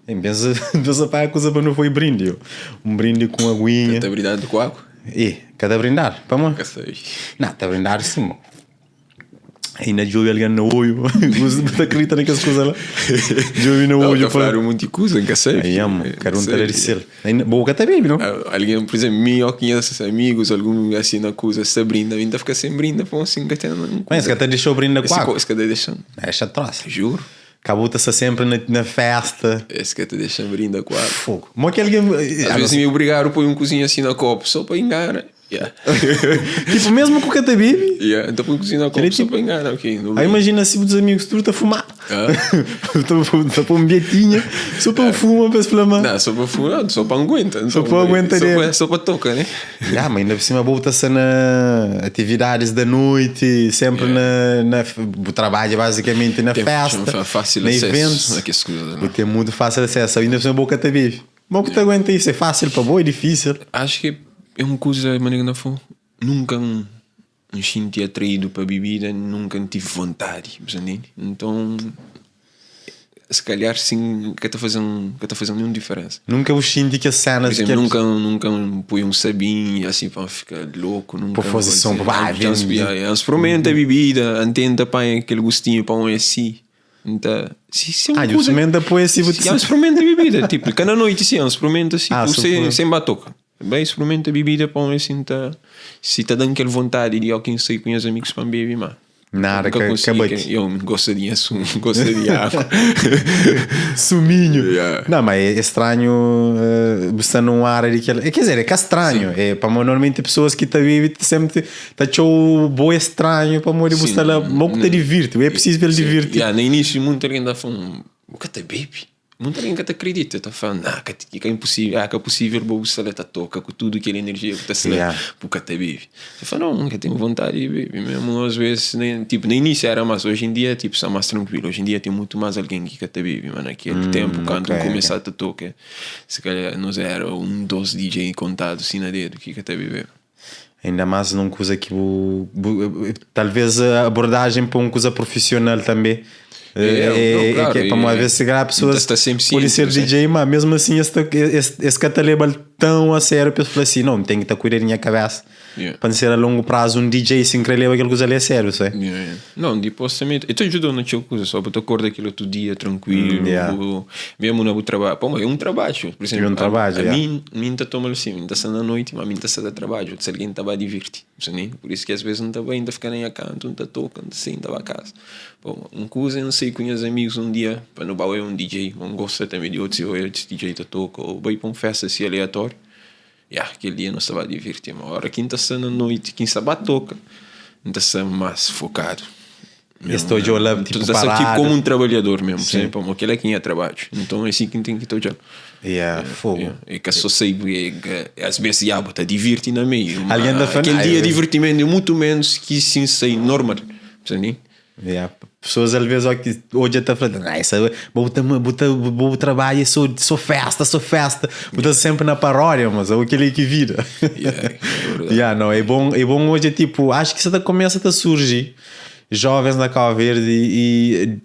N pensa, N pensa paga kuza pa nu foi brindi yo. Un brindi ku un aguinha. Ka ta brindadu ku agu? E, ka ta brindadu? Pamodi? Ka sabe. Nah, ta brindadu sim mo. Ainda djobe algen na oiu, bu ta kridita na kes kuza la? Djobe na Não, oiu ta pa. fladu munti kuza, N ka sabe. Ai, amo, N kada ka un ta da sabe. di sel. Ainda, bo ka ta bebe, não? Algen, por exemplo, mi ó ki nhas amigus, algun asi na kuza sta brinda, mi N ta fika sen brinda pa un si N ka ten un Mas es kuza. ka ta dexau brinda ku Ese agu? es ka ta dexa-m. Dexa trosa. Juro. Ka bu ta sta senpri na, na festa. Es ka ta dexa-m brinda ku agu. Fogo. Mo ki algen. Às vezes mi obrigadu poi un kuzinha asi na kopu só pa ingana. Yeah. Tipo, mesmo ku ka ta bebe. Yeah, então põe cozinha na copo só para enganar, ok. Aí imagina se os amigos tudo tá fumar. Ah. tá pôr um bilhetinho, só para fuma, para se flamar. Não, só para fumar, só para aguentar. Só para aguentar. Só para, só para tocar, né? Yeah, mas ainda por cima volta se na atividades da noite, sempre yeah. na, na o trabalho basicamente na tem festa, fácil na acesso, eventos. Aquelas coisas, não? Tem muito fácil acesso, ainda por cima boca tá bebe. Mo ku ta aguenta isso? É fácil pa bo? É difícil? Acho que é um kuza manera na fo nunka N xinti atraídu pa bibida nunka N tive vontadi bu sa ntende nton se kalhar sin ka ta faze-m ka ta faze-m ninhun diferensa. Nunka bu xinti kes senas Por ki exemplo nunka nunka N poi un sabinha asi pa N fika loku nunka Pa faze son pa N sprumenta bibida N tenta panha kel gustinhu pa un é si. Nta, si, si Ah, un kuza. Experimenta poi si bu Si, an experimenta bebida, tipo, ka na noite si, an experimenta si, Ah, tipo, so sem, por- sem batoka. Bai experimenta bebida pa un assim ta, si ta dan kel vontade di ó kin sai ku nhas amigos pa n bebe, ma Nada, nunka ka, ka consegui, bate. ke, eu gosta di nha sumo, gosta di água. Suminho. Yeah. Não, mas é estranho eh, bu sta num área de kel. Quer dizer, é ka estranho. É, pamodi normalmente pessoas que ta bebe sempre Ta txeu bo é stranhu pamodi bu sta la, mo ku ta divirti, é prisizu pa el divirti. Ya, na inísiu munti algen ta fla-m, bu ka ta bebe? Munti algen ka ta kridita, ta fla-m, nah, ka ka inposível, ah, ka pusível bo bu sta la ta toka ku tudu kel enerjia ku ta sta la, bu ka ta bebe. Ta fla, nau, N ka ten vontadi di bebe mesmu, às vezes, tipo, na inísiu era más, oji en dia, tipo, sta más trankuilu, oji en dia ten mutu más algen ki ka ta bebe, ma na kel ténpu kantu N kumesa ta toka, se kalhar nos era un, dos DJ kontadu si na dedu ki ka ta bebeba. Ainda más num kuza ki bu, bu talvez abordagem pa um kuza profissional també É, é, não, é, claro, que, pamodi é, às vezes se calhar pessoas está sempre pode ciente, ser não sei. DJ, mas mesmo assim esse, esse, esse ka ta leba tão a sério para falar assim, não, tem que estar cuidando da minha cabeça Yeah. para não ser a longo prazo um DJ sem querer levar aquela coisa ali a sério, sei. Yeah, yeah. Não, depois também. E te ajudou na txeu coisa, só para te acordar aquilo outro dia tranquilo, Yeah. bu- mesmo no trabalho. Pô, mas é um trabalho, por exemplo, É um trabalho, a, a yeah. mim, mim tá toma assim, mim tá sendo à noite, mas mim tá sendo a trabalho, se alguém tá vai divertir, sabe? Por isso que às vezes não tá bem, tá ficando em canto, não tá tocando, assim, tá a casa. Pô, um coisa, eu não sei com meus amigos um dia, para no baú é um DJ, um gosta também de outros, ou outros DJ tá toca, ou vai para uma festa assim aleatório. Yeah, aquele dia não estava a divertir, mas agora quem tá sendo à noite, quem está a toca, não tá sendo mais focado. Esse teu lá, tipo, Tá sendo tipo parado. como um trabalhador mesmo, sempre, pô, aquele é quem é trabalho. Então é assim que tem que estar olhando. Yeah, fogo. Yeah. É que só sei, é que às vezes já, tá divertir na meio. mas Alguém tá falando, Aquele ah, dia eu- divertimento é muito menos que sim sei normal. Sabe? Yeah. Pessoas às vezes que hoje tá falando, ah, essa, vou, vou, vou trabalho, sou, sou festa, sou festa. Vou sempre na paródia, mas é aquele que vira. Yeah, é verdade. Yeah, não, é bom, é bom hoje, tipo, acho que isso tá, começa a surgir jovens na Cabo Verde e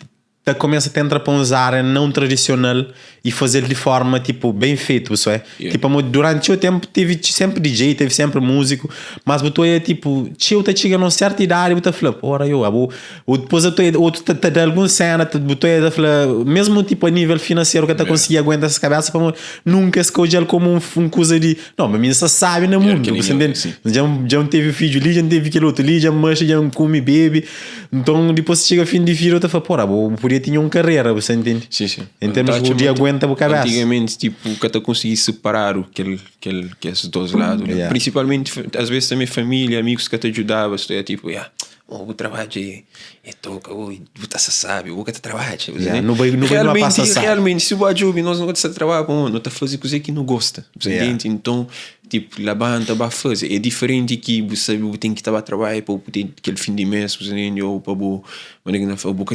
tá, começa a tentar para uma área não tradicional e fazer de forma tipo bem feito, isso é? Yeah. Tipo, durante o tempo teve sempre DJ, teve sempre músico, mas botou é tipo, tio tá chegando a uma certa idade, botou falar, ora eu, abo, ou depois eu tô outro tá, tá de alguma cena, tá, botou é falar, mesmo tipo a nível financeiro que tá conseguir aguentar essa cabeça, para nunca se ele como um, um coisa de, não, mas menina só sabe no mundo, aquele você nível, entende? sim. Já, já não teve filho ali, já não teve aquele outro ali, já mancha, já come, bebe. Então depois chega fim de vida, eu falo, porra, eu podia ter uma carreira, você entende? Sim, sim. Em termos Tá, de chama- aguenta a cabeça. Antigamente, tipo, que até consegui separar o que, que, que esses dois lados. né? Yeah. Principalmente, às vezes também família, amigos que te ajudavam. É tipo, yeah, oh, o trabalho é, é toca, oh, você sabe, o que te trabalha. Yeah, não vai- não vai numa realmente, passa sabe. realmente, se o ajuda, nós não gostamos de trabalhar, bom, não está fazendo coisa que não gosta. Você Yeah. entende? Então, tipo, levanta, vai fazer. É diferente que você tem que estar a trabalhar para ter aquele fim de mês, você entende? Ou para o.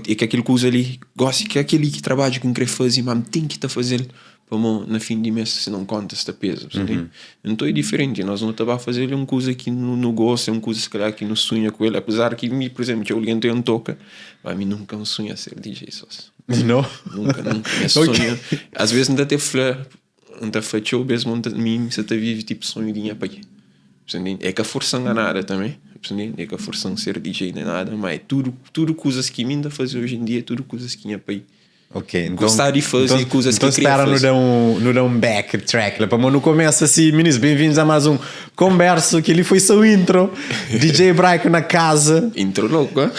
É que aquele coisa ali, gosta que é aquele que trabalha com querer fazer, mas tem que estar fazendo. Pamo na fin di mes se non konta sta pesa mm Nton é diferenti, nos nu ta ba faze un kuza ki nu gosta, un kuza se kalhar ki nu sunha ku el, apezar ki mi, por exemplo, txeu algen ta ben toka, ma mi nunka N sunha ser DJ sos. No? Nunka, nunka. Nha sonhu, as ves N ta te fla, N ta fla txeu bes ma mi N sa ta vive tipo sonhu di nha pai. É ka forsa-m a nada tanbe, é ka forsa-m ser DJ nen nada, ma é tudu, tudu kuzas ki mi N ta faze oji en dia é tudu kuzas ki nha pai Ok, então, Gostar di faze então, kuzas então ki kria espera nu faze. da um, nu da um backtrack la, pamodi nu começa assim, minis, bem-vindos a mais um Converso, que li foi só intro, DJ Hebraico na casa. Intro louco, hã?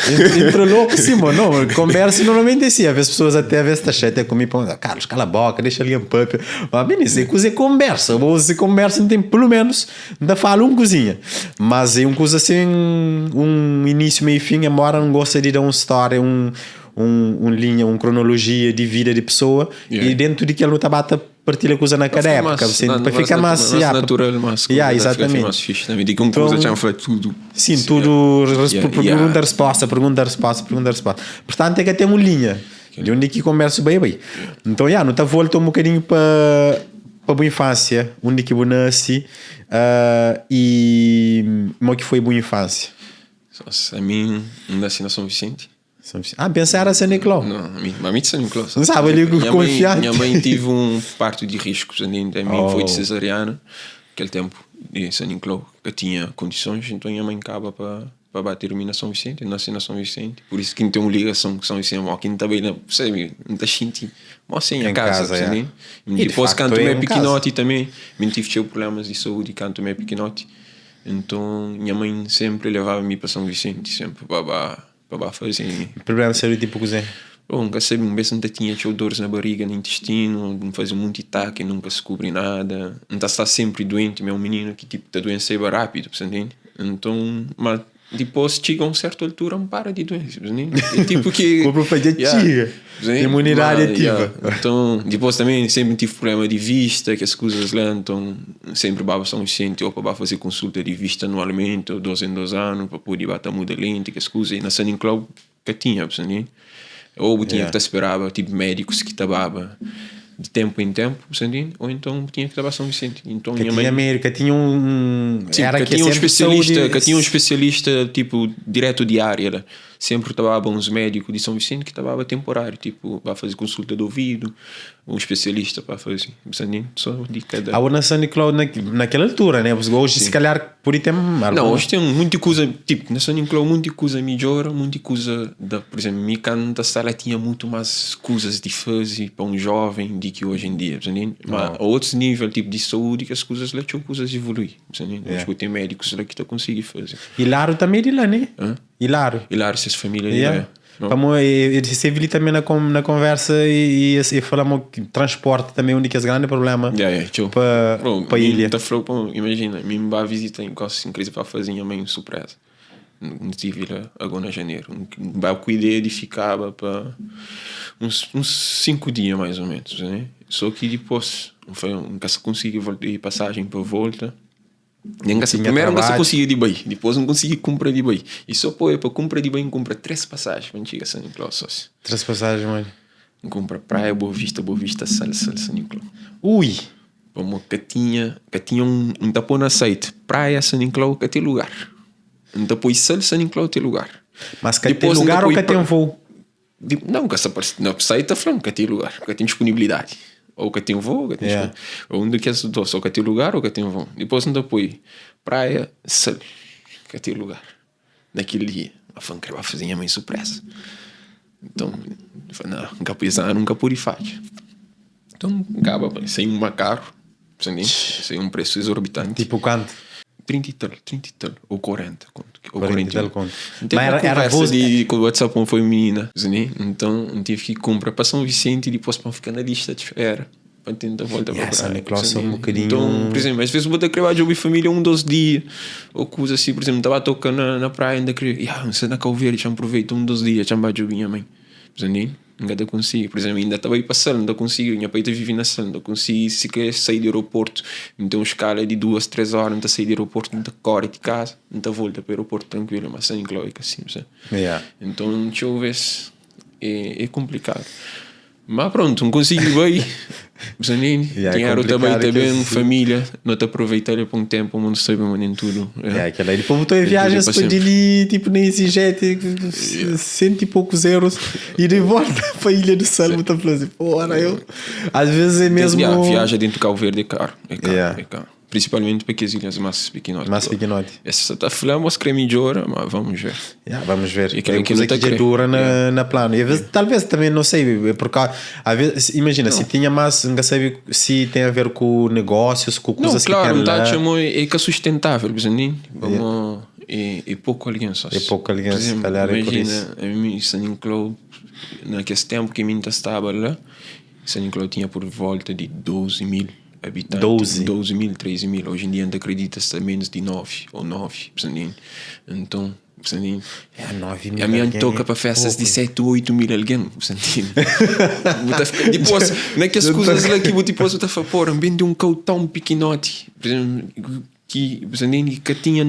Intro louco, sim, mano. Não, conversa normalmente é assim, às vezes pessoas até às vezes tá chateia comigo, pô, Carlos, cala a boca, deixa alguém papia. Mas, minis, é coisa é conversa, ou se conversa não tem pelo menos, não fala um cozinha. Mas é um coisa assim, um início, meio e fim, embora não goste de dar uma história, um un linha, un kronolojia di vida di pesoa yeah. i dentu di kel nu ta ba ta partilha kuza na kada époka, pa fika más yeah, natural, más yeah, exatamente. Mais fixe também. Di ki un kuza txan fla tudu. Sim, tudu yeah. pergunta, resposta, pergunta, resposta, pergunta, resposta. Portanto, é ka ten un linha di undi ki konbersu bai bai. Então, yeah, nu ta volta un bokadinhu pa pa bu infância, undi ki bu nasi i mo ki foi bu infância? Ami N nasi na São Vicente. Ah, pensa era San Nicolau. Não, a mim, a mim de San Nicolau. Não sabe ali minha confiante. Mãe, minha mãe tive um parto de risco, a mim oh. foi de cesariana, aquele tempo de San Nicolau, que tinha condições, então minha mãe acaba para para bater na São Vicente, eu nasci na São Vicente, por isso que não tem uma ligação com São Vicente, mas quem tá bem, sabe, não tá sentindo, mas sem a casa, casa é. E depois de canto é meio pequenote também, me tive problemas de saúde, canto meio pequenote. Então minha mãe sempre levava-me para São Vicente, sempre para ba pa ba faze. Problema de saúde tipo kuzê? Bom, nunca sabe, um vez nta tinha txeu dores na barriga, na intestino, n faze munti take, nunca descobri nada. N ta sta sempre doente, mi é um menino ki tipo ta doenseba rápido, bu sa ntende? Então, ma dipôs txiga un certa altura n para di doense, bu sa ntende? É tipo ki Korpu fla dja yeah, txiga, bu sa ntende? imunidadi Ma ativa. yeah, então dipôs também sempre tive problema di vista, kes kuzas la, então N senpri baba São Vicente ou pa ba faze konsulta di vista anualmenti ou dos en dos anu pa pode ba ta muda lenti kes kuza i na San Nicolau ka tinha bu sa ntende ou bu tinha ki ta speraba tipo médikus ki ta baba di tenpu en tenpu bu sa ntende ou enton bu tinha ki ta ba São Vicente enton Ka nha tinha mãe médiku ka tinha un sim era ka ke tinha un senpri spesialista saúdi ka tinha un spesialista tipo diretu di ária la senpri ta baba uns médiku di São Vicente ki ta baba tenporáriu tipo ba faze konsulta di ovidu Un spesialista pa faze so di kada. Abo na San Nicolau na, naquela altura, né? Hoje se calhar pode ter alguma. Não, hoje tem muita coisa, tipo, na San Nicolau muita coisa melhora, muita coisa da, por exemplo, mi quando estava lá tinha muito mais coisas de fazer para um jovem de que hoje em dia, entende? Mas a outros nível, tipo, de saúde, que as coisas lá, tinham coisas evoluir, entende? Yeah. Hoje tem médicos lá que tá conseguindo fazer. Hilário também de lá, né? Hã? Hilário. Hilário, essas famílias Yeah. de lá. Não. Pamo, e, e esteve ali também na, na conversa e, e, e falamos que transporte também é um dos grandes problemas Yeah, yeah, tchau. para Bro, pa mi ilha. ta fla, pô, imagina, mi ba visita em gosto em crise para fazer minha mãe surpresa. Não tive lá agora em janeiro. Ba com ideia de ficar para uns, uns 5 dias mais ou menos, né? Só que depois, foi, nunca se consegui ir passagem para volta. Nem Tinha primeiro nunca se trabalho. conseguia de bem, depois não consegui comprar de bem. E só pô, para comprar de bem, compra três passagens para chegar a São Nicolau, sócio. Três passagens, mano. Compra Praia, Boa Vista, Boa Vista, Sal, Sal, São Nicolau. Ui! Vamos, que tinha, que tinha um tapão na site, Praia, São Nicolau, que tem lugar. Um tapão Sal, São Nicolau, tem lugar. Mas que tem Depois lugar ainda ou que põe tem pra- voo? Não, que essa no site tá falando que tem lugar, que tem disponibilidade. Ou que tem voo, que tem Yeah. ou um daqueles dois, ou que tem lugar ou que tem voo. Depois ainda põe Praia, Sal, que tem lugar. Naquele dia, a fã queria fazer minha mãe surpresa. Então, eu falei, não, nunca pus, nunca pude fazer. Então, acaba, sem um carro, sem um preço exorbitante. Tipo quanto? 30 e tal, 30 e tal, ou 40 conto, ou 40 e tal 41. conto. Não teve Mas uma era conversa voz- de com o WhatsApp com foi menina, né? Então eu tive que comprar para São Vicente e depois para ficar na lista de espera para tentar voltar Yeah, para São praia, Nicolau são um entende? bocadinho- Então, por exemplo, às vezes vou ter que levar de ouvir família um, dois dias, ou coisa assim, por exemplo, estava tocando na praia, ainda queria, yeah, você na Cabo Verde, já aproveita um, dois dias, já vai de ouvir minha mãe, entende? Ainda consigo, por exemplo, ainda estava aí passando, ainda consigo, minha pai vive na sala, ainda consigo, se quer sair do aeroporto, não tem uma escala de 2, 3 horas, não sair do aeroporto, não corre de casa, não volta para o aeroporto tranquilo, mas sem Nicolau é assim, sabe? Yeah. Então, deixa eu ver se é complicado. Mas pronto, não consigo bem. Zanini, Yeah, é dinheru ta bai complicado ta que ben, assim. família, no ta aproveita li pa un tempu, mas no sabe ma nen tudu. Yeah, aquela aí. Depois botou em Nem tudo é viagens pa para sempre. dali, tipo, nem EasyJet, cento e poucos euros, e de volta para a Ilha do Sal, botou falando assim, porra, eu. Às vezes é mesmo. Yeah, viaja dentro de Cabo Verde é caro, é caro, Yeah. é caro. Principalmente para aquelas ilhas mais pequenotes. Mais pequenote. Essa tá falando, mas creme de ouro, mas vamos ver. Yeah, vamos ver. E aquela É uma que coisa não tá que já cre- dura na, na plano. E às vezes, talvez também, não sei, é porque às vezes, imagina, se tinha mais, nunca sabe se tem a ver com negócios, com Não, coisas que claro, tem não tá lá. chamou é que é sustentável, entende? Vamos é pouco alguém só. É pouco alguém, Por se exemplo, calhar é por imagina, a mim, San Nicolau, naquele tempo que a mim estava lá, San Nicolau tinha por volta de 12 mil habitantes. 12? 12 mil, 13 mil. Hoje em dia ainda acredita-se a menos de 9 ou 9, entende? Então, entende? É, 9 mil A minha alguém toca é para festas de pouco. 7 ou 8 mil alguém, entende? Depois, naquelas coisas lá que depois eu estava pôr, bem de um cão tão pequenote, por exemplo, que, entende? Que tinha,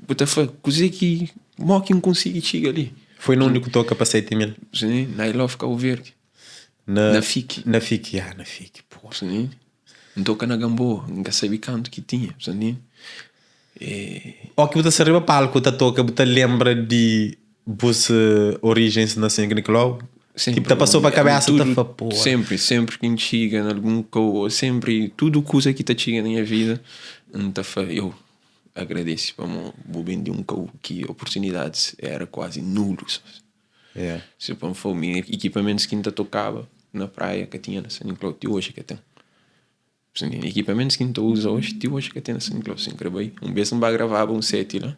botava, coisa que, mó que não consegui chegar ali. Foi no único toca para 7 mil. Entende? Na I Love Cabo Verde, Na, Na FIC. Na FIC, yeah, na FIC, pô. entende? Não toca na Gamboa, nunca sabia canto que tinha, entende? E, Ou que você arriba palco, tá toca, você lembra de você origens na São Nicolau? Sempre, Tipo, tá passou para a cabeça, tudo, tá fa, pô. Sempre, sempre que chega em algum co, sempre, tudo coisa que tá chega na minha vida, não tá fa, eu agradeço para o bem de um co que oportunidades era quase nulo. Yeah. Se para foi equipamentos que ainda tocava na praia que tinha na São Nicolau, de hoje que tem. Equipamentos que ainda usa hoje, de hoje que tem na São Nicolau, sem gravei. Um vez não vai gravar um set lá.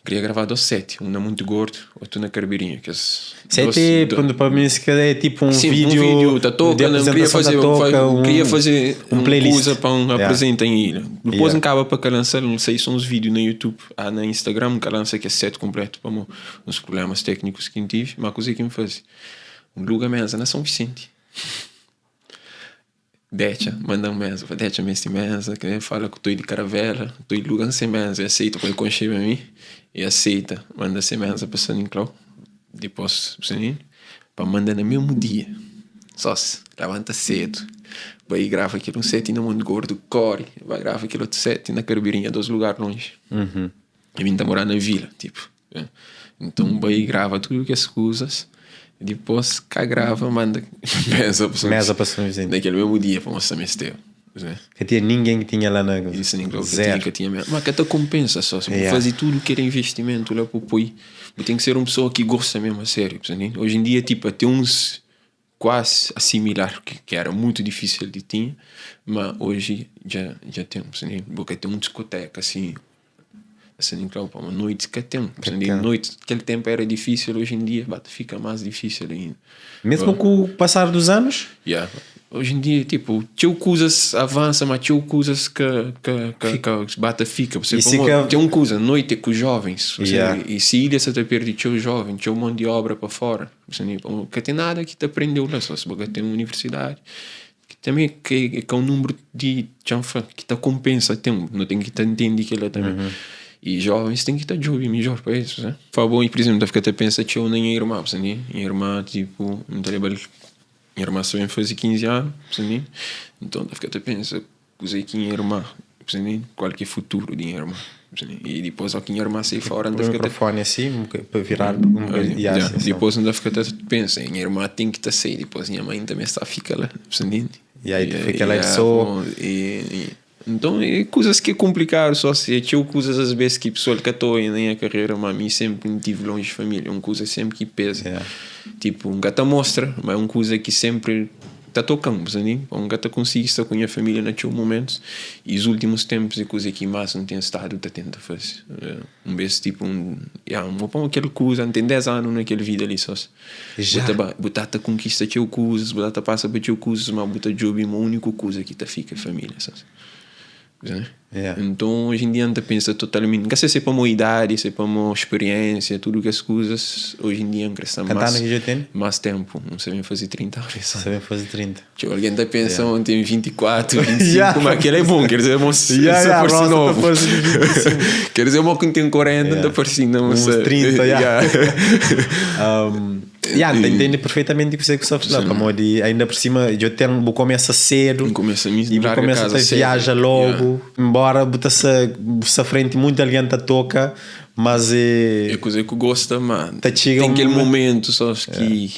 Queria gravar dois set, um na Monte Gordo, outro na Carbirinha. Que as Sete, quando para mim, se calhar é tipo um Sim, vídeo, um vídeo da de toca, não queria apresentação da fazer, toca, queria fazer um um playlist. coisa para um Yeah. apresentar em ilha. Depois Yeah. acaba para que lançar, não sei, são uns vídeos no YouTube, há na Instagram que lança que é set completo para uns problemas técnicos que eu tive, mas coisa que me faz. Um lugar mesa na São Vicente. Decha, manda um mesa, Decha, mesa mesa, que fala que estou de caravela, estou de lugar sem mesa, e aceita, põe conchei a mim, e aceita, manda sem mesa para São Nicolau, depois, para mandar no mesmo dia. Só se levanta cedo, vai e grava aquilo um set no Monte Gordo, corre, vai grava aquilo outro set na Carbirinha, dois lugares longe. Uhum. E vim tá morar na vila, tipo. É. Então vai e grava tudo que as coisas. Depois cá grava, manda mesa para São Mesa para São Vicente. Naquele mesmo dia para mostrar meu né? Que tinha ninguém que tinha lá na. Isso nem que tinha, Zero. que tinha mesmo. Mas que até compensa só. Se Yeah. fazer tudo que era investimento lá para o poi. Tem que ser uma pessoa que gosta mesmo a sério. Entende? Hoje em dia, tipo, até uns quase assimilar, que era muito difícil de ter, mas hoje já temos. Entende? Porque tem uma discoteca assim. Assim, claro, pá, uma noite que tem. Entende? tem. Noite, aquele tempo era difícil, hoje em dia bate, fica mais difícil ainda. Mesmo com o passar dos anos, Yeah. Hoje em dia, tipo, teu coisas avança, mas teu coisas que, que, que, que bata fica. Você E como, fica- tem um coisa, noite é com os jovens. Você, Yeah. E se ilha você te perde teu jovem, teu mão de obra para fora. Você nem, que tem nada que te aprendeu lá, só se você tem uma universidade. Que também que, que é um número de chanfa que te compensa, tem, não tem que te entender que ela também. Uhum. E jovens têm que estar jovem melhor para isso, né? Foi bom, e por exemplo, fica até pensa que eu nem a irmã, você nem? Minha irmã, tipo, não tem minha irmã só vem fazer 15 anos, você nem? Então, fica até pensa, usei que minha irmã, você nem? Qual que é o futuro de minha irmã? Você nem? E depois, ao que minha irmã sair fora, o ainda fica até microfone assim, para virar um bocadinho. Yeah, Yeah, sim, sim. Depois ainda fica até pensa, minha irmã tem que estar sair, depois minha mãe também está fica lá, você entende? E aí tu fica lá só. bom, e, então, é coisas que é complicado, só se é tinha coisas às vezes que pessoal que estou na minha carreira, mas a mim sempre me tive longe de família, é uma coisa sempre que pesa. Yeah. Tipo, um gata mostra, mas é uma coisa que sempre está tocando, sabe? Um gata consigo estar com a minha família naqueles momentos e os últimos tempos é coisa que mais não tem estado tá tentando fazer. É, Um vez tipo um, yeah, um bom aquele coisa, não tem 10 anos naquele vida ali só. Já. Bota, botata conquista teu coisas, botata passa para teu coisas, mas bota job é a única coisa que tá fica a família, sabe? Né? Yeah. Então hoje em dia não pensa totalmente, não sei se é para uma idade, se é para uma experiência, tudo que as coisas hoje em dia crescem Cantar mais, no que já tem? mais tempo, não sei fazer 30 anos. Só vem fazer 30. Tipo, alguém tá pensando, yeah. tem 24, 25, Yeah. mas aquele é bom, quer dizer, é bom se Yeah, se yeah, parece Rosa tá novo. parecendo 25. Quer dizer, o que tem 40, Yeah. tá parecendo Uns 30, yeah. Um, Ya, N ta intende perfeitamenti kuzê ki bu sta fla, pamodi ainda por sima dja ten, bu kumesa sedu N kumesa mi i bu larga kumesa kaza ta sedu. viaja logu, nbóra bu ta sta bu sta frenti monti algen ta toka, mas É kuzê ku gosta, ma ta txiga ten un kel momentu só ki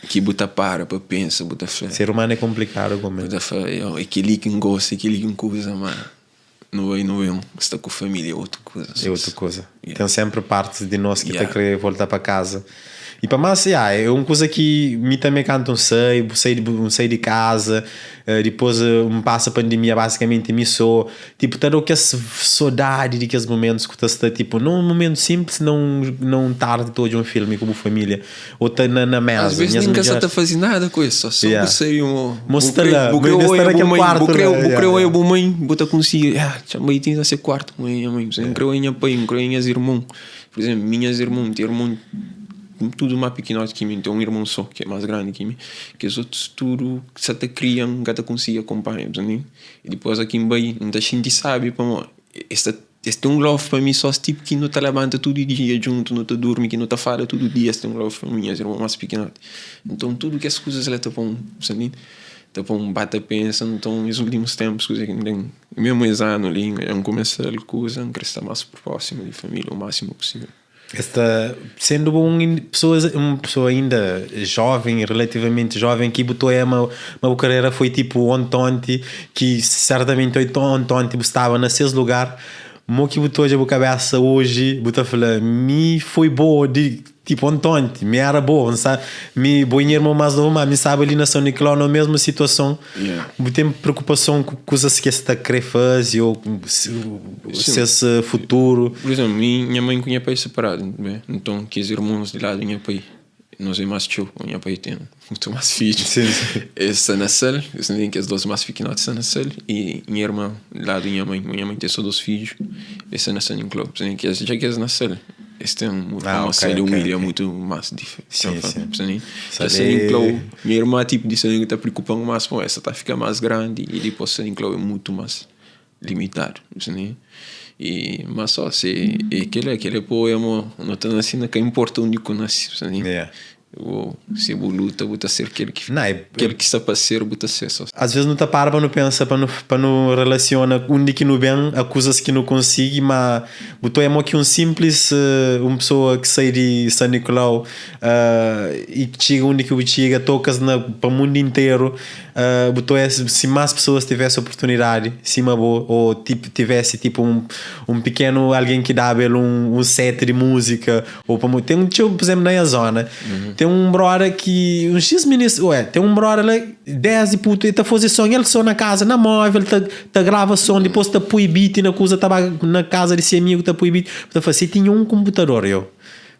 ki bu ta para pa pensa, bu ta fla. Ser umanu é konplikadu gomi. Bu ta fla, é kel-li ki N gosta, é kel-li ki N kuza, ma nu bai nu ben sta ku família é otu kuza. É otu kuza. Ten sénpri partis di nos ki ta krê volta pa kaza. I pa más, ya, é un kuza ki mi tanbê kantu N sai, bu sai, N sai di kaza, dipôs N pasa pandemia basikamenti mi sô. Tipo, ta da-u kes sodadi di kes momentus ku ta sta tipo, na un momentu sinplis, na un na un tardi ta odja un filmi ku bu família, ô ta na na Às mesa. vezes Nhas nem ka sa midjor. ta faze nada ku es, só só bu Yeah. sai un Mo bu sta kre la, bu ma kre inda sta oia na bu kel mãe, bu kuartu kre la. bu Yeah, kre oia yeah. bu mãe, bu ta konsigi, ah, txa mai ten na se kuartu, mãe nha mãe, N kre oia nha pai, N kre oia nhas irmon. Pur izénplu, mi nhas irmon, N ten irmon tudu más pikinoti ki mi, N ten un irmon só ki é más grandi ki mi, kes otus tudu sa ta kria, N ka ta konsigi akonpanha, bu ta ntende? I dipôs aki N bai, N ta xinti sábi pamodi es ta es ten un love pa mi sô tipu ki nu ta labanta tudu dia djuntu, nu ta durmi, ki nu ta fala tudu dia, es ten un love pa mi, nhas irmon más pikinoti. Nton tudu kes kuzas la ta pô-m, sabe, ta pô-m ba ta pensa. Nton es últimus ténpus kuzê ki N ten, mésmu es anu li N kumesa kuza, N krê sta más prósimu di família o másimu pusível. Es ta sendu bo un pessoa un pessoa ainda jovem, relativamente jovem ki bu ta oia ma ma bu karera foi tipo ontonti ki sertamenti ontonti bu staba na ses lugar mo ki bu ta odja bu kabesa oji bu ta fla mi foi bo di tipo ontonti mi era bo nsa mi bo é nha irmon mas novu ma mi staba li na São Nicolau na mesmu situason bu ten preokupason ku kuzas ki es ta kre fazi ou ses futuru. Pur izénplu, mi, nha mãi ku nha pai é separadu, nbé? Nton, kes irmons di ladu di nha pai, nos é más txeu, nha pai ten mutu más fidju. Es sta na sal, es ten kes dôs más pikinoti sta na sal, i nha irman di ladu di nha mãi, nha mãi ten sô dôs fidju, es sta na San Nicolau. Dja ki es na sal, es ten uma sal di un ilha mutu más diferenti. Dja San Nicolau, nha irman tipu di San Nicolau ta preokupa-m más, pamodi es ta fika más grandi i dipôs San Nicolau é mutu más. limitadu ne e ma so se e kela kela po amo no ta nasi na ka importa undi ku nasi ne bo se bu luta bu ta ser kel ki kel ki sta pa ser bu ta ser so. Às vezes nu ta para pa nu pensa pa nu pa nu relaciona undi ki nu ben a kuzas ki nu konsigi ma bu ta oia mo ki un simplis un pessoa ki sai di San Nicolau i txiga undi ki bu txiga tokas na pa mundu interu Bu ta oia si más pesoas tivesse oportunidadi sima bo ou tipo tivesse tipo um um pikenu algen ki daba el um um set di múzika ou pamo ten txeu por exemplo na nha zona ten um broda ki um xis minis ué ten um broda la desdi putu el ta faze son el so na kaza na móvel ta ta grava son dipôs ta pui beat na kuza ta ba na kaza di se amigu ta pui beat bu ta fla si tinha um konputador yo.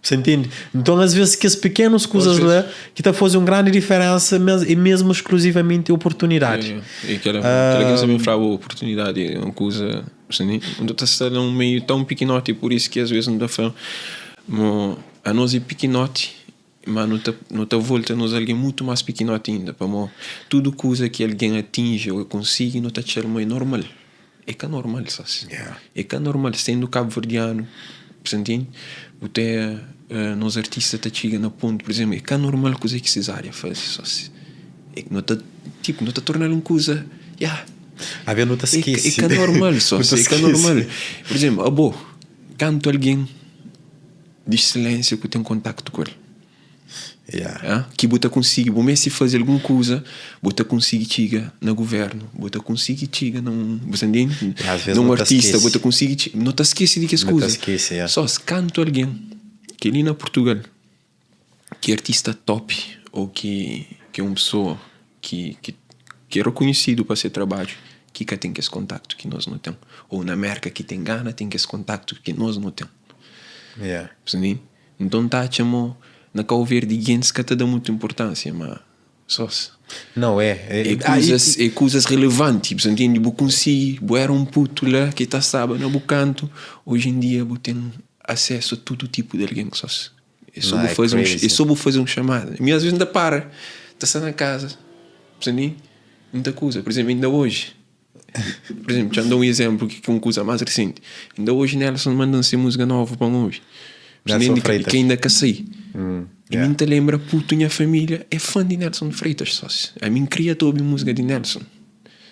Você entende? Então, às vezes, que as pequenas coisas lá que tá fazendo uma grande diferença, mas é mesmo exclusivamente oportunidade. É, é aquela, aquela que você me falava, oportunidade é uma coisa, você nem, não tá está num meio tão pequenote, por isso que às vezes não dá fã. Mas a nós é pequenote, mas não tá, não tá volta nós alguém muito mais pequenote ainda, para mo, tudo coisa que alguém atinge ou consegue, não tá chamando é normal. É ka normal sas. É ka normal sendo cabo-verdiano, bu ntende? Bu te nos artista ta txiga na ponto, por exemplo, é ka normal kuze ki Cesária faze sas. É no ta tipo no ta tornal un kuza, ya. Ave nu ta skese. É ka normal sas, é ka normal. Por exemplo, abo, kantu algen di excelência ku ten contacto ku el? Yeah. Ki bu ta konsigi, bu meste faze algun kuza, bu ta konsigi txiga na guvernu, bu ta konsigi txiga na un, bu sta ntende? Às Na un artista, bu ta konsigi txiga, no ta skese di kes Nu ta kuza. skese, yeah. Só kantu algen ki li na Purtugal, ki é artista top ô ki ki é un pesoa ki ki ki é rekonhesidu pa se trabadju, ki ka ten kes kontaktu ki nos nu ten, ô na Merka ki ten gana ten kes kontaktu ki nos nu ten. Yeah. Bu sta ntende? Nton ta atxa mo na Kau Verdi gentis ka ta da mutu inpurtansia ma sos. Não é. É kuzas, é kuzas relevanti, bu sa ntende? Bu konsigi, bu era un putu la ki ta staba na bu kantu, oji en dia bu ten asesu a tudu tipu di algen sos. É so bu faze un, é so bu faze un xamada. Mi asves N ta para, ta sta na kaza, bu sa ntende? N ta kuza, pur izenplu inda oji. Por exemplo, txa-m da un exemplo ki un kuza más recente. Inda oji Nelson manda-m se múzika novu pa N obi. Nelson Freitas. Ki ainda ka sai. E mi n'ta lembra puto nha família é fã di Nelson Freitas sócio. Ami n'kria ta obi música di Nelson.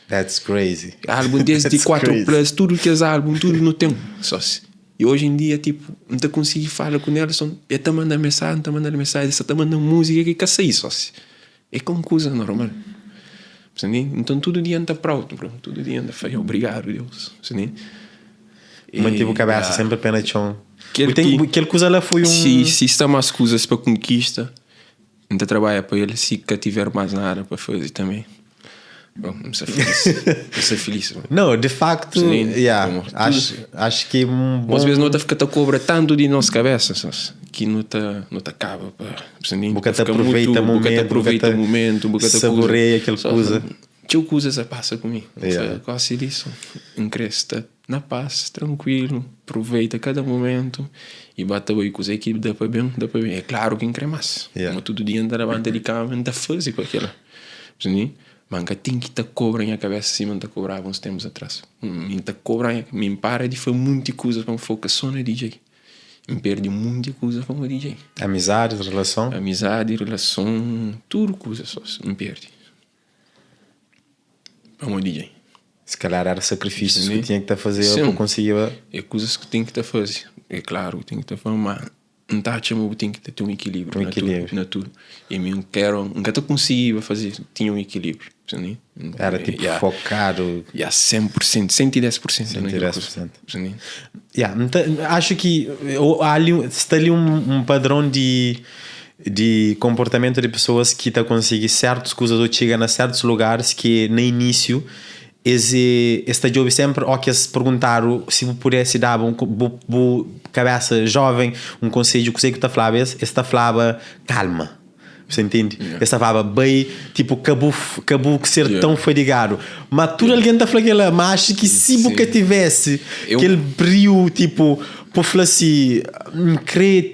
That's crazy. Álbum desde 4 plus, tudo kes álbum, tudo nu ten sócio. E hoje em dia tipo, n'ta konsigi fala ku Nelson, el ta manda mensagem, n'ta mandal mensagem, el sa ta manda música ki ka sai sócio. É ka un kuza normal. Nton tudu dia N ta proud bro, tudu dia N ta fla obrigadu Deus. Manti bu kabesa senpri pé na txon. Kel kuza la foi un. Si sta más kuzas pa konkista, N ta trabadja pa el si ka tiver más nada pa faze tanbe. Bom, N sta filis, N sta filis. Não, de facto, yeah, acho, acho que um bom... Às vezes não ta fica ta cobra tanto de nossa cabeça, que não ta não ta acaba pa, bu ka ta aproveita momento, bu ka ta aproveita momento, bu ka ta saboreia aquel kuza. Txeu kuzas a passa ku mi. Yeah. Gosi disso, N kre sta na paz, tranquilo, aproveita cada momento e ba ta bai kuze ki da pa ben, da pa ben. É claro ki N kre mas. Yeah. Ma tudo dia N ta labanta di kama N ta faze pa kila. Ma N ka ten ki ta kobra nha kabesa sima N ta kobraba uns tempus atras. Mi N ta kobra nha, mi N para di faze munti kuzas pa N foka so na DJ. N perdi munti kuza pamodi DJ. Amizadi, relason? Amizadi, relason, tudu kuza so N perdi pamodi DJ. Se calhar era sakrifisius ki tinha ki ta fazeba pa konsigiba. É kuzas ki ten ki ta faze, é klaru ki ten ki ta faze, ma N ta atxa ma bu ten ki ta ten un ekilíbriu na tudu, na tudu. E mi N keru, N ka ta konsigiba faze, tinha un ekilíbriu. Era tipo focado. Ya, 100%, 110% naquela coisa. 110%. Ya, N ta, acho ki há ali, sta ali um padrão di di comportamento di pessoas ki ta konsigi certos kuzas ou txiga na certos lugares ki na início es é es ta djobe sempre ó ki es perguntadu si bu pudesse daba um bu bu cabeça jovem um conselho kuzê ki bu ta flaba es es ta flaba calma. Você entende? Yeah. Es ta falaba, bai, tipo, ka bu, ka bu ser yeah. tão fadigado. Mas tudo yeah. alguém ta fla aquela, mas acho que se bu ka tivesse Eu... aquele brilho, tipo, por falar assim, crê,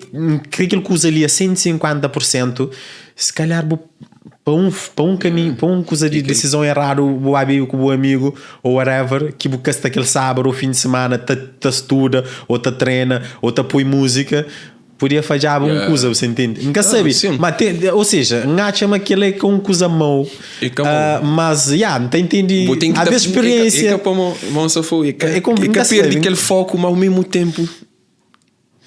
crê aquele coisa ali a 150%, se calhar bu para um, para um caminho, para um coisa de decisão errada, o amigo com o amigo ou whatever, que bu está aquele sábado ou fim de semana, tá, tá estuda, ou tá treina, ou tá põe música, Podia fadjaba un kuza, bu sa intende? N ka sabe, ma ten, ou seja, N atxa ma kel-la é ka un kuza mau, É ka mau. mas, ya, N ta intende, Bu ten ki ta, aves é ka, é speriênsia, ka pamo, mau sa fo, é ka, é é ka perde kel foku, ma ao mesmu tempu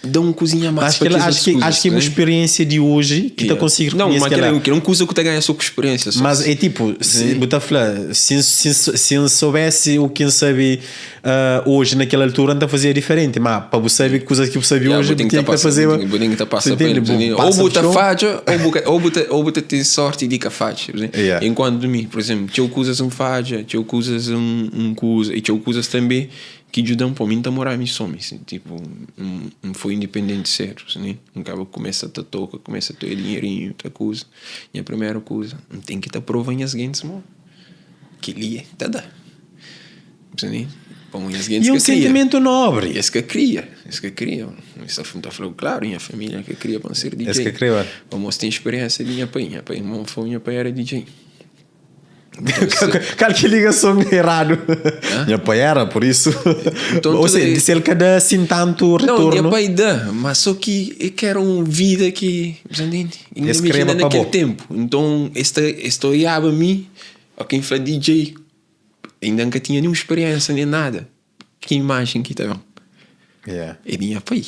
da un kuzinha más Acho pa que, kes acho otus que, kuzas, acho que bu né? speriênsia di oji ki ta konsigi Não, rekonhese ma kel-la kel-la. é un kuza ku ta ganha so ku speriênsia, só. Mas é tipo, se, bu ta fla, si N, si N, si N soubesse o ki N sabe Oji na kel altura N ta fazia diferenti, ma pa bu sabe kuzas ki bu sabe oji, bu tinha ki ta fazeba. Bu ten ki ta pasa pa el. Ou bu ta fadja, ou bu ta ten sorti di ka fadja. Enkuantu mi, pur izemplu, txeu kuzas N fadja, txeu kuzas N kuza, i txeu kuzas tanbe ki djuda-m pô mi N ta mora mi so mi. Tipu, N foi indipendenti sedu, N kaba kumesa ta toka, kumesa ta dinherinhu, ta kuza. Nha primeru kuza, N ten ki ta prova nhas gentis mo kel-li ta da. E um sentimento nobre. Es ka kria, es ka kria. Es ta fla-u klaru, nha família ka kria pa N ser DJ. Es ka kria. Pamodi es ten speriensia di nha pai. Nha pai, irmon fla-u, nha pai era DJ. Kal ki ligason eradu? Nha pai era, pur isu. Ou seja, si el ka da asin tantu retornu. Não, nha pai da, mas só ki e ka era un vida ki, Es kreba pa bo. Nakel tempu. Nton, es ta oiaba mi, o ken fla DJ. Inda N ka tinha ninhun speriénsa nen nada. Ki imajen ki ta ben? Yeah. É di nha pai.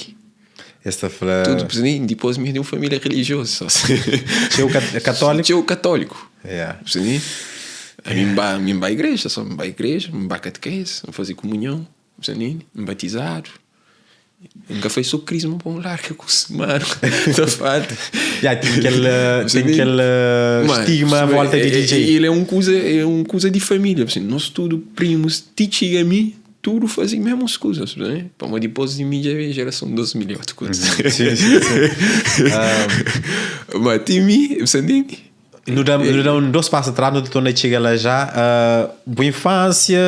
Es ta fla. Tudu pse, dipôs mi é di un família relijiozu. Txeu katóliku? Txeu katóliku. Yeah. Pse, ami N ba, mi N ba igreja, só N ba igreja, N ba katekese, N faze kumunhon. N N batizadu. N ka fai so krisma pa N larga ku mano ta falta. Ya, ten kel, ten kel stigma a volta di DJ. El é un kuza, é un kuza di família. Nos tudu primus ti txiga mi, tudu faze mesmus kuzas. Pamodi dipôs di mi dja ben jerason 2000 i otu kuza. Sim, sim, sim. Ma ti mi, bu sa ntende? Nu da, nu da un dos pasu atrás, nu ta torna txiga la já. Bu infância,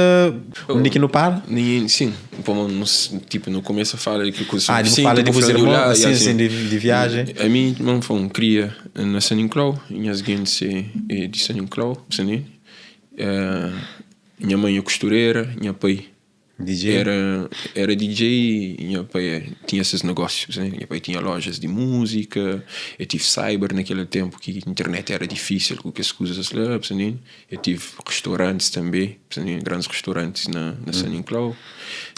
undi ki nu para? Ninguém, sim, como nu, tipo, nu começa a fala di kuza. Ah, di bu fala di bus irmons, sim, sim, di, di viagem. Ami, irmon, foi un kria na San Nicolau, nhas gentis é di San Nicolau, Nha mãe é costurera, nha pai. DJ? Era, era DJ i nha pai tinha ses negósius, né? Nha pai tinha lojas di múzika, eu tive cyber naquele tempo ki internet era difícil ku kes kuzas la, bu Eu tive restaurantes tanbê, grandes restaurantes na, na San Nicolau.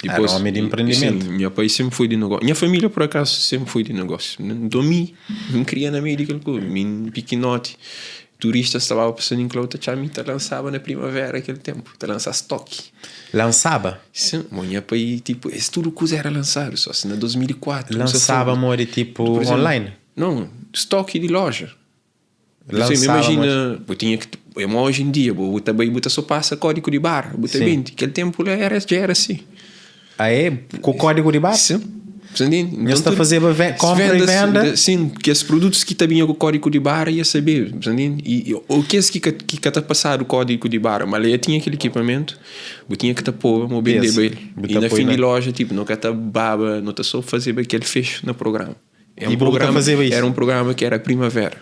Era homem de empreendimento. Sim, nha pai sempre foi de negócio. Nha família, por acaso, sempre foi de negócio. Então, mi, mi kria na meio daquele coisa. Mi, piquinote, turistas estava para San Nicolau, ta txá mi ta lançava na primavera aquele tempo, ta lançar estoque. Lançaba? Sim, bom, nha pai, tipo, esse tudo coisa era lançado, só se na 2004. Lançaba modi tipo Por exemplo, online? Não, estoque de loja. Lançaba Sim, imagina, bu tinha que, é mo hoje em dia, bu ta bai, bu ta só passa código de barra, bu ta Sim. bende. Kel tempo lá era, já era assim. Ah é? Com código de barra? Sim. Você entende? Nhos Então, ta tudo- fazeba ve- compra e venda? Sim, que esses produtos que ta binha com código de barra ia saber, você entende? E, e, ou que esses que ka, que ka ta passado o código de barra, mas lá tinha aquele equipamento, bu tinha que ta pôr, mo bendeba Esse. ele. Bu E ta na poi fim na- de loja, tipo, não ka ta baba, não ta só fazeba aquele fecho na programa. É E bu ta fazeba isso? Era um programa que era primavera.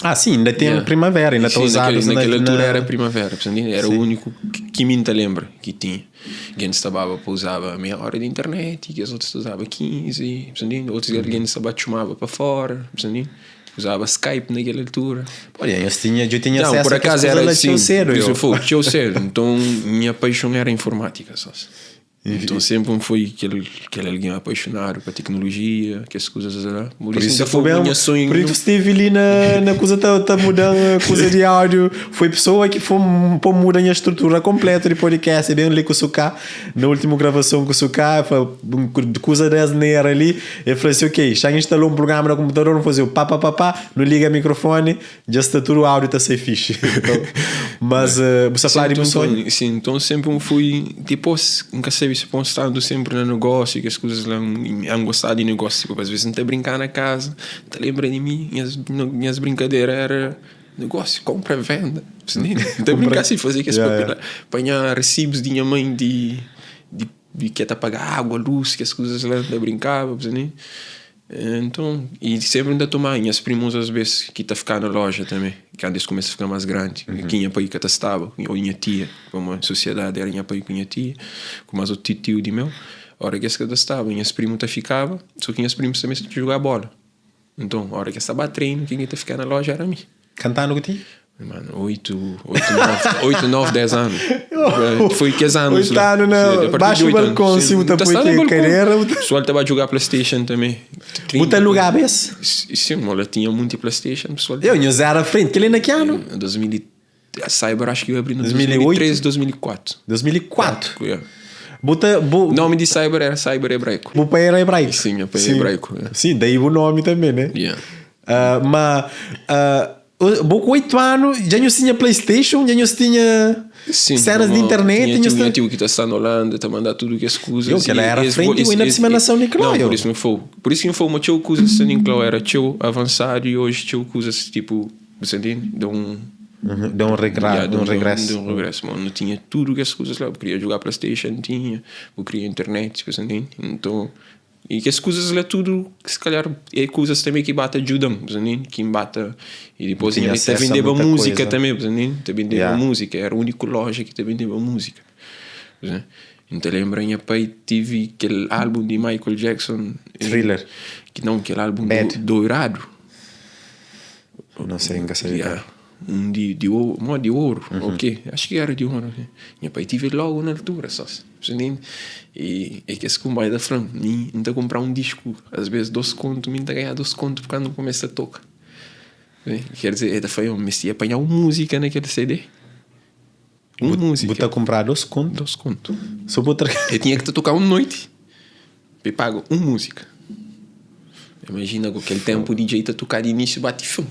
Ah, sim, ainda tem Yeah. primavera, ainda está Sim, usado naquele, na, naquela altura na- era primavera, portanto, era o único que, que me lembra que tinha. Alguém estava usava meia hora de internet, que os outros usavam 15, portanto, outros Uhum. alguém estava chamava para fora, portanto, usava Skype naquela altura. Olha, eu tinha, eu tinha Não, acesso por a acaso era assim, assim, cedo, por isso eu. foi, teu cedo. Então, minha paixão era informática, só. Então sempre foi aquele, aquele alguém apaixonado pela tecnologia, que as coisas lá. Por, Por isso nunca foi foi bem, minha sonho. por isso esteve ali na, na coisa tá, tá mudando a coisa de áudio. Foi pessoa que foi pô, mudando a estrutura completa de podcast, bem ali com o Suká, na última gravação com o Suká, foi um coisa de asneira ali. Ele falou assim: ok, já instalou um programa no computador, não fazer o pá pá pá pá, não liga o microfone, já está tudo o áudio, está sem fixe. Então, mas uh, você falar de então, um sonho? Sim, então sempre fui, tipo, nunca sei se estando sempre no negócio, que as coisas lá, eu gostava de negócio, tipo, às vezes não te brincar na casa, te lembra de mim, minhas, minhas brincadeiras era negócio, compra, venda, não te brincar assim, fazer que esse Yeah, papel, apanhar recibos de minha mãe de, de, de que é pagar água, luz, que as coisas lá, não brincava, né? Então, e sempre ainda tomar, minhas primos às vezes que tá ficando na loja também, que antes começa a ficar mais grande, uhum. que minha pai que estava, ou minha tia, como a sociedade era minha pai com minha tia, com mais o tio de meu, a hora que esse que estava, minhas primos tá ficava, só que minhas primos também se jogar bola. Então, a hora que estava treino, quem ia ficar na loja era mim. Cantando contigo? Mano, 8, 8, 9, 8, 9, 10 anos. Foi que anos. Oito anos, não. Baixo o balcão, se o tá tapo aqui, cadeira. O pessoal estava a jogar Playstation também. Botar lugar esse? Sim, mano, tinha muito Playstation. Pessoal, Eu, não era à frente, que ele naquele ano? 2000, a Cyber acho que eu abri no 2008? 2003, 2004. 2004? Yeah. Bota, bo, O nome de Cyber era Cyber Hebraico. O pai era hebraico. Sim, meu pai é hebraico, é. Sim, daí o nome também, né? Yeah. Ah, mas, uh, com 8 anos, já não tinha PlayStation, já não tinha Sim, cenas de como internet. Tinha, Tinha, tinha tio que está na Holanda, está a mandar tudo que as coisas. Eu, que ela E era esse- frente, esse- ainda por esse- cima na São Nicolau, Não, eu. por isso não foi. Por isso que não foi uma tio coisa São Nicolau era tio avançado e hoje tio coisas tipo, você entende? Deu um Uhum, deu um, regra, Yeah, deu um regresso. Deu um regresso, mano. Não tinha tudo que as coisas lá. Eu queria jogar PlayStation, tinha. Eu queria internet, você entende? Então, e que as coisas lá tudo, que se calhar, é coisas também que bate ajudam, você entende? Que bate. E depois Tinha ainda acesso a vendeva muita música coisa. também, você entende? Também vendeva Yeah. música. Era a única loja que também vendeva música. Você entende? Então lembro, minha pai tive aquele álbum de Michael Jackson. Thriller. Que não, aquele álbum Bad. do, dourado. Não sei, nunca sei. Yeah. Um de, de ouro, um de ouro, ok? Acho que era de ouro. Né? Meu pai tive logo na altura, só. Você entende? E é que esse combai da Fran, mim, então comprar um disco, às vezes dois conto, mim tá ganhar dois conto porque não começa a tocar. Né? Quer dizer, é foi um messi apanhar uma música naquele CD. Uma música. Botar comprar dois contos. Dois conto. Só botar. Eu tinha que te tocar uma noite. Me pago uma música. Imagina com aquele tempo o DJ tá tocar de início bate fum.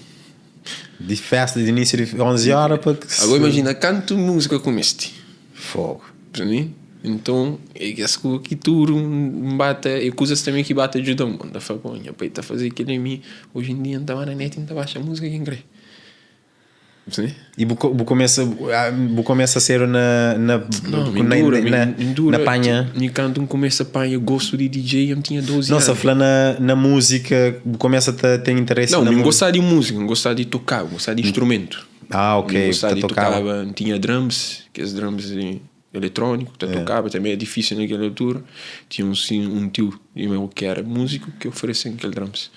De festa de início de 11 horas para. Agora imagina canto música com este. Fogo. Entendeu? Então, é que as coisas que tudo bate, e coisas também que bate ajudam. Bom, da fala, bom, minha pai tá fazer aquilo em mim, hoje em dia não tá na net, não tá baixa música quem crê. Entendeu? E bu, bu começa, ah, bu começa a ser na. Na, Não, na, me dura, na, me, me dura. na panha. Me canto um começo a panha, gosto de DJ, eu tinha 12 Nossa, anos. falar na, na música, bu começa a te- ter interesse Não, na me música. gostava de música, me gostava de tocar, gostava de instrumento. Ah, ok, Me gostava tá de tocava. tocava, tinha drums, que as drums de Eletróniku, ta tokaba, tanbe é difísil na kel altura. Tinha un sin, un tiu di meu ki éra múziku ki oferese-m kel drums.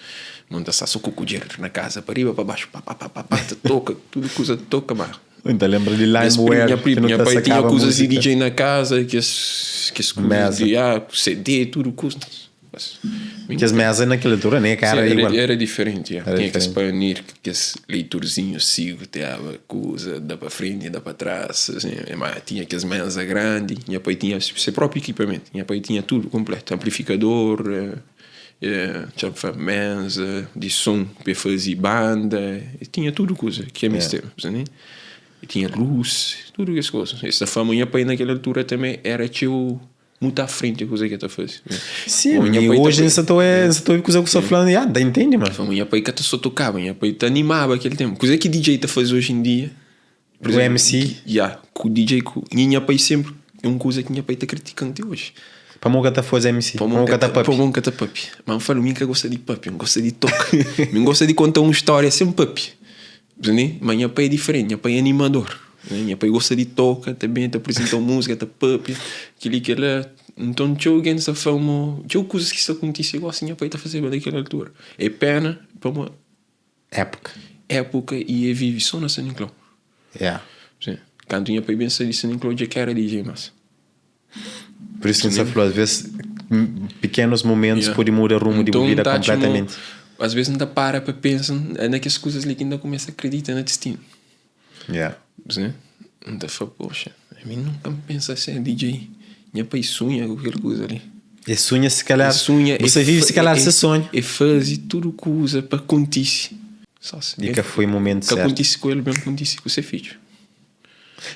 Mon ta sta so ku kudjer na kaza, pa riba pa baxu, pa pa pa pa pa, ta toka, tudu kuza ta toka, ma. N ta lenbra di Nhas primo, LimeWare nha ki primo, nu nha ta pai tinha sakaba kuzas di múzika. DJ na kaza, kes kes kuzas Meza. di, ah, CD, tudu kuza. Mas mi Kes meza na kel altura ne ka Sim, era era, igual. era diferenti, yeah. Era Tinha kes diferenti. Pioneer, kes leitorzinhu sigu, teaba kuza, da pa frenti, da pa tras, assim, ma tinha kes meza grandi. Nha pai tinha se propi ekipamentu, nha pai tinha tudu konpletu, amplifikador, eh, txa-m fla, meza di son pa e faze banda, e tinha tudu kuza ki e mesteba, yeah. E tinha lus, tudu kes kuza. Es ta fla ma nha pai na kel altura tanbe era txeu Muta à frente kuze ke ta faze. Sim, Bom, e hoje nsa ta oe, nsa ta obi kuze ku sa fla, ya, ta intende, man. Bom, nha pai ka ta só tocaba, nha pai ta animaba aquele tempo. Kuze ki DJ ta faze hoje em dia? Por exemplo, o MC? Ya, ku DJ ku, e nha pai sempre, é um kuza ki nha pai ta criticam até hoje. Pamo ka ta faze MC? Pamo ka ta papia? Pamo ka ta papia. Ma N fala, mi ka gosta di papia, N gosta di toka. Mi gosta di conta um história sem papia. Entende? Ma nha pai é diferenti, nha pai é animador. Nha pai gosta di toka tanbe, ta apresenta múzika, ta papia, kel-li, kel-la. Nton, txeu algen sta fla ma txeu kuzas ki sta kontise gósi nha pai ta fazeba na kel altura. É péna pamodi. Épuka. Épuka i e vive sô na San Nicolau. Yeah. Sim. Kantu nha pai ben sai di San Nicolau dja ka éra DJ más. Por isso que você falou, às vezes pequenos momentos yeah. pode mudar o rumo de vida tá, completamente. Às vezes não para para pensar é naquelas coisas ali que ainda começa a acreditar no destino. Yeah. Sim? Então fala, poxa, a mim nunca me pensa ser DJ. Minha pai sonha com aquela coisa ali. E sonha se calhar. E sonha, você vive se calhar esse sonho. E faz tudo coisa para acontecer. Só se, e que foi o momento que certo. acontece com ele mesmo acontece com o seu filho.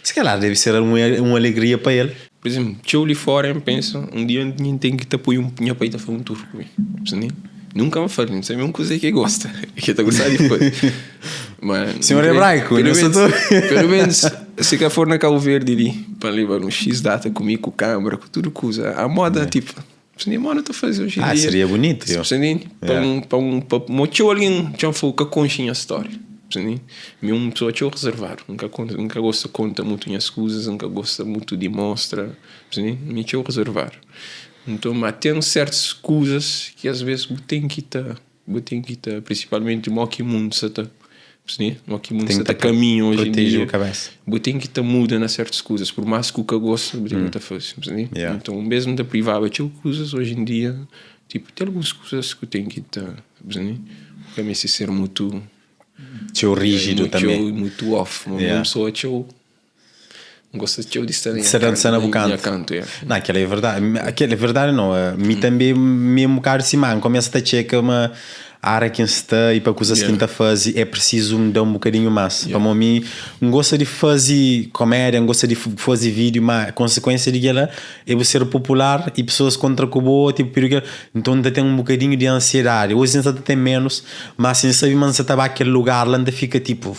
Se calhar deve ser um alegria pa el. Por exemplo, txeu li fora N pensa um dia N ten ki ta poi um nha pai ta faze um tour ku mi. Nunka N fla-l, N sabe un kuze ki el gosta, ki el ta gosta di faze. Ma Senhor hebraico, pelu menus, pelu menus si ka for na Cabo Verde li, pa N leba-l un X data ku mi, ku câmera, ku tudu kuza. A moda tipo, se moda ta faze oji em dia. Ah, seria bonito. Pa um, pa um, pa mo txeu algen txeu fla ka konxe nha storia. Mi é un pessoa txeu reservadu, N ka konta, N ka gosta konta mutu nhas kuzas, N ka gosta mutu di mostra, mi é txeu reservadu. Nton, ma ten sertus kuzas ki as ves bu ten ki ta, bu ten ki ta, prinsipalmenti mo ki mundu sa ta, mo ki mundu sa ta kaminha oji en dia, bu ten ki ta muda na sertus kuzas, pur mas ki bu ka gosta, bu ten ki ta faze. Nton, un bes N ta privaba txeu kuzas, oji en dia, tipu, ten alguns kuzas ki bu ten ki ta, bu ka meste ser mutu. Txeu rígido tanbê. Txeu, mutu off. Ma yeah. pessoa txeu. N gosta txeu di sta na nha kantu. Na bu kantu. Nha kantu, yeah. Não, aquela é verdade. Aquela é verdade não. Eh, mi hum. também mi um bocado assim, man, começa a checa uma área que está e para coisas yeah. que está fazer é preciso me dar um bocadinho mais. Yeah. Para mim, não gosta de fazer comédia, não gosta de fazer vídeo, mas consequência de que ela é você ser popular e pessoas contra com boa, tipo, então ainda tem um bocadinho de ansiedade. Hoje ainda tem menos, Mas si N sabe ma N sa ta ba kel lugar la, N ta fika tipo,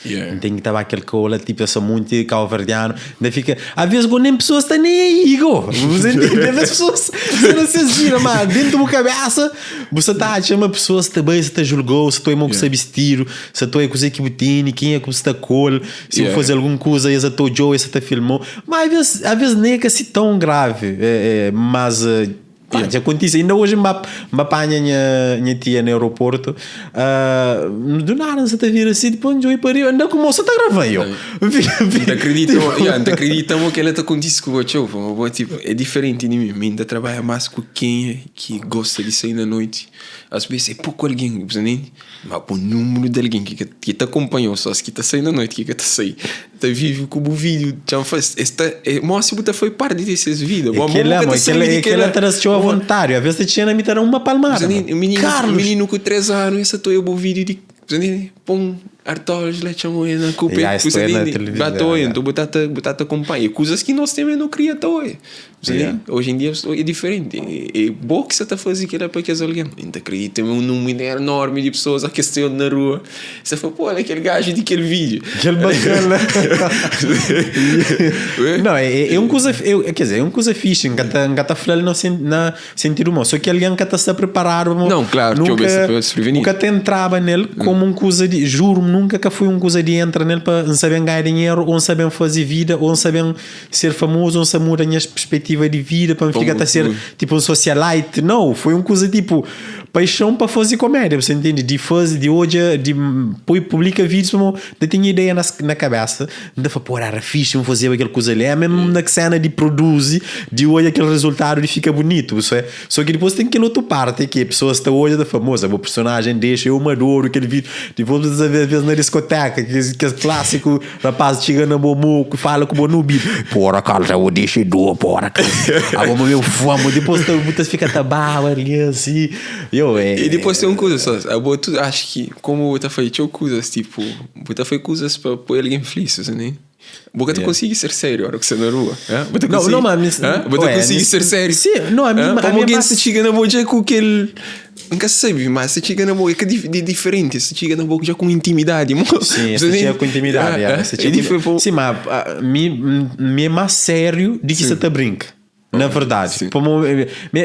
N ten ki ta ba kel kau la, tipo, eu sou munti kauverdianu, N ta fika, aves go nen pesoas sta nen aí go, bu sa intende? Aves pesoas sta na ses vida, ma dentu bu kabesa bu sa ta atxa ma pesoas ta bai sa ta julgau, sa ta oi mo ku sta bistidu, sa ta oi kuze ki bu tene, kenha ku bu sta kol, si bu faze algun kuza es sa ta odjau, es sa ta filmau, ma aves, aves nen ka si tão grave, mas. Pá, dja kontise. Inda oji N ba, N ba panha nha, nha tia na aeroportu. Uh, do nada N sa ta vira si, dipôs N djobe pa riba, N da ku mo sa ta grava yo. N fika, N ta kridita mo, yeah, N ta kridita mo kel-la ta kontise ku bo txeu, pô, bo tipo, é diferenti di mi. Mi N ta trabadja más ku kenha ki gosta di sai na noiti. Às vezes é poku algen, bu ta ntende? Ma bu númeru di algen ki ka, ki ta konpanha-u sô ki ta sai na noiti, ki ka ta sai. Ta vive ku bu vídeo txan faz es ta é mo si bu ta foi parte di ses vida É kel-la, mo, é kel-la, é kel-la ta da-s txeu avontadi. Avês ta txena mi ta da uma palmada, mo. Mininu, Carlos! mininu ku 3 anu es ta toia bu vídeo di pon artolas la txan oia na ku Ya, es toia na televisão, ba ta oia, ya. nton bu ta ta bu ta ta konpanha. É kuzas ki nos tanbe no kria ta oia. Ya. Oji en dia é diferenti. É bo ki sa ta faze kel-la pa kes algen. N ta kridita ma un númeru enormi di pesoas ki sta na rua sa fla, pô, olha kel gaju di kel vídiu. Kel bacana la. Não, é, é un kuza, é, quer dizer, é un kuza fixe, N ka ta, N ka ta fla-l na, na sentidu mau, só ki algen ka ta sta preparadu, Não, claro, txeu nunka, bes ta desprevenidu. bu ka ta entraba nel komu un kuza di, juru. nunka ka foi un kuza di entra nel pa N sa ben ganha dinheru ô N sa ben faze vida ô N sa ben ser famozu ô N sa muda nhas perspetiva di vida pa N fika ta ser tipo un socialite. Nau, foi un kuza tipo paixon pa faze komédia, bu sa intende? Di faze, di odja, di poi publika vídius pamodi N ta tinha ideia na kabesa, N ta fla, pô, éra fixi N fazeba kel kuza li. É mesmu na sena di produzi, di odja kel rezultadu di fika bunitu, bu sa. Só ki dipôs ten kel otu parti ki pesoas ta odja ta fla, moça, bo personajen dexa eu madoru kel vídiu. Dipôs bu ta vê na diskoteka, kes klásiku rapaz txiga na bo moku, fala ku bo na obidu, Pora kal bo dexa dor, pora kal. Abo bo meu fama, dipôs bu ta fika ta baba ali asi. Yo, é. E dipôs ten un kuza só, abo tu acha ki komu bu ta fai txeu kuzas, tipo, bu ta fai kuzas pa poi algen flis, ne? Bu ka ta konsigi ser sériu ora ku sta na rua. Bu ta konsigi? Bu ta konsigi ser sériu? Sim, no, ami, Pamo algen sta txiga na bo dja ku kel, N ka sabe, mas sta txiga na bo, é ka di diferenti, sta txiga na bo dja ku intimidadi. Sim, sta txiga ku intimidadi, ya. Sim, ma mi, mi é más sériu di ki sta ta brinka. Na verdade, pamo,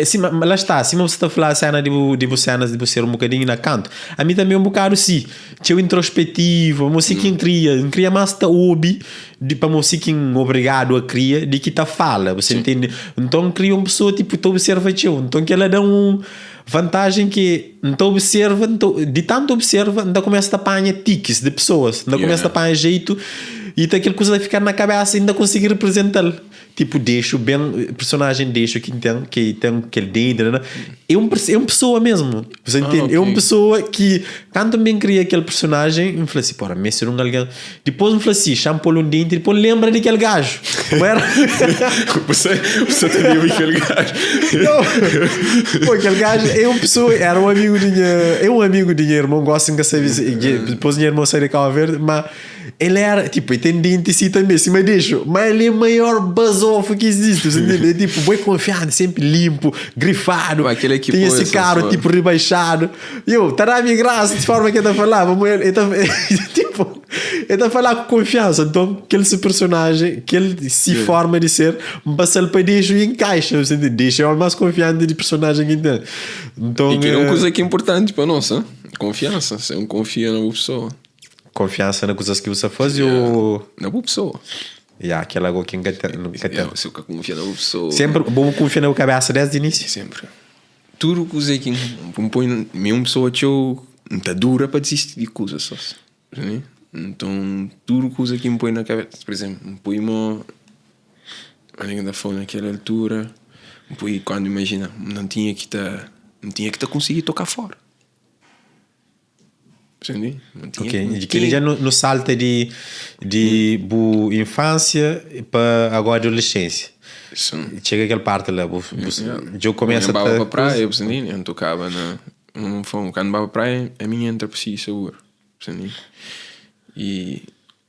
sima, lá está, sima bu sta fla sena di bu, di bu cenas di bu ser um bocadinho na canto, a mi também um bocado si, txeu introspectivo, pamo si ki N kria, N kria mas ta obi, di, pamo si ki N obrigado a kria, di ki ta fala, bu sa intende? Nton N kria um pessoa tipo ta observa txeu, nton kela da um vantagem ki N ta observa, N ta, di tanto observa N ta kumesa ta panha tikis di pessoas, N ta kumesa ta panha jeito e ta kel kuza ta fika na kabesa e N ta konsigi represental. Tipo dexu ben personagem dexu ki ten ki ten kel dente né é um é um pessoa mesmo você entende é um pessoa ki kantu n ben kria kel personagem n fla si pora meste de um algen dipôs n fla si xa n pol um dente dipôs n lembra di kel gajo ma era Você você ta vive kel gajo não pô kel gajo é um pessoa era um amigo di nha é um amigo di nha irmon gosi n ka sabe si dipôs nha irmon sai di Cabo Verde ma El era, tipo, el ten denti si tanbe, sima dexu, ma el é maior bazofu ki izisti, bu ntende? É tipo, boi konfianti, senpri linpu, grifadu, Ma kel ki tinha poi si essa karu sua. tipo ribaixadu. Yo, ta da-mi grasa di forma ki el ta falaba, ma el, el ta, tipo, el ta fala ku konfiansa. Nton, kel si personajen, kel si forma di ser, N pasa-l pa dexu i enkaixa, bu ntende? Dexu é omi más konfianti di personajen ki N ten. Nton, E kel é un kuza ki é inportanti pa nos, ha? Konfiansa, se un konfia na bu pesoa. Konfiansa na kuzas ki bu sta faze ô. Na bu pesoa. Ya, kel-la gó ki N ka ten. N ka ten. Si bu ka kunfia na bu pesoa. Sénpri bo bu kunfia na bu kabésa désdi inísiu? Sénpri. Tudu kuza ki N poi mi é un pesoa txeu, N ta dura pa disisti di kuzas sô. Nton, tudu kuza ki N poi na kabésa, pur izénplu, N poi mo Algen ta fla na kel altura, N poi kandu imajina, N tinha ki ta, N tinha ki ta konsigi toka fora. Ok, kel-li dja nu salta di di bu infánsia pa agora adolescência. Txega kel parti la, bu dja bu kumesa ta. N baba pa praia, N tokaba na un fon, kandu N baba pa praia ami N entra pa sigi sabura, i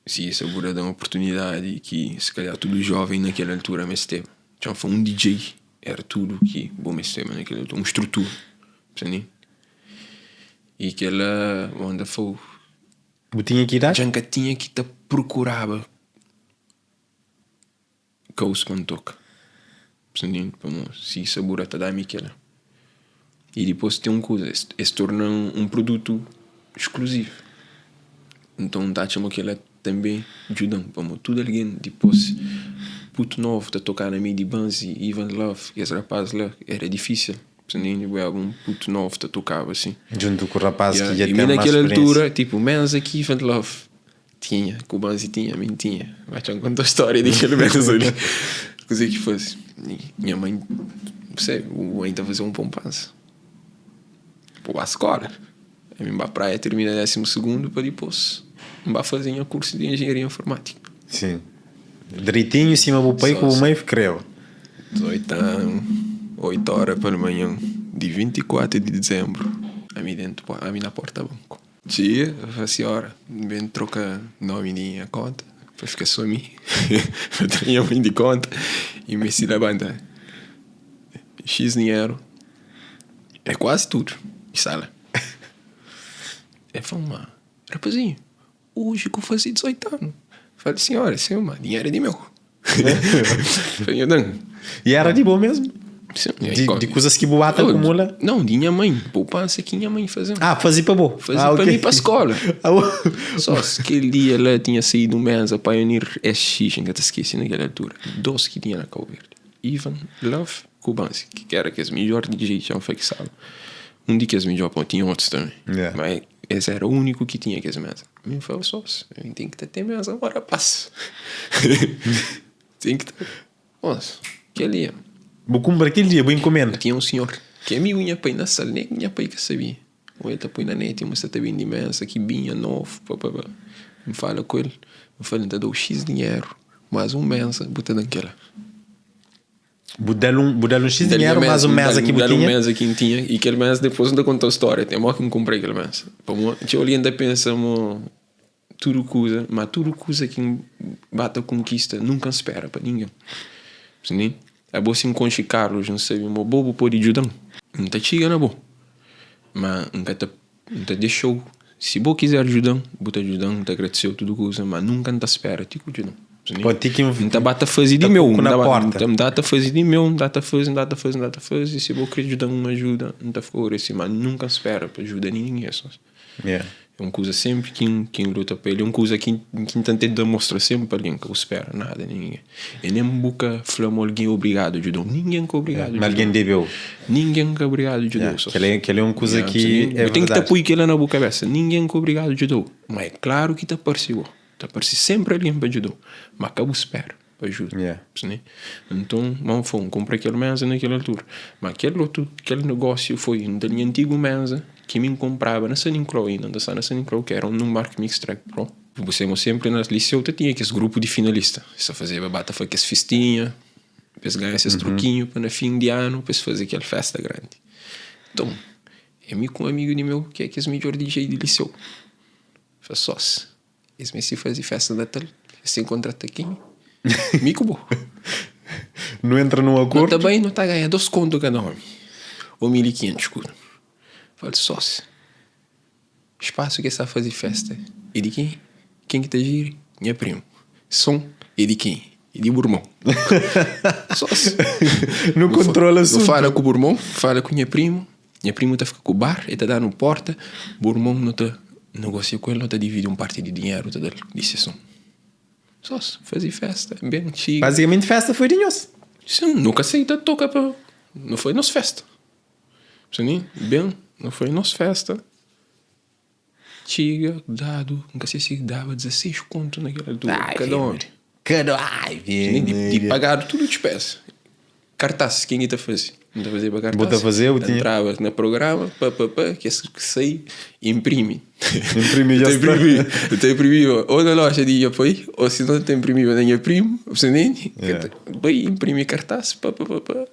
sigi sabura da-m oportunidadi ki si kalhar tudu joven na kel altura mesteba. Txeu fla un DJ era tudu ki bu mesteba na kel altura, un strutura. I kela onda fou. Bu tinha ki idadi? Dja N ka tinha ki ta prokuraba kaus pa N toka. Pamodi si sabura ta da-mi kela. I dipôs ten un kuza, es torna-m un produtu skluzivu. Nton N ta atxa ma kela tanbe djuda-m pamodi tudu algen dipôs putu novu ta toka na mei di Banzi, Ivan Love, kes rapaz la era difísil. Nin bu era un putu novu ta tokaba assim. Djuntu ku rapaz ki dja ten más naquela altura, tipo, menos ki Ivan Love tinha, ku Banzi tinha, mi tinha. Vai txon conta história di kel menos ali. Kuze ki faze? Nha mãe, percebe? O mãe ta fazer um poupança. Vou ba escola. Mi ba praia termina décimo segundo pa dipôs N ba fazer nha curso de engenharia informática. Sim. Dritinho sima bu pai ku bu mãe kreba. 18 anu, 8 ora pa manhan di 24 di dizembru, ami dentu ami na porta banku. Txia fla siora, N ben troka nomi di nha konta pa fika so mi, pa tra nha mãe di konta i mesti labanta X dinheru, é kuazi tudu di sala. El fla-m, ma rapazinhu, Oji ku faze 18 anu. Fala, senhora, sim, ma dinheru é di meu. Falei, nho dan. E era di bo mesmu? Di, di kuzas ki bu ba ta akumula? Não, di nha mãe. Poupança ki nha mãe faze. Ah, faze pa bo? Faze ah, pa okay. mi pa escola. Ah, Só aquele dia lá tinha saído um mesa Pioneer SX, nunca te esqueci naquela altura. Dos que tinha na Cabo Verde. Ivan Love Cubansi, que era aqueles melhor DJ que já foi que sabe. Um de aqueles melhor, pô, tinha outros também. Yeah. Mas esse era o único que tinha aqueles mesa. Me falou só, eu tenho que ter mesa agora, passa. tem que ter. Moço, kel dia. Bu kunpra kel dia, bu inkumenda. Tinha un sinhor ki é amigu nha pai na sal, nen nha pai ka sabia. Ô el ta poi na neti ma sta ta bende mesa ki binha novu, pa pa pa. N fala ku el, N fla-l, N ta da-u xis dinheru, mas un mesa bu ta da-m kel-la. Bu da-l un, bu da-l un xis dinheru mas un mesa ki bu tinha? N da-l un mesa ki N tinha i kel mesa dipôs N ta konta-u stória, ten mó ki N kunpra kel mesa. Pamodi txeu algen ta pensa ma. Tudu kuza, ma tudu kuza ki N ba ta konkista nunka N spera pa ningen. Ntende? Abo si N konxe Carlos N sabe ma bo bu pode djuda-m. N ta txiga na bo, ma N ka ta N ta dexa-u. Si bo kizer djuda-m, bu ta djuda-m, N ta agradese-u tudu kuza, ma nunka N ta spera ti ku djuda-m. Ntende? N ta ba ta faze di meu, N ta ba ta faze di meu, N ta faze, N ta faze, N ta faze, si bo kre djuda-m un ajuda, N ta fika agradese, ma nunka N spera pa djuda ningen. Yeah. É un kuza senpri ki N ki N luta pa el. É un kuza ki ki N ta tenta mostra senpri pa algen, ka bu spera nada di ningen. E nen bu ka fla ma algen é obrigadu djuda-u. Ningen ka obrigadu Ma djuda-u. algen debe-u. Ningen ka obrigadu djuda-u Yeah. Kel-la é kel-la é un kuza Yeah, ki é bu ten ki ta verdadi. poi kel-la na bu kabésa. Ningen ka obrigadu djuda-u. Ma é klaru ki ta parse bo. Ta parse senpri algen pa djuda-u. Ma ka bu spera. pa ajuda. Yeah. Ne? Nton, ma foi, N kunpra kel meza na kel altura. Ma kel otu, kel negósiu foi un di nha antigu meza ki mi N kunpraba na San Nicolau inda, N ta sta na San Nicolau, ki éra un Numark Mixtrack Pro. Bu sema senpri na liseu ta tinha kes grupu di finalista, es ta fazeba, ba ta faze kes festinha, pa es ganha ses trukinhu pa na fin di anu pa es faze kel festa grandi. Nton, é mi ku un amigu di meu ki é kes midjor DJ di liseu, fla sós. Es meste faze festa di Natal, es ten kontrata kenha? Mi ku bo. Nu entra num Nu akordu. ta bai, nu ta ganha dos kontu kada omi, ô 1500 eskudu. Fala, sósi, spasu ki es ta faze festa é di kenha? Ken ki ta jiri? Nha primu. Son é di kenha? É di bu irmon. Sósi. Nu kontrola Nu asuntu. fala ku bu irmon, fala ku nha primu. Nha primu ta fika ku bar, el ta da-nu porta, bu irmon nu ta negosia ku el, nu ta dividi un parti di dinheru ta da-l di seson. Sós, faze festa, ben txiga. Bazikamenti festa foi di nhos. Sin, nu ka seita toka pa, nu foi nos festa. Sini, ben, nu foi nos festa, txiga, dadu, N ka se si daba 16 kontu na kel altura, kada omi. Kada, ai, Di pagadu tudu dispesa. Kartás, ken ki ta faze? N ta fazeba kartás. Bu ta fazeba, bu tinha. Entraba na programa, pa pa pa, kes ki sai, imprimi. Imprimi dja sta. N ta imprimiba ou na loja di nha pai, ou si no, n ta imprimiba na nha primu, bu sta ntende? Yeah. Bai imprimi kartás, pa pa pa pa,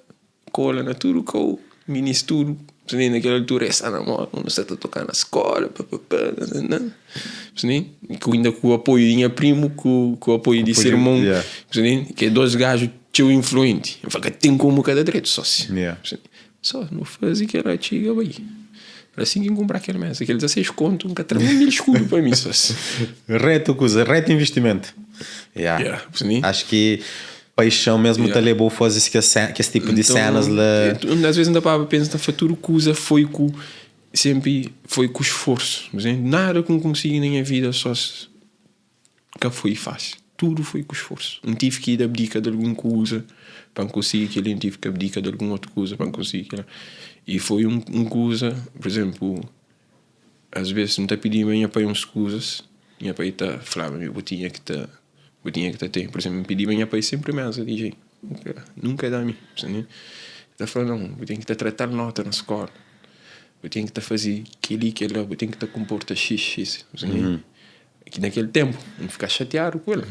kola na tudu kau, minis tudu, bu sta ntende? Na kel altura es sta na moda, un sta ta toka na skola, pa pa pa, nananã, bu sta ntende? Ku inda ku apoiu di nha primu, ku ku apoiu di se irmon, Yeah. bu sta ntende? Ke dos gaju. Txeu influenti. N fla ka ten komu ka da dretu sósi. Yeah. Só nu faze kel-la txiga bai. Era asin ki N kunpra kel mesa. Kel 16 kontu N ka tra un mil skudu pa mi sósi. Retu kuza, retu investimentu. Yeah. Yeah, sim. Acho ki paixão mesmo Yeah. ta leba-u faze kes, kes tipu di cenas la. Então, às vezes N ta para pa pensa, ta fla tudu kuza foi ku, senpri foi ku sforsu. Nada ku N konsigi na nha vida sósi. Ka foi fásil, tudu foi ku sforsu. N tive ki abdika di algun kuza pa N konsigi kel-li, N tive ki abdika di algun otu kuza pa N konsigi kel-la. I foi un kuza, pur izénplu, asvês N ta pidiba nha pai uns kuzas, nha pai ta flaba mi, bu tinha ki ta, bu tinha ki ta ten. Pur izénplu, N pidiba nha pai sénpri méza di djei, nunka el da mi. El ta fla, nau, bu ten ki ta tra tal nóta na skóla, bu ten ki ta faze kel-li, kel-la, bu ten ki ta konporta xis, xis. Ki na kel ténpu N fika xatiadu ku el,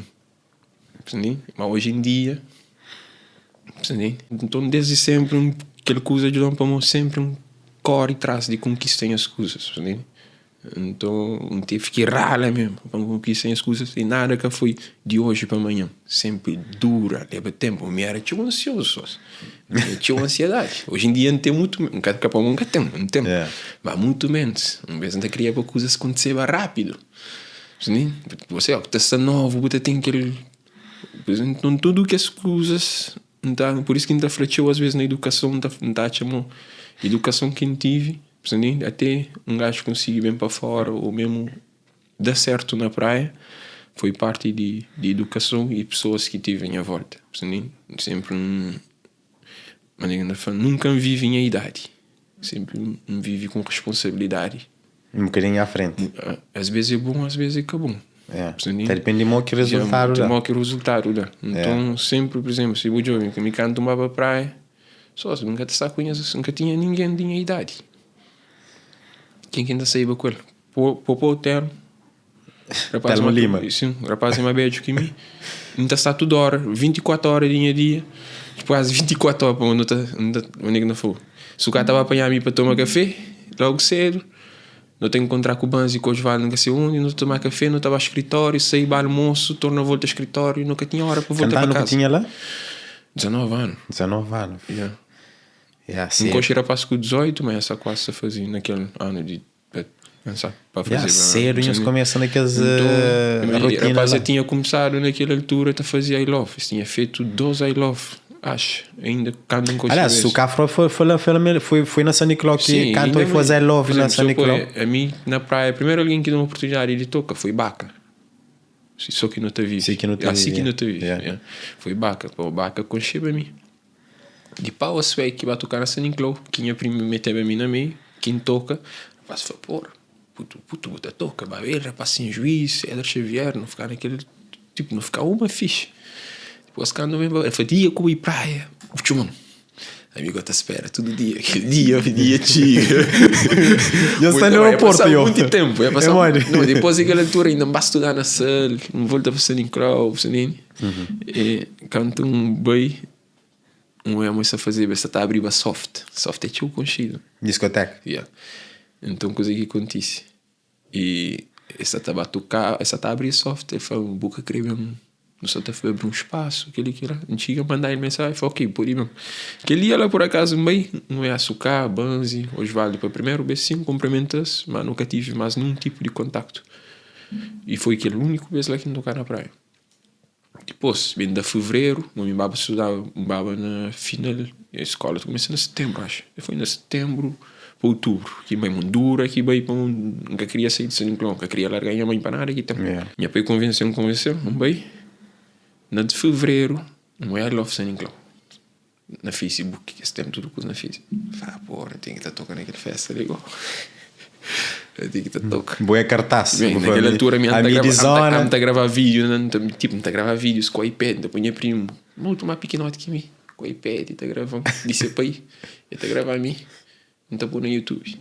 ma oji en dia, nton desdi sénpri kel kuza djuda-m pamodi sénpri N kóre tras di konkista nhas kuzas, nton N tevi ki rala mésmu pa N konkista nhas kuzas i nada ka foi di oji pa manhan, sénpri dura, leba ténpu, mi éra txeu ansiozu, txeu ansiedadi, oji en dia N ten mutu, N ka pamodi N ka ten, N ten, ma mutu ménus, un bes N ta kria pa kuzas kontiseba rápidu. Você ó, ta sta novu, bu ta ten kel. Nton, tudu kes kuzas. N ta, pur isu ki N ta fla txeu as ves na idukason, N ta, N ta atxa mo idukason ki N tivi, ate un gaju konsigi ben pa fora o memu da sertu na praia, foi parti di di idukason i pesoas ki tive nha volta. Senpri N, manera ki N ta fla, nunka N vivi nha idadi, senpri N vivi ku responsabilidadi. Un bokadinhu à frenti. As ves é bon, as ves é ka bon. Ta dipende di mo ki rezultadu da. Di mo ki rezultadu da. Nton, senpri, pur izemplu, si bu djobe mi kantu N ba pa praia, so N ka ta sta ku nhas, N ka tinha ningen di nha idadi. Ken ki N ta saiba ku el? Popô Telmo. Telmo Lima. Sin, rapaz é más bedju ki mi. N ta sta tudu óra, 24 óra di nha dia, kuazi 24 óra, pamodi nu ta, nu ta, undi ki nu ta fla? Si u ka ta ba panha mi pa toma kafé logu sedu, no ta inkontra ku Banzi ku Osvaldo nka se undi, no ta toma kafé, no ta ba skritóriu, sai ba almosu, torna volta skritóriu, no ka tinha ora pa volta pa kasa. Kantu anu ku tinha la? 19 anu. 19 anu. Ya. Ya, N sedu. konxe rapas ku 18, ma es sta kuasi ta faze na kel anu di pensa pa Ya, faze. sedu nhos kumesa na kes Nton, rotina rapas la. ja tinha kumsadu na kel altura ta faze I love, es tinha fetu 2 I love. Acho, ainda kantu N konxe Aliás, es. o Cafro foi, foi, lá, foi, lá, foi, foi na San Nicolau que Sim, cantou ainda e foi bem. Zé Love Por na exemplo, San se eu pôr Nicolau. a mim na praia, primeiro alguém que deu uma oportunidade de toca foi Baca. Só que não te vive. Sim, que não te Assim vive, que não te vive. yeah. Yeah. Foi Baca. Pô, Baca concheba a mim. De pau a sué que vai tocar na San Nicolau, que minha prima meteu a mim na meio, quem toca, rapaz, foi porra. Puto, puto, puta toca, vai ver, rapaz sem juiz, Éder Xavier, não ficar naquele tipo, não ficar uma ficha. Depois quando vem, ele falou, dia que eu praia, tchum. Amigo, tá espera todo dia, aquele dia, dia tira. Já está no aeroporto, eu. muito tempo, ia passar. É, não, depois daquela altura ainda basta estudar na sala, não volta para São Nicolau, você nem. E canto um boi, um é moça fazer, você tá abrindo soft, soft é tio conchido. Discoteca. Yeah. Então, coisa que acontece. E essa tá batucar, essa tá abrir soft, ele falou, buca querer mesmo. Não só tá foi abrir um espaço, aquele que lá. Antiga mandar ele mensagem, falou, ok, por aí mesmo. Aquele dia lá por acaso, meio, não é açúcar, Banzi, Osvaldo para primeiro, B5, cumprimenta-se, mas nunca tive mais nenhum tipo de contacto. E foi aquele único vez lá que não tocar na praia. Depois, vem da fevereiro, me baba estudar, baba na final, a escola começa em setembro, acho. Foi em setembro para outubro, que bem Mondura, que bem para um, nunca queria sair de São Nicolau, nunca queria largar minha mãe para nada aqui também. Yeah. Minha pai convenceu, me convenceu, não bem. Na de fevereiro, não é Love São Nicolau. Na Facebook, que esse tempo tudo coisa na Facebook. Fala, porra, tem que estar tocando naquela festa ali igual. Eu tenho que estar tocando. Boa cartaz. Bem, Vou naquela fazer. altura, A a minha zona. a gravar vídeo, né? tipo, não tá gravar vídeos com o iPad, então punha primo, muito mais pequenote que mim, com o iPad, tá gravando, disse pai, ele tá gravando a mim, não tá pôr no YouTube.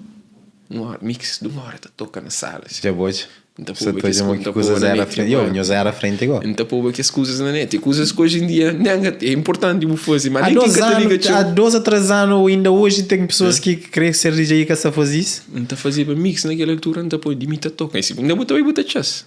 Uma hora, mix de uma hora, tá toca na sala. Assim. Já hoje. Então, Você pô, tá dizendo que coisas na era à net, frente. Eu, pô. nós era à frente igual. Então, pô, que as coisas na net, e coisas que hoje em dia nem é importante você fazer, mas Há nem dois quem que te liga, anos, tio. há 2 ou 3 anos, ainda hoje, tem pessoas que querem ser DJ e que só faz isso. Não tá fazia mix naquela altura, não tá pô, de mim tá toca. Esse ainda botou e botou chas.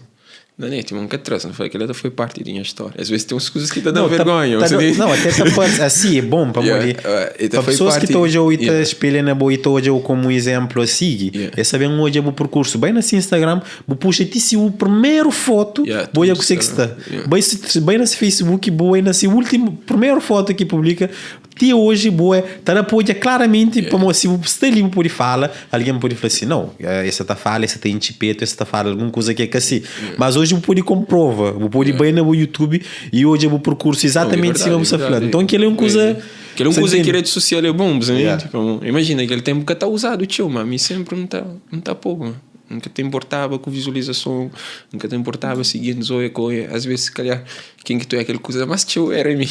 Na net, nunca atrás, não foi aquela foi parte da minha história. Às vezes tem umas coisas que te dão tá- vergonha. tá você do- diz- não, até tá pode- assim é bom para Yeah, morrer. então Para foi pessoas que parte- estão hoje a te yeah. espelham na boa e estão hoje como um exemplo a seguir, Yeah. é saber um hoje o percurso. Bem nesse Instagram, vou puxa ti se o primeiro foto, Yeah, boa tudo que você que está- está. yeah. Bem, bem nesse Facebook, boa nesse último primeiro foto que publica, ti hoje boa, tá na podia claramente para se você está ali por fala, alguém pode falar assim, não, essa tá fala, essa tem chipeto, essa tá fala alguma coisa que é que assim. Mas hoje o pode comprova, o pode bem no YouTube e hoje o percurso exatamente Não, é cima verdade, você é falando. verdade. Então aquilo é uma coisa Aquilo é uma Você coisa que entende? rede social é bom, você Yeah. Tipo, imagina, aquele tempo que está usado, tio, mas a mim sempre não está não tá pouco. mano. Nunca te importava com visualização, nunca te importava seguindo zoia, coia. Às vezes, se calhar, quem que tu é aquela coisa, mas tio, era mim.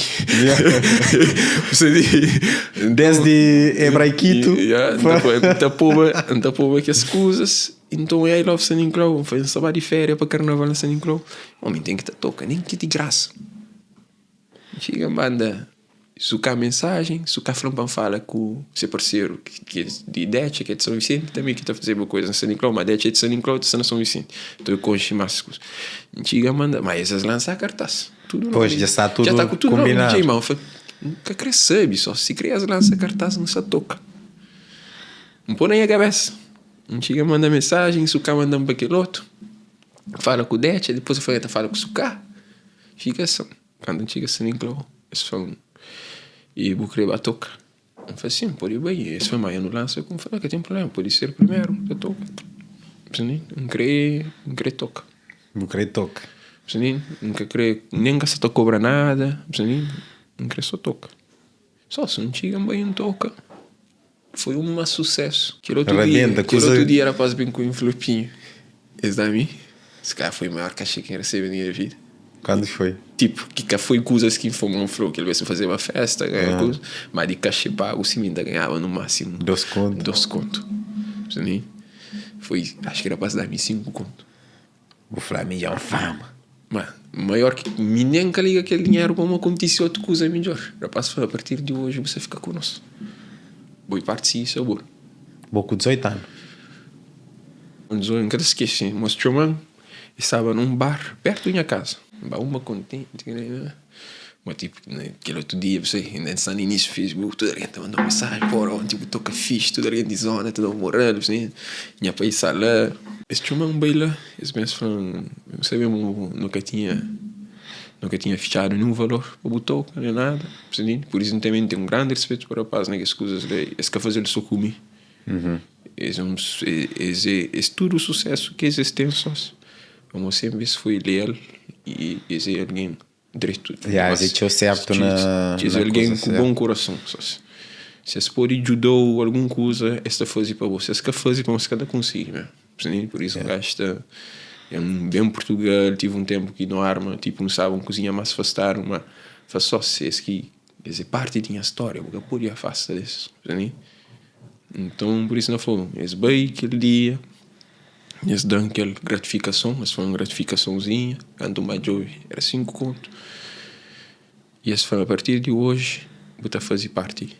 Você diz. Desde Hebraiquito. Yeah, então pô, então pô, que as coisas. Então é I love San Nicolau, foi um sábado de férias para carnaval em San Nicolau. Homem, tem que estar toca, nem que de graça. Chega, manda sucar mensagem, sucar flampan fala com seu parceiro que, que é de Deche, que é de São Vicente, também que está fazendo uma coisa em São Nicolau, mas Deche é de São Nicolau, está na São Vicente. Então eu concho mais coisas. Chega, manda, mas essas lançar cartaz. Tudo Pois, nome. já está tudo Já está com tudo nome, combinado. DJ, irmão. Falei, nunca cresceu, só se cria as lança cartaz, não se toca. Não põe nem a cabeça. Antiga manda mensagem, Sucá manda para aquele outro. Fala com o Dete, depois eu falei, fala com o Sucá. Fica assim. Quando antiga se Nicolau, eles falam. I bu kre ba toka? N fla, sin, pode bai. Es fla, ma nu lansa ku. N fla, ka ten prubléma, pode ser primeru ta toka. N kre, N kre toka. Bu kre toka. N ka kre, nen N ka sa ta kobra nada, N kre so toka. So si N txiga N bai N toka. Foi uma susesu. Kel otu dia, kel otu dia rapaz ben ku envelopinhu, es da-mi, se calhar foi maior kaxê ki N resebe na nha vida. Kantu ki foi? Tipo, ki ka foi kuzas ki N fuma un flor, kel bes N fazeba festa, ganha kuza, ma di kaxê pagu si mi N ta ganhaba no másimu Dos kontu. Dos kontu. Foi, acho ki rapaz da-mi 5 kontu. Bu fla mi dja N fama. Ma maior ki mi nen ka liga kel dinheru pa ma kontise otu kuza midjor. Rapaz fla apartir di oji bu sa fika ku nos. Bo i parti si sabor. Bo ku 18 anu. 18 N ka ta skese mos txoma-m e staba nun bar pertu di nha kaza. N ba uma kontenti. Ma tipo kel otu dia bu sai inda sta na inísiu Facebook tudu algen ta manda mensaji pora onti bu toka fixi tudu algen di zona ta dau moral bu sai nha pai sta la. Es txoma-m bai la es ben fla-m bu sabe ma nu ka tinha nu ka tinha fitxadu ninhun valor pa bu toka nen nada bu sta ntende pur isu N tanbe N ten un grandi rispetu pa rapaz na kes kuzas la es ka faze-l so ku mi es es es tudu susesu ki es ten sos pamodi senpri es foi leal i es é algen. Dretu. Ya, es é txeu sertu na Es é algen ku bon kurason. Si es pode djuda-u algun kuza, es ta faze pa bo. Si es ka faze pa bo, es ka ta konsigi mésmu. Pur isu, un gaju ta. N ben Purtugal, tive un ténpu ki no arma, tipu, N staba un kuzinha más afastadu, má fla sô si es ki. Es é parti di nha stória, bu ka pode afasta di es. Nton, pur isu, N fla, es bai kel dia. Es da-m kel gratifikason, es fla-m gratifikasonzinha, kantu N ba djobe éra 5 kontu. I es fla-m apartir di oji bu ta faze parti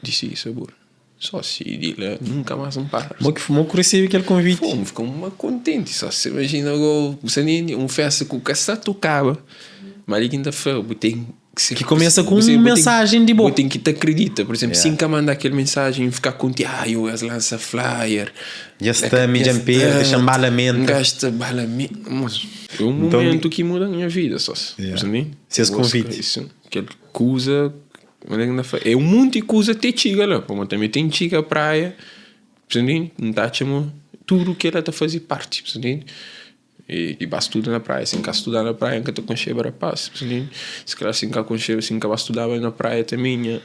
di Sigi Sabor. Só si di la nunka más N para. Mo ki mo ku resebe kel konviti? Pô, N fika uma kontenti. Só si imajina go, bu sta ntende? Un festa ku ka sta tokaba, ma li ki N ta fla bu ten. Ki kumesa ku un mensajen di bo. Bu ten ki ta kridita. Pur izénplu, si N ka manda kel mensajen, N fika kontenti, ah, yo, es lansa flyer. Dja sta mi dja N perde, dexa-m bala menta. N gasta bala menta. É un momentu ki muda nha vida, sós. Se es konviti. Kel kuza, é un monti kuza te txiga la, pamodi tanbe ten txiga praia, N ta atxa ma tudu kila ta faze parti. E ba studa na praia, si N ka studa na praia N ka ta konxeba rapaz, si kalhar si N ka konxeba, si N ka ba studaba na praia tanbe nha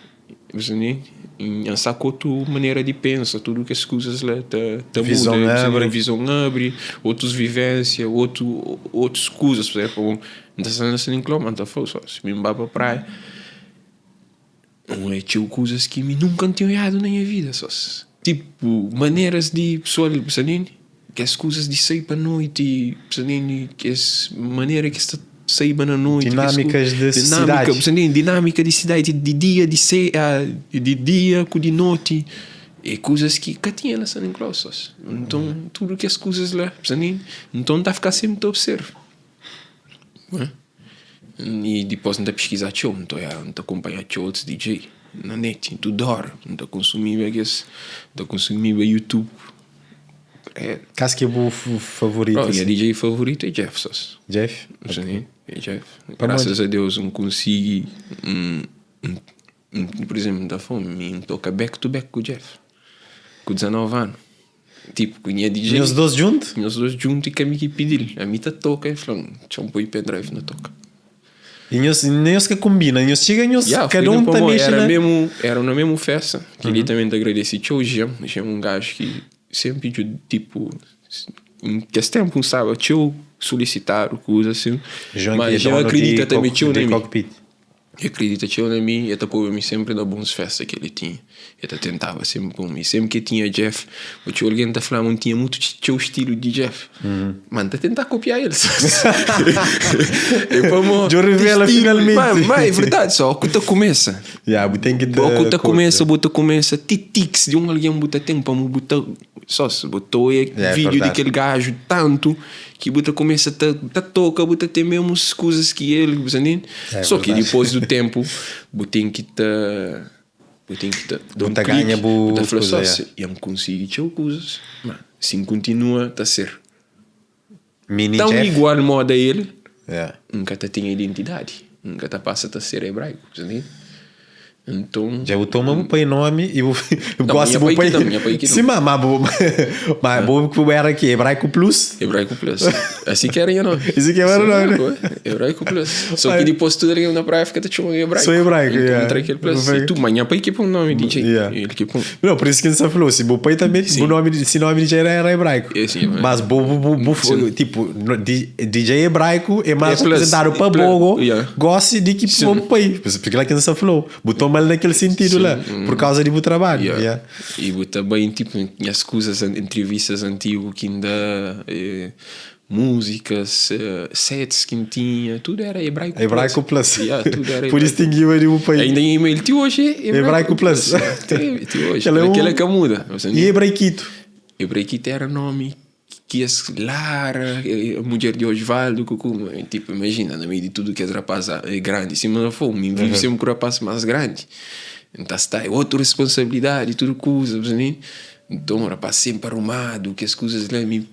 N sta ku otu manera di pensa, tudu kes kuzas la ta muda, vizon abri, otus vivensia, otu otus kuzas, pur izemplu N ta sta na San Nicolau ma N ta fla-u si mi N ba pa praia N oja txeu kuzas ki mi nunka N ten ojadu na nha vida sos. Tipu maneras di pesoal bu sta ntende? Kes kuzas di sai pa noiti bu sta ntende? Kes manera ki es ta saiba na noiti Dinamikas di sidadi. Bu sta ntende? Dinamika di sidadi di dia di se di dia ku di noti é kuzas ki ka tinha na San Nicolau sos. Nton tudu kes kuzas la bu sta ntende? Nton N ta fika senpri ta observa. I dipôs N ta piskiza txeu, N ta oiá, N ta kunpanhá txeu otus DJ na net, tudu óra N ta konsumiba kes, N ta konsumiba YouTube. Kas ki é bu favoritu? Nha DJ favoritu é Jeff Sos. Jeff? Sim, é Jeff. Grasas a Deus N konsigi, N, pur izénplu, N ta fla-u, mi N toka back to back ku Jeff, ku 19 anu. Tipo, ku nha DJ. Nhos dos djuntu? Nhos dos djuntu i ka mi ki pidi-l. Ami ta toka, el fla-m, txeu-m poi pendrive na toka. I nhos, nhos ka konbina, nhos txiga nhos, Ya, kada un ta mexe era na. Memu, era na memu festa. Kel-li tanbe N ta agradese txeu Jean. Jean un gaju ki senpri dju, tipo, kes tenpu N staba txeu solisitadu, kuza asin. Jean Ma ki é Jean donu di akredita tanbe txeu na di mi. Cockpit. E kridita txeu na mi, e ta poba mi senpri na bons festa ki el tinha. E ta tentaba senpri pô-m. I senpri ki e tinha Jeff, ô txeu algen ta fla-m ma N tinha mutu txeu stilu di Jeff. Ma N ta tenta kopia el. É pamó Djo revela finalmenti. Ma, ma é verdadi, só ku ta kumesa. Ya, bu ten ki ta. Bo ku ta kumesa, bu ta kumesa ti tics di un algen bu ta ten pamó bu ta. Só si bu ta oia vídeo di kel gaju tantu ki bu ta kumesa ta ta toka, bu ta ten mesmus kuzas ki el, bu sta ntende? Só ki dipôs du ténpu bu ten ki ta bu ten ki ta da un kliki, bu ta fla só si dja N konsigi txeu kuzas, ma si N kontinua ta ser tãu igual moda el, N ka ta ten identidadi. N ka ta pasa ta ser ebraiku, entende? Nton. Dja bu toma bu pai nomi i bu Não, gosi nha bu pai pai. ki dam, nha pai ki dam. Sim, ma ma bu ma bu bu era ki hebraico plus? Hebraico plus. Asi ki era nha nomi. Asi ki era Sim, nomi. pô, Hebraico plus. Só ki dipôs tudu algen na praia fika ta txoma hebraico. Só hebraico, Então, yeah. N tra kel plus. Bu E tu, ma nha pai ki pon nomi DJ. Yeah. El ki pon. Não, por isso ki N sa falou, si bu pai também, bu nomi, si nomi DJ era, era hebraico. É, sim, Mas bu, bu, bu, bu, Sim. tipo, no, di, DJ hebraico é mais É plus, representado pa é plus, bogo yeah. gosi di ki Sim. pa bu pai. Porque lá ki N sa falou, bu toma-l naquele sentido Sim, lá, por causa di bu trabalho. Yeah. Yeah. E bu ta bai tipo nhas kuzas, entrevistas antigo ki N da, eh, músicas, eh, sets ki N tinha, tudo era hebraico plus. Hebraico plus. Yeah, tudo era Por hebraico. distinguiba di bu pai. Ainda em e-mail ti hoje é Hebraico plus. Yeah, ti hoje. Kel é um- Aquela que muda. Você E hebraiquito. Hebraiquito era nome que as Lara, a mulher de Osvaldo, Cucu, tipo, imagina, no meio de tudo que as rapazes é grande, assim, mas não foi, me vive sempre com o rapaz mais grande. Então está, é outra responsabilidade, tudo coisa, né? Então o rapaz sempre arrumado, que as coisas lá me.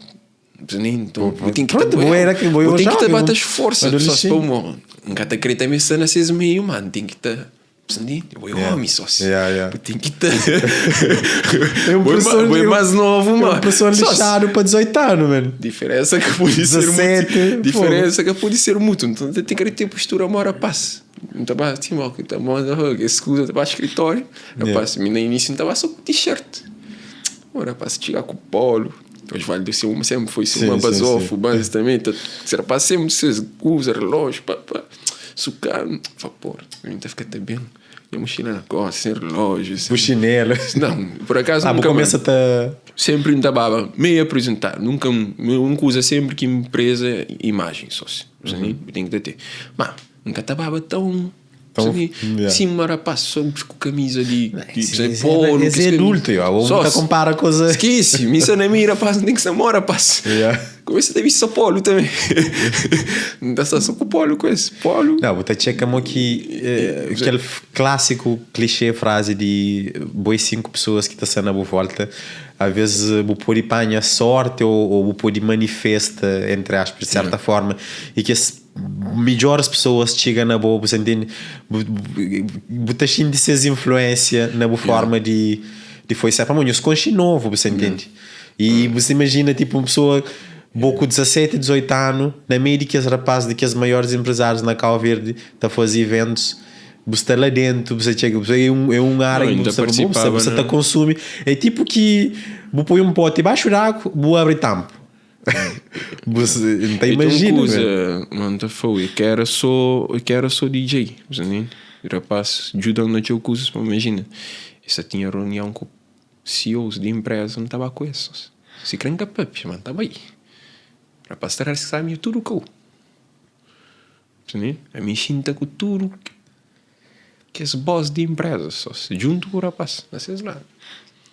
Né? Então, eu tenho que Pronto, tá- vou era que vou eu tenho que jovem, bater um as forças, só se adolescente. para um nunca te querer também estar nesses meio, mano, tem que estar. Eu Yeah. homem, só se. Yeah, yeah. Tem que estar. É um Vou professor, vou mais novo, é um mano. professor Só se- lixado para 18 anos, mano. Diferença que pode ser 17, muito. Diferença que pode ser muito. Então tem que ter postura mora paz. Não estava assim, mal, que tá bom, escusa, estava escritório. Rapaz, no início não estava só com t-shirt. Ora, rapaz, chegar com o polo. Osvaldo sempre sempre foi Sim, uma sim, basofo, mas também, tá, será para sempre se usa relógio, pá, pá, sucar, vapor, a gente fica até bem. Minha mochila na costa, sem relógio. Sem... O chinelo. Não, por acaso Ah, nunca começa a Sempre estava meio apresentar. Nunca, nunca usa sempre que empresa imagem só se. Uhum. Tem que ter. Mas nunca estava tão. Tão- Tão yeah. Sim, mas rapaz, só com camisa de, de, Esse- de polo. esse é adulto, eu. Só Nunca se- compara coisa. Esquece, missa na mira, rapaz, não tem que ser mora, rapaz. Yeah. Começa a ter visto só polo também. Não dá só com polo com esse. Polo. Não, você checa mo que aquele clássico clichê frase de boi cinco pessoas que está sendo a boa volta, às vezes bu pode panha sorte ou bu pode manifesta entre aspas de certa forma e que as melhores pessoas chegam na boa, você entende? Bu bu tá cheio de ses influência na boa forma de foi ser para os conche novo, você entende? E você imagina tipo uma pessoa Vou com 17, 18 anos, na meio de que as rapazes, de que as maiores empresários na Cabo Verde está a fazer eventos, você está lá dentro, você chega, você é um área Não, que ainda você, você, participava, você né? tá consome. É tipo que vou pôr um pote embaixo d'água, vou abrir tampo. Você não tá E tem uma imagina, coisa, velho. mano, tá foi, eu quero só, eu quero só DJ, você entende? O rapaz ajudando na teu coisas, mas imagina, essa tinha reunião com CEOs de empresa, não estava com isso. Se crê que papi, mano, tava aí. Rapaz, terá que sabe tudo com. Você entende? A minha xinta com tudo que esse boss de empresa, só se junto com o rapaz, nasces lá.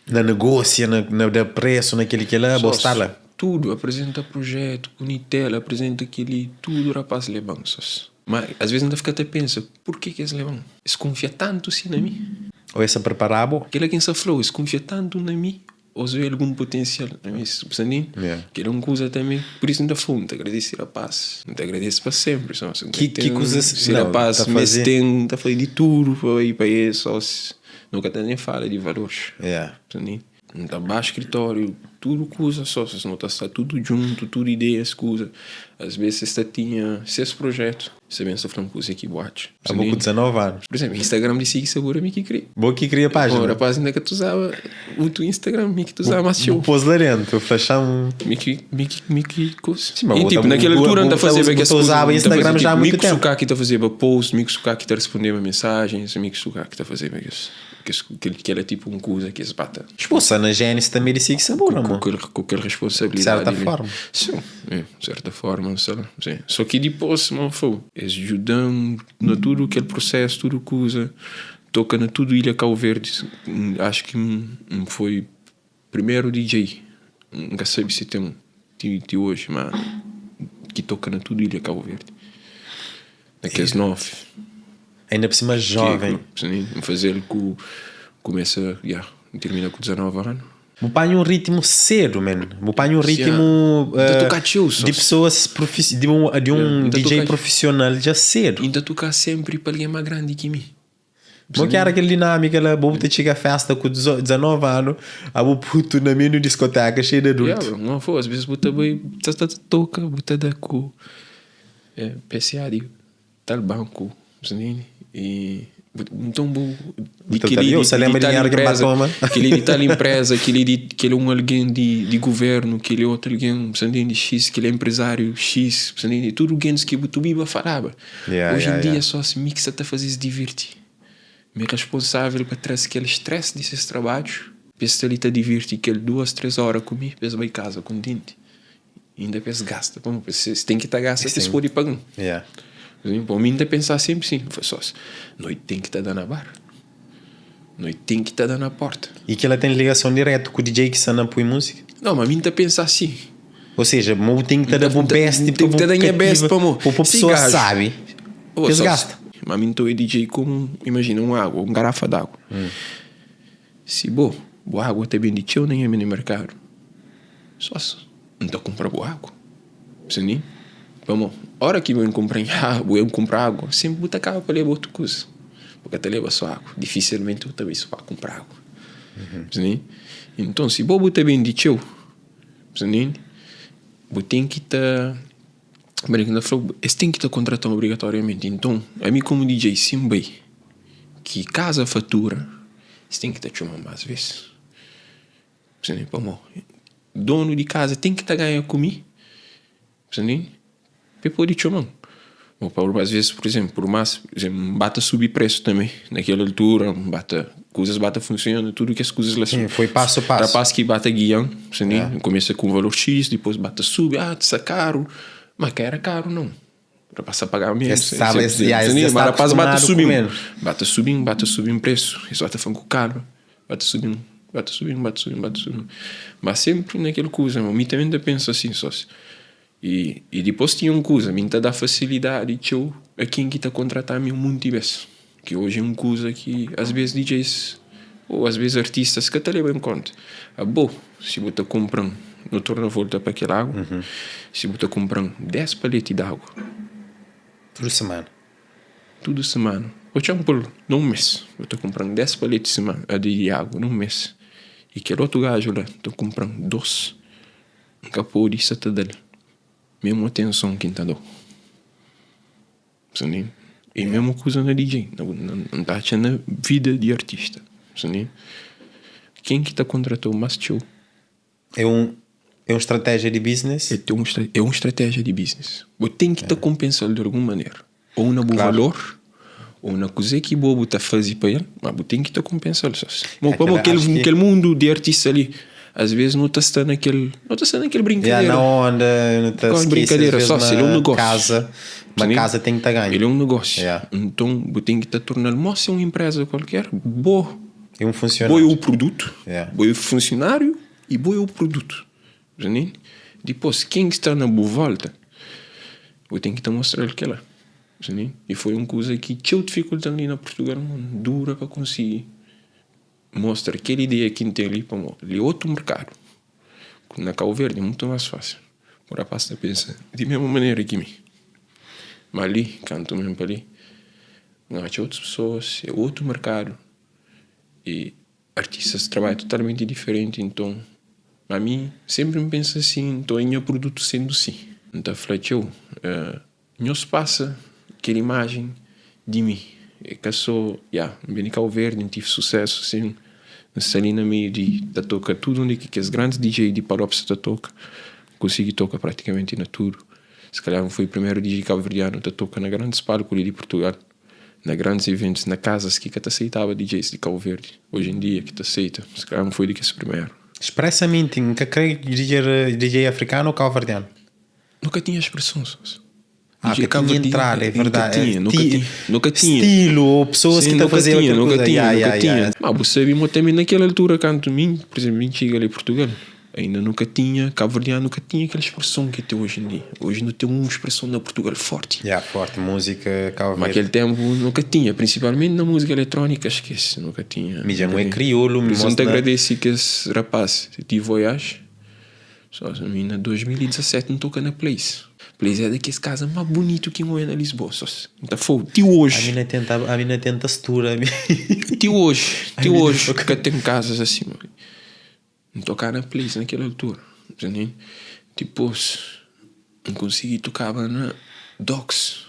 Na negócio, na da preço, naquele que lá, Só você está lá. Tudo, apresenta projeto, com Nutella, apresenta aquele, tudo, rapaz, levam só. Mas às vezes ainda fica até pensa, por que que eles levam? Eles confiam tanto assim na mim. Ou essa preparado? Aquele quem se falou, eles confiam tanto na mim, ou se vê algum potencial na mim, você entende? Yeah. Que é uma coisa também, por isso ainda foi, não te agradeço, rapaz, não te agradeço para sempre. Só, se Que coisa- Se não, rapaz, tá mas fazer- tem, tá fazendo de tudo para ir para isso, só se, nunca até nem fala de valores. Yeah. Entendeu? Não baixo escritório, tudo coisa só, se não está tudo junto, tudo ideias, coisa. Às vezes você tinha seis projetos, você pensa falando coisa aqui, boate. Há pouco 19 anos. Por exemplo, Instagram de si, segura me que cria. Bom que cria página. Bom, rapaz, ainda que tu usava o teu Instagram, me que tu usava mais show. Pôs lá dentro, flashar um. Me que, me que, me que coisa. Sim, mas E o tipo, tá- naquela o- altura o- não tá o- fazendo o- que as o- usava coisas- tá Instagram fazendo, já há tipo, muito Mico tempo. Sukaki tá fazendo post, Mico Sukaki tá respondendo mensagens, Mico Sukaki tá fazendo isso. Que, que ela é tipo um coisa que se bata. Expulsa na Gênesis também disse que sabor, com, amor. aquele, com aquela responsabilidade. De certa né? forma. Sim, é, de certa forma, sei lá, sim. Só que depois, não foi. Eles ajudam na tudo aquele processo, tudo que usa, toca na tudo Ilha Cabo Verde. Acho que foi primeiro DJ, nunca sabe se tem um de hoje, mas que toca na tudo Ilha Cabo Verde. Naqueles nove. Ainda por cima jovem. Que, sim, fazer com começa, yeah, termina com 19 anos. Bu panha un ritmu sedu, man. Bu panha un ritmu di pessoas profi di un di un DJ profisional dja sedu. I N ta toka sempri pa algen más grandi ki mi. Mo ki era kel dinâmika la, bo bu ta txiga festa ku 19 anu, abo putu na meiu di diskoteka xeiu di adultu. Yeah, bro, fo, às vezes bu ta bai, bu ta toka, bu ta da ku PCA di tal banku, e nton bu di keli di tal empresa, keli di tal empresa, keli di keli un algen di di governu, keli otu algen, bu ntende, X, keli é empresáriu X, bu ntende, tudu gentis ki bu ta obiba falaba. Oji en dia só si mi ki sa ta faze-s divirti. Mi é responsável pa tra-s kel stress di ses trabadju, pa es sta li ta divirti kel duas, tres óra ku mi, pa es bai kaza kontenti. Inda pa es gasta, pamodi es ten ki ta gasta pa es pode paga-m. Pa mi N ta pensa sénpri sin, N fla sós, noiti ten ki ta da na bar, noiti ten ki ta da na pórta. I kel-la ten ligason dirétu ku DJ ki sta na pui múzika? Nau, ma mi N ta pensa sin. Ou seja, ma bu ten ki ta da bu best pa bu kativa, pa bu pessoa sabi pa es gasta. Ma mi nton é DJ komu, imajina un agu, un garafa di agu. Si bo, bu agu ta bende txeu na nha mini merkadu, sos N ta kunpra bu agu. Sini? Pamo, ora ki bu ben kunpra nha agu, bu ben kunpra agu, senpri bu ta kaba pa leba otu kuza. Bu ka ta leba so agu, difisilmenti bu ta bai so pa kunpra agu. Sini? Nton, si bo bu ta bende txeu. Entende? Bu ten ki ta, manera ki N ta fla-u, es ten ki ta kontrata-m obrigatoriamenti. Nton, ami komu DJ, si N bai ki kaza fatura, es ten ki ta txoma-m más bes. Entende? Pamodi donu di kaza ten ki ta ganha ku mi. Entende? Pa e pode txoma-m. Ô pa às vezes, pur izénplu, pur más, pur izénplu, N ba ta subi presu tanbe na kel altura, N ba ta, kuzas ba ta funsiona, tudu kes kuzas la. Sim, foi pasu pasu. Rapaz ki ba ta gia-m, entende? N kumesa ku un valor X, dipôs ba ta subi, ah, sta karu. Ma ka éra karu nau. Rapaz ta pagaba ménus. Es staba, es, ya, es dja Ma staba rapaz ba ta akustumadu ku subi-m, ménus. ba ta subi-m, ba ta subi-m presu. Es ba ta fla-m ku kalma, ba ta subi-m, ba ta subi-m, ba ta subi-m, ba ta subi-m. Ma sénpri na kel kuza, mi tanbe N ta pensa asin, sósiu. I i dipôs tinha un kuza, mi N ta da fasilidadi txeu a ken ki ta kontrata mi un monti bês. Ki oji é un kuza ki asbês DJs ô asbês artistas ka ta leba en konta. Abo, si bu ta kunpra-m, nu torna volta pa kel agu, si bu ta kunpra-m 10 paleti di agu. Tudu simana? Tudu simana. Ô txeu pô-l na un mês. Bu ta kunpra-m 10 paleti di agu na un mês. I kel otu gaju la ta kunpra-m 2. N ka pode sa ta da-l memu atenson ki N ta da-u. Sabe? É memu kuza na DJ. N ta atxa na vida di artista. Sabe? Ken ki ta kontrata-u más txeu. É un é un stratéjia di business? É un é un stratéjia di business. Bu ten ki ta konpensa-l di algun manera. Ou na bu valor, ou na kuzê ki bo bu ta faze pa el, ma bu ten ki ta konpensa-l sós. Mo pamo kel kel mundu di artista li, as vezes nu ta sta na kel, nu ta sta na kel brinkadeira. Ya, na onda, nu ta skese brinkadeira sós, el é un negósiu. Kaza, ma kaza ten ki ta ganha. El é un negósiu. Nton bu ten ki ta torna-l mó se un enpresa kualker, bo É un funsionáriu. Bo é o produtu, bo é funsionáriu i bo é o produtu. Dipôs, ken ki sta na bu vólta, bu ten ki ta mostra-l kel-la. I foi un kuza ki txeu difikulta-m li na Purtugal, N dura pa konsigi mostra kel ideia ki N ten li, pamodi li é otu merkadu. Na Kau Verdi é mutu más fásil, un rapás ta pensa di mésmu manera ki mi. Má li, kantu N ben pa li, N atxa otus pesoas, é otu merkadu i. Artistas trabadja totalmenti diferenti nton ami senpri n pensa si nton é nha produtu sendu si. N ta fla txeu nhos pasa kel imajen di mi é ka so ya n ben di Kau Verdi n tive susesu sin n sta li na meiu di ta toka tudu undi ki kes grandis DJ di Palop sa ta toka n konsigi toka pratikamenti na tudu si kalhar n foi primeru DJ kauverdianu ta toka na grandis palku li di Purtugal. Na grandis iventus, na kazas ki ka ta seitaba DJs di Kau Verdi, oji en dia ki ta seita, si kalhar N foi di kes primeru. Spresamenti, N ka kre DJ afrikanu ou kauverdianu. Nu ka tinha spreson sos. Ah, ka tinha entrada, é verdadi. Nu ka tinha, nu ka tinha. Stilu ou pesoas ki ta fazeba kel kuza. Nu ka tinha, nu ka tinha. Ma bu sabe ma tanbe na kel altura kantu mi, pur izenplu, mi txiga li Purtugal. Ainda nu ka tinha, kabuverdianu ka tinha kel spreson ki ten oji en dia. Oji nu ten un spreson na Purtugal forti. Ya, forti, múzika Kabu Ma Verdi. kel ténpu nu ka tinha, prinsipalmenti na múzika eletrónika, skese, nu ka tinha. Mi dja N é kriolu, Pur mi isu N ta mostra. agradese kes rapaz di Voyage. Só mi na 2017 N toka na Place. Place é di kes kaza más bunitu ki N oia na Lisboa, só N ta fla-u, ti oji. Ami na tenta, ami na tenta stura ami. Ti oji, ti oji ka ten kazas asi. N toka na Place na kel altura, ntende? Dipôs N konsigi tokaba na Docks,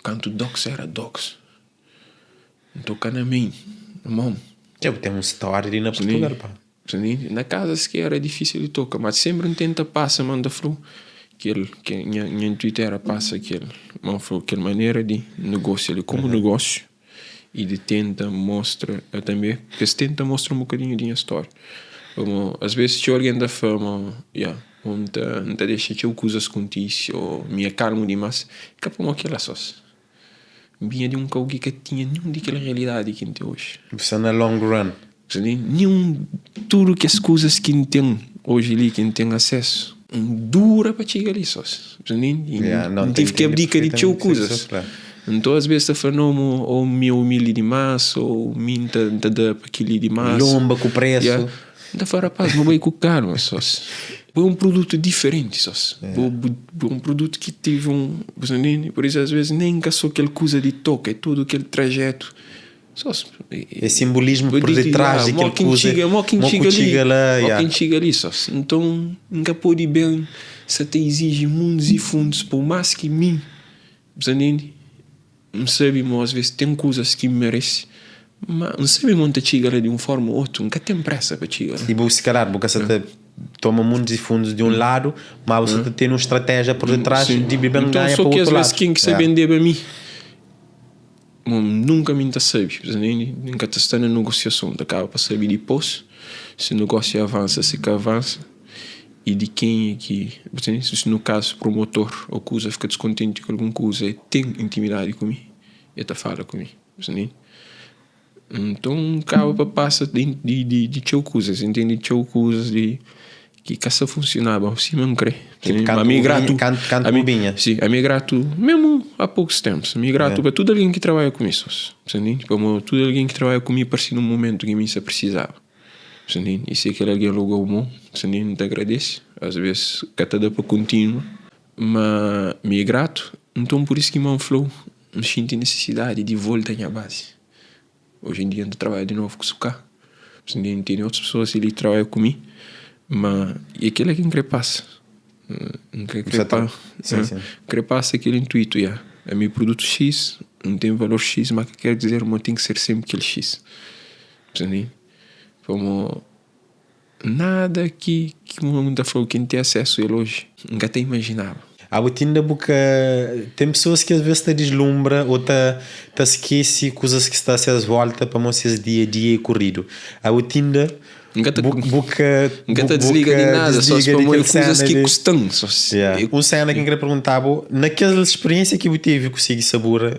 kantu Docks éra Docks. N toka na Main, na Mom. Dja bu ten un stória li na Purtugal, pá. Na kazas ki éra difísil di toka, ma sénpri N tenta pasa ma N ta fla-u kel ki nha intuitu éra pasa kel, ma N fla-u kel manera di negósiu li komu negósiu i di tenta mostra tanbe pa es tenta mostra un bokadinhu di nha stória pamodi asves txeu algen ta fla ma ya N ta dexa txeu kuzas kontise ô mi é kalmu dimás ka pamodi kila sô N binha di un kau ki ka tinha ninhun di kel realidadi ki N ten oji. Bu sta na long run. Ninhun, tudu kes kuzas ki N ten oji li, ki N ten asesu, N dura pa txiga li sós. N tive ki abdika di txeu kuzas. Nton as ves ta fla no ô mi é umildi dimás ô mi N ta da pa kel-li dimás. Lomba ku presu. N ta fla rapaz, nu bai ku kalma sós. Bo é un produtu diferenti sós. Bo bo é un produtu ki tevi un, bu sta ntende? Pur isu as ves nen ka so kel kuza di toka, é tudu kel trajetu sós. É simbolismu por detrás di kel kuza, mo ki N txiga li, mo ki N txiga li sós. Nton N ka pode ben sa ta iziji mundus i fundus pa más ki mi, bu sta ntende? N sabe ma as ves ten kuzas ki N merese, ma N sabe ma N ta txiga la di un forma o otu, N ka ten presa pa txiga la. I bu si kalhar bu ka sa ta toma muntis di fundus di un ladu, ma bu sa ta ten un stratéjia por detrás di ben ganha pa Nton, so ki otu as ves ladu. ken ki sa bendeba mi, nunka mi N ta sabe, N ka ta sta na negosiason, N ta kaba pa sabe dipôs si negósiu avansa, si ka avansa. I di kenha ki, si no kazu promotor o kuza fika diskontenti ku algun kuza e ten intimidadi ku mi, e ta fala ku mi, nton kaba pa pasa di di txeu kuzas, ntende txeu kuzas di ki ka sta funsionaba sima N kre. Ami é gratu, si, ami é gratu mesmu a pokus tempus, ami é gratu pa tudu algen ki trabadja ku mi, pamodi tudu algen ki trabadja ku mi parse na un mumentu ki mi sta prisizaba. I si kel algen luga-u mon, N ta agradese. Asves ka ta da pa kontinua, ma mi é gratu. Nton pur isu ki N fla-u, N xinti nisisidadi di volta nha bazi. Oji en dia N ta trabadja di novu ku Suká. N tene otus pesoas li ki trabadja ku mi, ma é kel-la ki N kre pasa. N kre kre pasa kel intuitu, ya. Ami produtu X, N ten valor X, ma ka ker dizer ma ten ki ser senpri kel X. Pamo nada ki ki un ta fla-u ki N ten asesu el oji, N ka ta imajinaba. Abo ti inda bu ka ten pesoas ki as ves ta dislumbra o ta ta skese kuzas ki sta a ses volta pamo ses dia a dia e kuridu. Abo ti inda N ka ta bu bu ka N ka bu ta bu desliga ka di nada só desliga di pamo kel é kuzas sena ki di kusta-m só Yeah. Un sena ki N kre pergunta-bu, na kel speriensia ki bu tevi ku Sigui Sabura,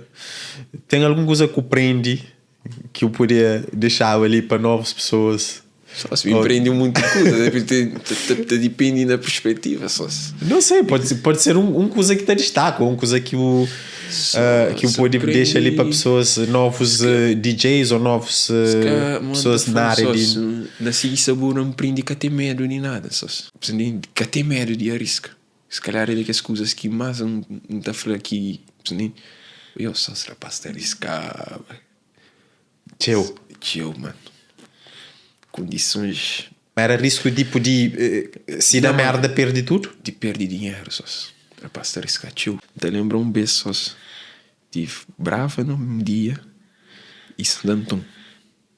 ten algun kuza ku prendi Ki bu podia dexaba li pa novus pessoas. Só se mi prende um monte de coisa, ta depende na perspectiva só se. Não sei, pode, pode ser um, um coisa que te destaca, um coisa que o uh, que o pode deixa ali para pessoas novos uh, DJs ou novos uh, pessoas na área de. Na seguir sabor não prende que tem medo de nada, só se. Que tem medo de arrisca. Se calhar é daquelas coisas que mais não tá fla que Eu só se rapaz ta arriscaba. Txeu. Txeu, mano. Condições. Era risco tipo di si da merda perde tudo? Di perde dinheiro só. Rapaz ta arrisca txeu. Ta lembra um bes só. Tive brava num dia e Santo Antão.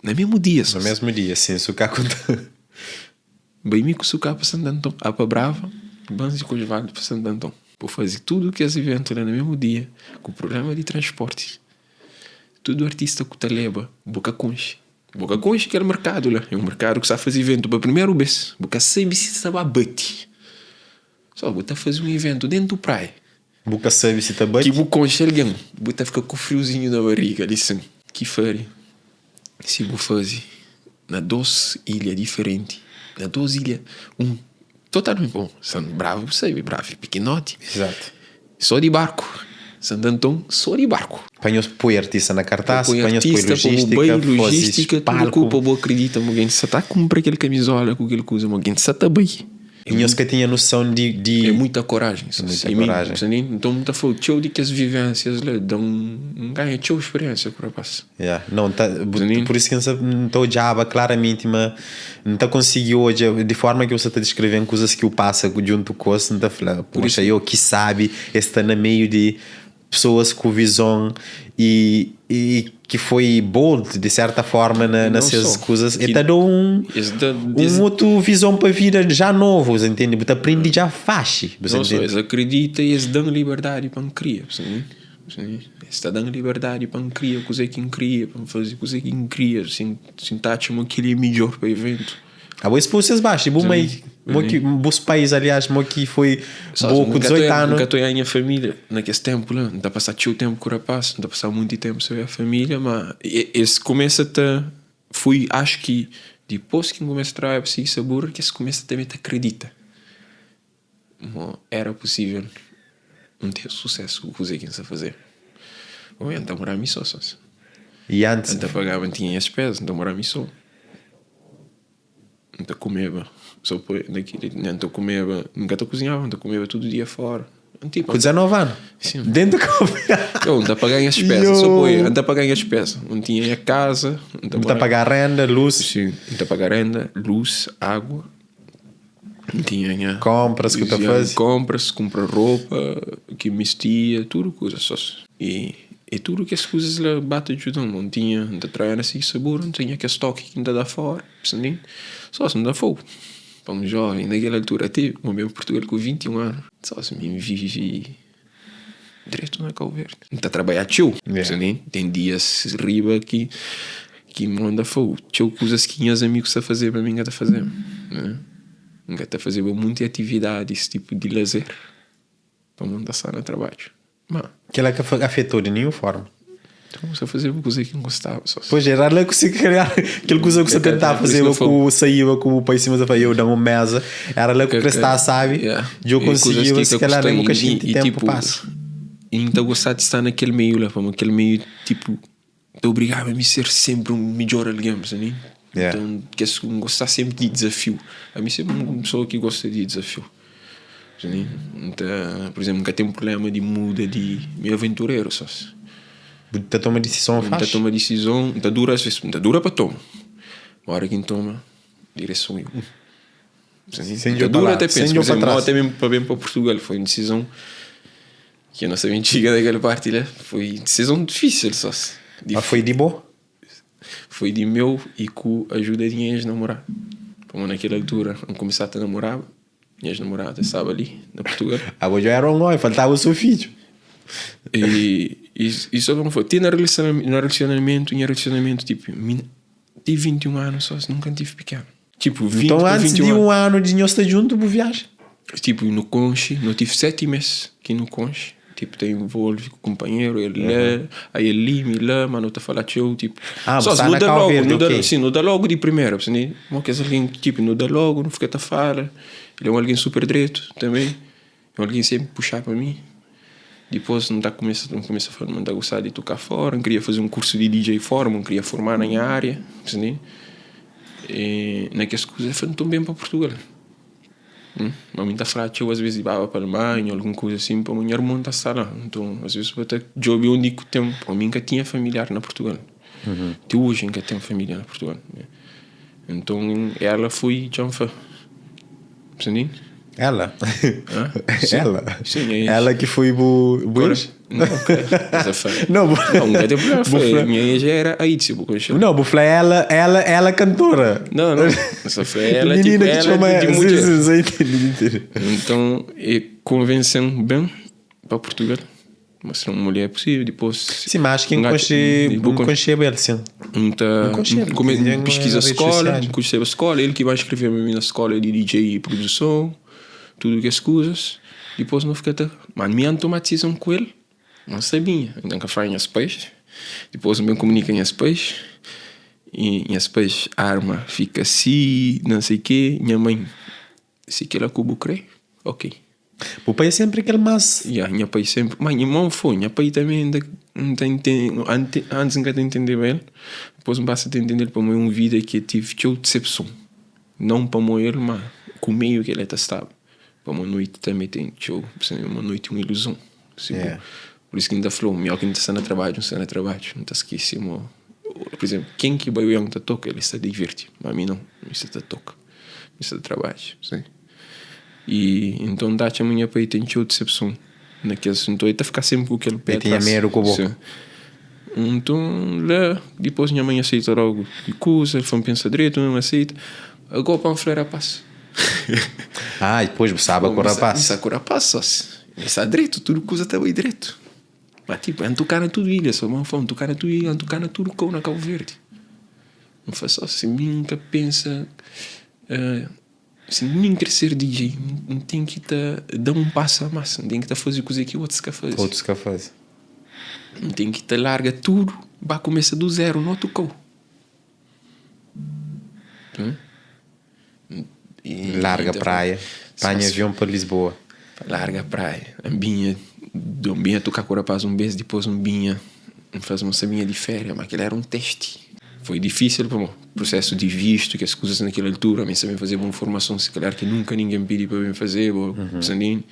Na mesmo dia só. Na mesmo dia, sim, su ka konta. Bai mi ku Suká pa Santo Anton, a pa Brava, Banzi ku Osvaldo pa Santo Anton. Bu faze tudu kes iventu la na mesmu dia, ku prublema di transporti. Tudu artista ku ta leba, bu ka konxe. Bu ka konxe kel merkadu la, é un merkadu ku sta faze iventu pa primeru bes, bu ka sabe si sta ba bati. So bu ta faze un iventu dentu praia. Bu ka sabe si ta bati. Ki bu konxe algen, bu ta fika ku friuzinhu na bariga li sin. Ki fari si bu faze na dos ilha diferenti. Na 2 ilha, un totalmenti bon, San Bravo bu sabe, Bravo é pikinoti. Exato. Só di barku. Santo Anton, só di barku. Pa nhos poi artista na kartaz, pa nhos poi logística, bai logística, tudu ku pa bo akredita ma algen sa ta kunpra kel kamizola ku kel kuza, ma algen sa ta bai. E nhos ka tinha noson di di. É muita korajen. É muita korajen. Nton N ta fla-u, txeu di kes vivensias la da-m, N ganha txeu speriensia ku rapaz. Ya, não, ta, por isso ki N sa, N ta odjaba klaramenti ma N ta konsigi odja di forma ki bu sa ta diskreven kuzas ki bu pasa djuntu ku es, N ta fla, poxa, yo ki sabi es sta na meiu di pessoas ku vizon e, e ki foi bold di serta forma na, na ses kuzas, e ta da un, un otu vizon pa vida já novo, você entende? Bu ta aprende já faxi, você Não só, entende? es akredita e es da-m liberdadi pa N kria, es ta da-m liberdadi pa N kria kuzê ki N kria, pa N faze kuzê ki N kria, si N ta atxa ma kel-li é midjór pa iventu. Abo es pô ses baxu, e bu mãe, mo ki, bus pais aliás, mo ki foi bo ku 18 anu. N ka ta oiá nha família na kes ténpu la, N ta pasá txeu ténpu ku rapás, N ta pasá munti ténpu sen oiá família, ma es kumesa ta fui, acho ki dipôs ki N kumesa trabadja pa Sigi Sabura ki es kumesa tanbe ta kridita ma éra pusível N ten susésu ku kuzê ki N sta faze. Bo, N ta moraba mi sô, sósi. I antis? N ta pagaba, N tinha nhas dspéza, N ta moraba mi sô. N ta kumeba so pa na kili N ta kumeba N ka ta kuzinhaba N ta kumeba tudu dia fora N tipo Ku 19 anu? Sim Dentu kopu Yo N ta paga nha spesa so pa N ta paga nha spesa N tinha nha kaza N ta paga renda, lus Sim N ta paga renda, lus, agua N tinha nha Kompras ku ta fazi Kompras, kumpra ropa ki mistia, tudu kuza so E E tudu kes kuzas la ba ta djuda-m. N tinha, N ta trabadja na Sigi Sabura, N tinha kes toki ki N ta da fora, pensa Só si N da fogu pa un joven na kel altura ti N ben pa Purtugal ku 21 anu, só si mi N vivi dretu na Kau Verdi. N ta trabadja txeu, pensa Ten dias riba ki ki N manda fogu, txeu kuzas ki nhas amigus ta fazeba mi N ka ta fazeba, N ka ta fazeba munti atividadis tipu di lazer pamodi N ta sta na trabadju. Ma. Kela ka afetou di ninhun forma. Nton kumsa fazeba kuza ki N gostaba so. Pois era la ku si calhar kel kuza ku sa tentaba fazeba ku saiba ku bu pai sima sa fla eu da un mesa era la ku kre sta sabi djo konsigiba si calhar nem bu ka xinti tempu pasa. I N ta gosta di sta na kel meiu la pamodi kel meiu tipu ta obrigaba mi ser senpri un midjor algen bu sabe. Nton kes ku N gosta senpri di dizafiu ami senpri un pesoa ki gosta di dizafiu. Nta, por exemplo, nka ten problema di muda di mi é aventureru sós. Bu ta toma disison faxi? Nta toma disison, nta dura às vezes, nta dura pa toma. Ma ora ki N toma, direson é un. Sen djobe pa dura ladu, até sen pensa, por djobe pa exemplo, tras. até mesmo pa ben pa Portugal foi un disison ki N sa ben txiga na kel parti la, foi disison difísil sós. Ma foi di bo? Foi di meu i ku ajuda di nha ex-namorada. Pamodi na kel altura N kumesa ta namoraba, nha ex-namorada staba li na Purtugal. Abo dja era un omi, faltaba so fidju. I i so pa N fla, ti na relasionamentu, nha relasionamentu tipu, mi ti 21 anu so, nunka N tive pikenu. Tipu 20 Nton pa antis di 21 anu. un anu di nhos sta djuntu bu viaja? Tipu nu konxe, nu tive 7 mes ki nu konxe, tipu ta involve ku kunpanheru, el la, ai el li, mi la, ma nu ta fala txeu, tipu. Ah, bu Só sta nu na da Kau logu, Verdi, nu da, ok. sim, nu da logu di primeira, bu sta mo kes algen ki tipu nu da logu, nu fika ta fala, el é un algen super dretu tanbe, é un algen ki senpri puxa pa mi. Dipôs N ta kumesa, N kumesa fla ma N ta gostaba di toka fora, N kria faze un kursu di DJ fora, ma N kria forma na nha ária, bu sta ntende? E na kes kuza el fla, nton ben pa Purtugal. Ma mi ta fla txeu asves di baba pa Alemanha algun kuza asin pamo nha irmon ta sta la, nton asves bu ta djobe undi ku ten, pamo mi N ka tinha familiar na Purtugal, ti oji N ka ten familia na Purtugal, nton ela foi txan fla. Sim. Ela? Sim. Ela? Sim, é isso. Ela que foi bu, bu ex? Não, essa foi. Não, bu, Não, nunca teve problema. bu Foi. fla, Minha ex era a Itzi, bu conheceu? não, bu fla ela, ela, ela cantora. Não, não. Essa foi ela, tipo, Menina que ela chama de, de sim, mulher. sim, sim, entendi, entendi. Então, e convenceu-me bem para Portugal. Mostra uma mulher é possível, depois. Sim, mas acho que Um gajo- enconche, enconche ele, sim. Então, Enconche ele, come, tinha pesquisa redes escola, sociais. pesquisa escola, ele que vai escrever para mim na escola de DJ e produção, tudo que as coisas. Depois não fica até. Mas me tomar decisão com ele, não sabia. Então que faz as peixes. Depois me comunica em as peixes. E nhas pais arma fika si, não sei quê, nha mãe, si kela ku bu kre, ok. Bu pai é sempre kel más. Ya, nha pai sempre, ma nha irmon foi, nha pai também ainda N ta intende, antis N ka ta intendeba el, dipôs N pasa ta intende-l pamodi un vida ki el tive txeu disepson, non pamodi el ma ku meiu ki el ta staba, pamodi noiti tanbe ten txeu, uma noiti un iluzon, si bu, pur isu ki N ta fla-u, mi óki N ta sta na trabadju, N sta na trabadju, N ta skese ma, pur izénplu, ken ki bai oian ta toka el sta divirti, ma mi nau, mi sta ta toka, mi sta ta trabadja. I nton N ta atxa ma nha pai ten txeu disepson na kes. Nton el ta fika sénpri ku kel pé El tinha atras. medu ku bo. Sin. Nton la, dipôs nha mãe aseita lógu di kuza, el fla-m pensa dretu, N aseita. Agó pa N fla rapás. Ah, dipôs bu staba ku N rapás. sta ku rapás sósi. N sta dretu, tudu kuza ta bai dretu. Ma tipu, N toka na tudu ilha, sô ma N fla, N toka na tudu ilha, N toka na tudu kau na Kabu Verdi. N fla sósi, mi N ka pensa. Si N kre ser DJ, N ten ki ta da un pasu a más, N ten ki ta faze kuzê ki otus ka faze. Otus ka faze. N ten ki ta larga tudu, ba kumesa du zeru na otu kau. Larga praia, panha avion pa Lisboa. Larga praia, N binha, N binha toka ku rapaz un bes, dipôs N binha, N faze un sabinha di féria, ma kel-la éra un testi. Foi difísil pamodi prusésu di vistu, kes kuzas na kel altura, mi sa ben fazeba un formason si kalhar ki nunka ningen pidi pa ben fazeba, mm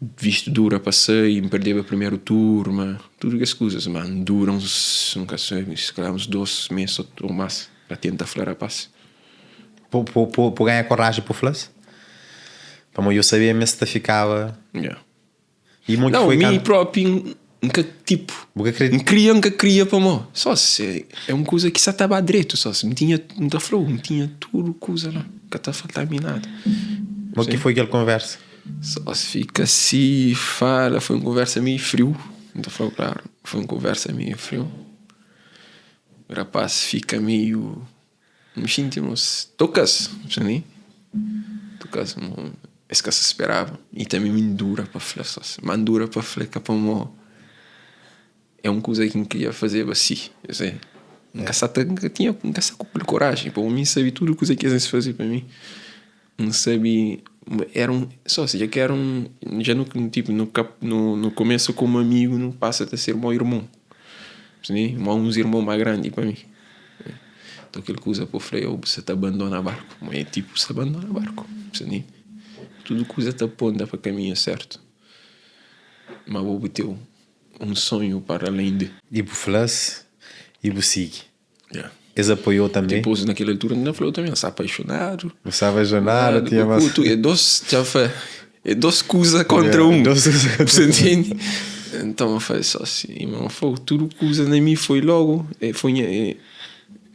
Vistu dura pa sai, N perdeba primeru turma, tudu kes kuzas. Ma N dura uns, N ka sabe, si kalhar uns dos mês ô más pa tenta fla rapaz. Pa ganha koraji pa fla-s? Pamodi eu sabia ma es ta fikaba. Yeah. E mo ki Não, foi mi kantu. própi N ka tipo. Bu ka kre. N kria, N ka kria pamó só se é un kuza ki sa ta ba dretu só se N tinha, N ta fla-u, N tinha tudu kuza la, ka ta falta-mi nada. Mo ki foi kel konversa? Só se fika si, fala, foi un konversa meio friu, N ta fla-u klaru, foi un konversa meio friu. Rapaz fika meio. N xinti ma toka-s, toka-s ma es ka sa speraba i tanbe mi N dura pa fla sô ma N dura pa fla ka pamodi é un kuza ki N kria fazeba si N ka sa ta N ka tinha N ka sa ku koraji pamodi mi N sabe tudu kuza ki es faze pa mi N sabe ma era un sô dja ki era un dja nu tipu nu ka nu kumesa komu amigu nu pasa ta ser mo irmon mo uns irmon más grandi pa mi. Nton kel kuza pa fla eu bu sa ta bandona barku ma é tipo bu sa bandona barku tudu kuza ta aponta pa kaminhu sertu ma bo bu ten un sonhu para além de. I bu fla-s i bu sigi. Yeah. Es apoiou tanbe? Dipôs na kel altura N fla-u tanbe N sta apaixonadu. Bu sta apaixonadu tinha mas. É dos dja fla é dos kuza kontra Yeah, un. dos kuza kontra Você un. ntende? Então N fla só si ma foi tudu kuza na mi foi logu é foi nha é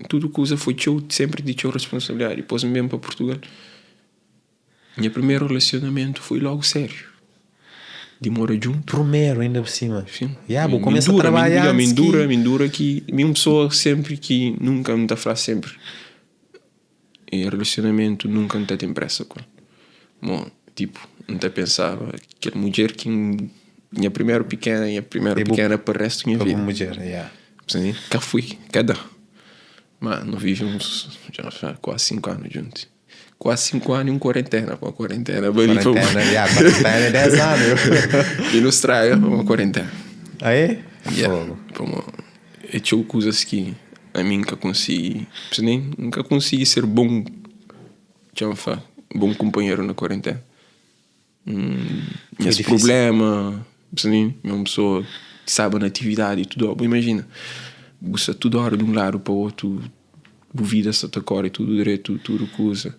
tudu kuza foi txeu senpri di txeu responsabilidadi. Dipôs N ben pa Purtugal Nha primeru relasionamentu foi logu sériu, di mora djuntu. Primeru inda por sima? Sim. Ya, bu kumesa trabadja antis ki. Mi dura ki, mi un pesoa senpri ki nunka, N ta fla senpri, relasionamentu nunka N ta ten presa ku el. Mo, tipu, N ta pensaba kel mudjer ki N, nha primeru pikena, nha primeru pikena pa restu di nha vida. Pa bu mudjer, ya. Ka fui, ka da. Ma nu vivi uns, kuazi 5 anu djuntu. Kuase 5 anu e un kuarentena pa kuarentena bali pa Kuarentena, ya, kuarentena é 10 anu. E nu straga pa uma kuarentena. Ah é? Ya, Fogo. pamo é txeu kuzas ki ami N ka konsigi, nem N ka konsigi ser bon, txeu N fla, bon kunpanheru na kuarentena. Nhas problema, mi é un pessoa ki staba na atividadi tudu óra. Bu imajina, bu sta tudu óra di un ladu pa otu, bu vida sta ta kóre tudu dretu, tudu kuza.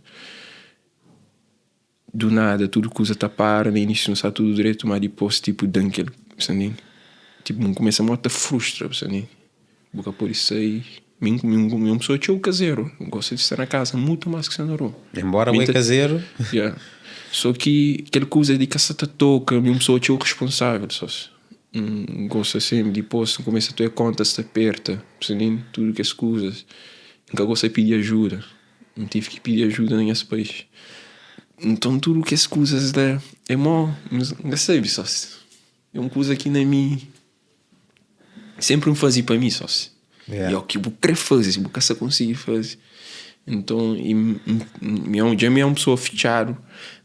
Du nada tudu kuza ta para, na inísiu nu sta tudu dretu, má dipôs tipu da-m kel, bu sta ntende? Tipu bu kumesa mó ta frustra, bu sta ntende? Bu ka pode sai. Mi mi é un pessoa txeu kazeru. N gosta di sta na kaza mutu más ki sta na rua. Enbóra bo é kazeru. Ya. Sô ki kel kuza di ka sa ta toka, mi é un pessoa txeu responsável sô. N gosta sénpri. Dipôs N kumesa ta oia kóntas ta perta, tudu kes kuzas. N ka gosta pidi ajuda. N tive ki pidi ajuda na nhas pais. Nton tudu kes kuzas la é mó, N ka sabe sô. É un kuza ki na mi. Senpri N faze pa mi sósi. Yeah. E o ki bu kre faze, bu ka sa konsigi faze. Então, e, mi é dja mi é un pessoa fitxadu,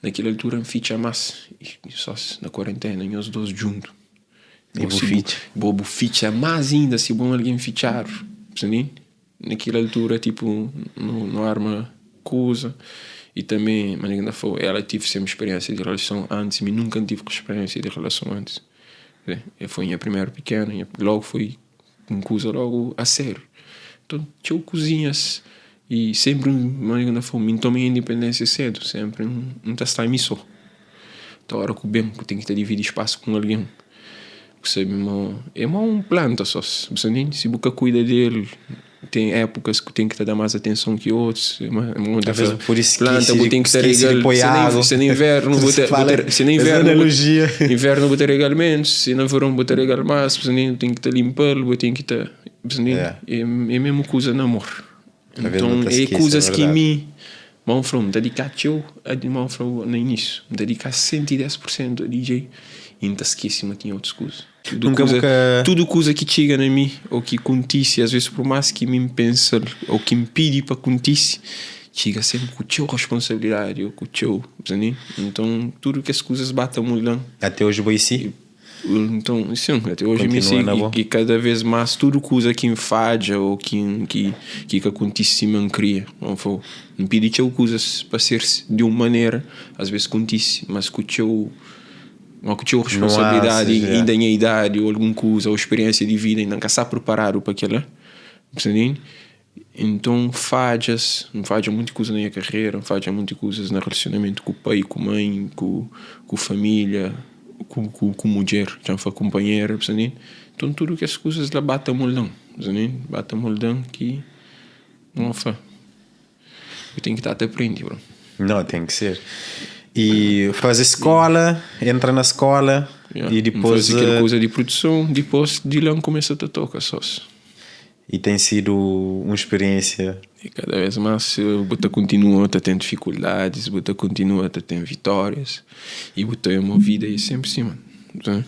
naquela altura N fitxa más. E só na quarentena, nós dois junto. E bu fitxa? Bo bu fitxa más inda si bu é un algen fitxadu. Percebi? Naquela altura, tipo, nu, nu arma kuza. E também, mas ainda foi, ela tive sempre experiência de relação antes, mi nunca tive experiência de relação antes. E foi minha primeira pequena, logo foi um kuza logo a sério. Então, txeu kuzinhas e sempre, mas ainda foi, mi tomei independência cedo, sempre não tá está mi só. Então, hora que o bem, que tem que dividir espaço com alguém. Sabe, mo, é mo um planta só, você entende? Se você cuida dele, tem épocas que tem que te dar mais atenção que outros. Às vezes por isso planta, esquece, tem que ter esquece de pôr água. Se no inverno, Você vou fala ter, se no essa inverno, analogia. inverno vou ter regar menos, se no verão vou ter regar mais, você entende? Tem que te limpar, vou ter que te, você entende? Yeah. É, é mesmo coisa namoro. vezes Então, não te é esquece, é coisas que verdade. me Mão falou, me dedicar eu, a mão falou no início, me dedicar 110% a DJ e não te esqueci, mas tinha outras coisas. Tudo Nunca- coisa, nunca- tudo coisa que chega na mim ou que acontece, às vezes por mais que me pensa ou que me pede para acontecer, chega sempre com a tua responsabilidade ou com o teu, entende? Então, tudo que as coisas batem mudando. Até hoje vou si. Então, sim, até hoje me Continua sigo na boa. e, e cada vez mais tudo coisa que me falha ou que que que, que acontece me cria. Não foi? Me pedi teu coisas para ser de uma maneira, às vezes acontece, mas com o teu mas com a tua responsabilidade Nuances, é. ainda a minha idade ou alguma coisa ou experiência de vida ainda não está preparado para aquilo, entende? Então falhas, me falha muita coisa na minha carreira, me falha muita coisas no relacionamento com o pai, com a mãe, com, com a família, com, com, com mulher, já foi companheira, entende? Então tudo que as coisas lá batem moldão, entende? Bate moldão que não foi. Eu tenho que estar a aprender, bro. Não, tem que ser. E faz escola, entra na escola Yeah. e depois. Faz aquela eh, coisa de produção, depois de lá começa a tocar só. E tem sido uma experiência. E cada vez mais você continua a ter dificuldades, você continua a ter vitórias e você é uma vida e sempre assim, mano. Então,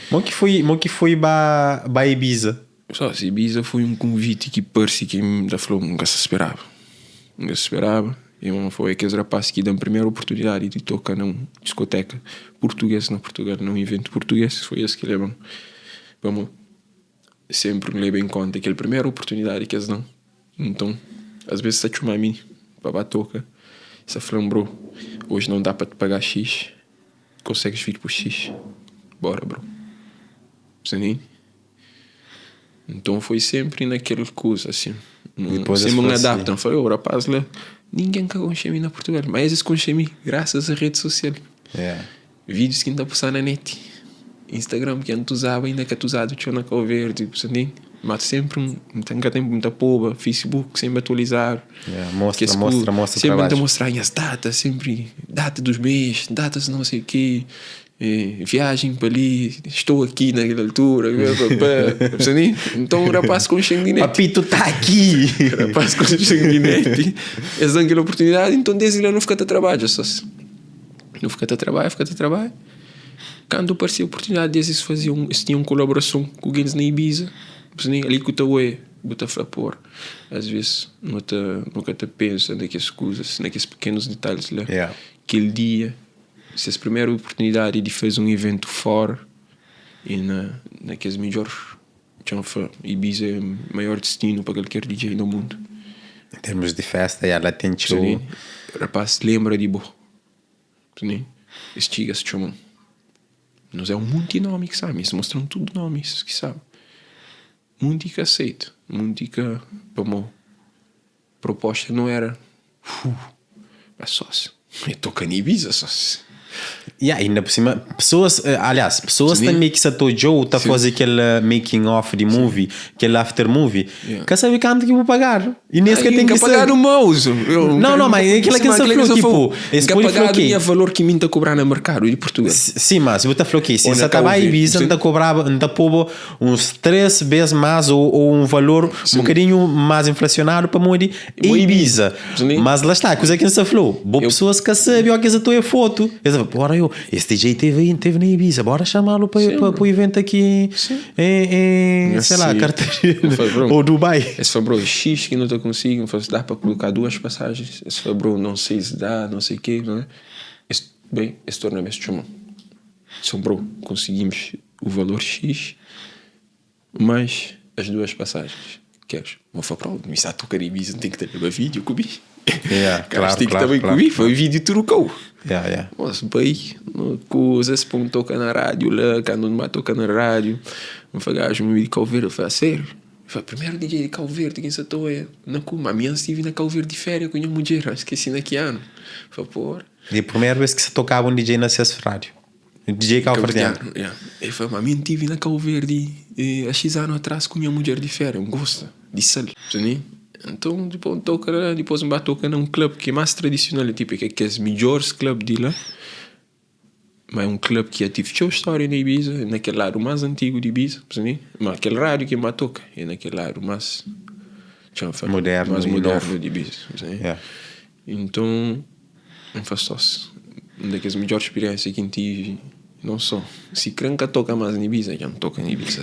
Mo que foi, mo que foi ba, ba Ibiza. Só se Ibiza foi um convite que parecia que me da falou, nunca se esperava. Nunca se esperava. E uma foi aqueles rapazes que dão a primeira oportunidade de tocar numa discoteca portuguesa na Portugal, num evento português, foi esse que levam. Vamos sempre levo em conta aquela primeira oportunidade que eles dão. Então, às vezes você chama a mim para batoca, você fala, bro, hoje não dá para te pagar X, consegues vir por X? Bora, bro. Você nem? Então foi sempre naquela coisa assim. Não, Depois sempre me eles falam adaptam. Falei, ô rapaz, lá, ninguém quer conhecer mim na Portugal, mas eles conhecem mim graças à rede social. É. Vídeos que ainda passar na net. Instagram que antes usava, ainda que usado, tinha na Cabo Verde, você entende? Mas sempre, um, nunca tem muita poba, Facebook sempre atualizar. Yeah, mostra, Que esse mostra, cu- mostra o Sempre trabalho. tenta mostrar as datas, sempre data dos meses, datas não sei o quê, viagem para ali, estou aqui naquela altura, pá, pá, você entende? Então o rapaz com cheio de net. Papito tá aqui! Rapaz com cheio de net, eles dão aquela oportunidade, então desde lá não fica a trabalho, só se- não fica a trabalho, fica a trabalho. Quando apareceu a oportunidade, eles faziam, eles tinham colaboração com o Guinness na Ibiza, você nem ali com o Tauê, bota flapor. Às vezes não te, nunca te pensa naquelas coisas, naqueles pequenos detalhes lá. Yeah. Aquele dia, se a primeira oportunidade de fazer um evento fora e na, naqueles melhores, então, Ibiza é o maior destino para qualquer DJ no mundo. Em termos de festa, ela tem Você show. nem- Rapaz, lembra de bo. Você nem- Estiga se chamam. Nós é um monte de nome que sabe. Eles mostram tudo nomes que sabe. Muito que aceito. Muito que, como, proposta não era. Mas só se. Eu toco em Ibiza, só se. E ainda por cima, pessoas, aliás, pessoas Sim. também que se Joe tá fazer aquele making of de movie, aquele after movie, Yeah. quer saber quanto que eu vou pagar. E nem sequer Ai, tem que nunca ser. pagar o mouse. Eu Não, não, mas aquilo que você falou, tipo, esse nunca pode pagar falou que- tinha valor que me tá cobrar no mercado de Portugal. Sim, mas eu te falou que se Ou você na tá a KV, Ibiza, sim. não cobrava, não povo uns três vezes mais ou, ou um valor um bocadinho mais inflacionado para morrer Ou Ibiza. Sim. Mas lá está, a coisa que você falou, boa Eu- pessoas que sabem o que é a tua foto. Eles falam, ta bora yo, es DJ teve aí, teve na Ibiza, bora chamá-lo pa, pa, pa o evento aqui em, em sei lá, Cartagena ou Dubai. Esse foi, bro, X que não te consigo, falei, dá para colocar duas passagens. Esse foi, bro, não sei se dá, não sei o quê, não é? Esse, bem, esse torna-me chamou. Disse, bro, conseguimos o valor X mais as duas passagens. Queres? Vou falar, bro, me está a tocar Ibiza, tem que ter uma vídeo comigo. Yeah, claro, tem que claro, também claro, comigo, foi vídeo trucou. Yeah, yeah. Moço, bem, no coisa, esse ponto toca na rádio lá, quando não toca na rádio. Me falei, gajo, me de Cabo Verde, eu falei, a sério? Eu falei, primeiro DJ de Cabo Verde, quem se toa? Na Kuma, a minha estive na Cabo Verde de férias com a minha mulher, esqueci na que ano. Falei, porra. E a primeira vez que se tocava um DJ na CS Rádio. DJ Cabo-Verdiano. Yeah. Ele falou, mas eu estive na Cabo Verde eh, há X anos atrás com minha mulher de férias, um gosta de sal, sabe? Então, depois toca lá, depois um toca num clube que é mais tradicional, tipo, que é que é os melhores clubes de lá. Mas é um clube que tive sua história na Ibiza, naquele lado mais antigo de Ibiza, sabe? Mas aquele rádio que mais toca é naquele lado mais moderno, mais moderno de Ibiza, sabe? Yeah. Então, não faz só uma das melhores experiências que tive, não só. Se cranca toca mais em Ibiza, já não toca em Ibiza.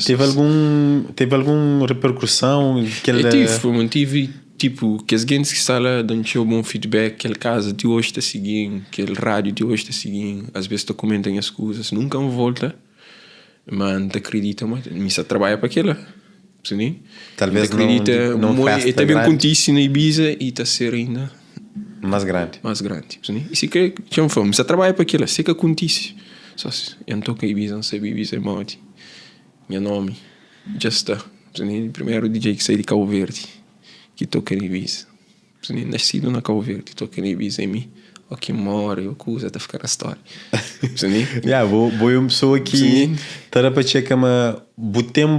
Teve algum repercussão? Que Eu tive, eu tive, tipo, que as gente que está lá dando um bom feedback, aquele casa de hoje está seguindo, aquele rádio de hoje está seguindo, às vezes te comentam as coisas, nunca me volta, mas não te acredita, mas me só trabalha para aquilo. Sim? Talvez não acredita, não, não e também acontece na Ibiza e está a ser ainda mais grande. Mais grande. E se quer, chama fome, você trabalha para aquilo, sei que acontece. Só se eu não toco em Ibiza, não sei Ibiza é morte. Meu nome, já está. Primeiro DJ que saí de Cabo Verde, que toca em Ibiza. Nascido na Cabo Verde, toca em Ibiza em mim. Ou que mora, eu acuso até ficar na história. Yeah, vou, vou uma pessoa que está para checar uma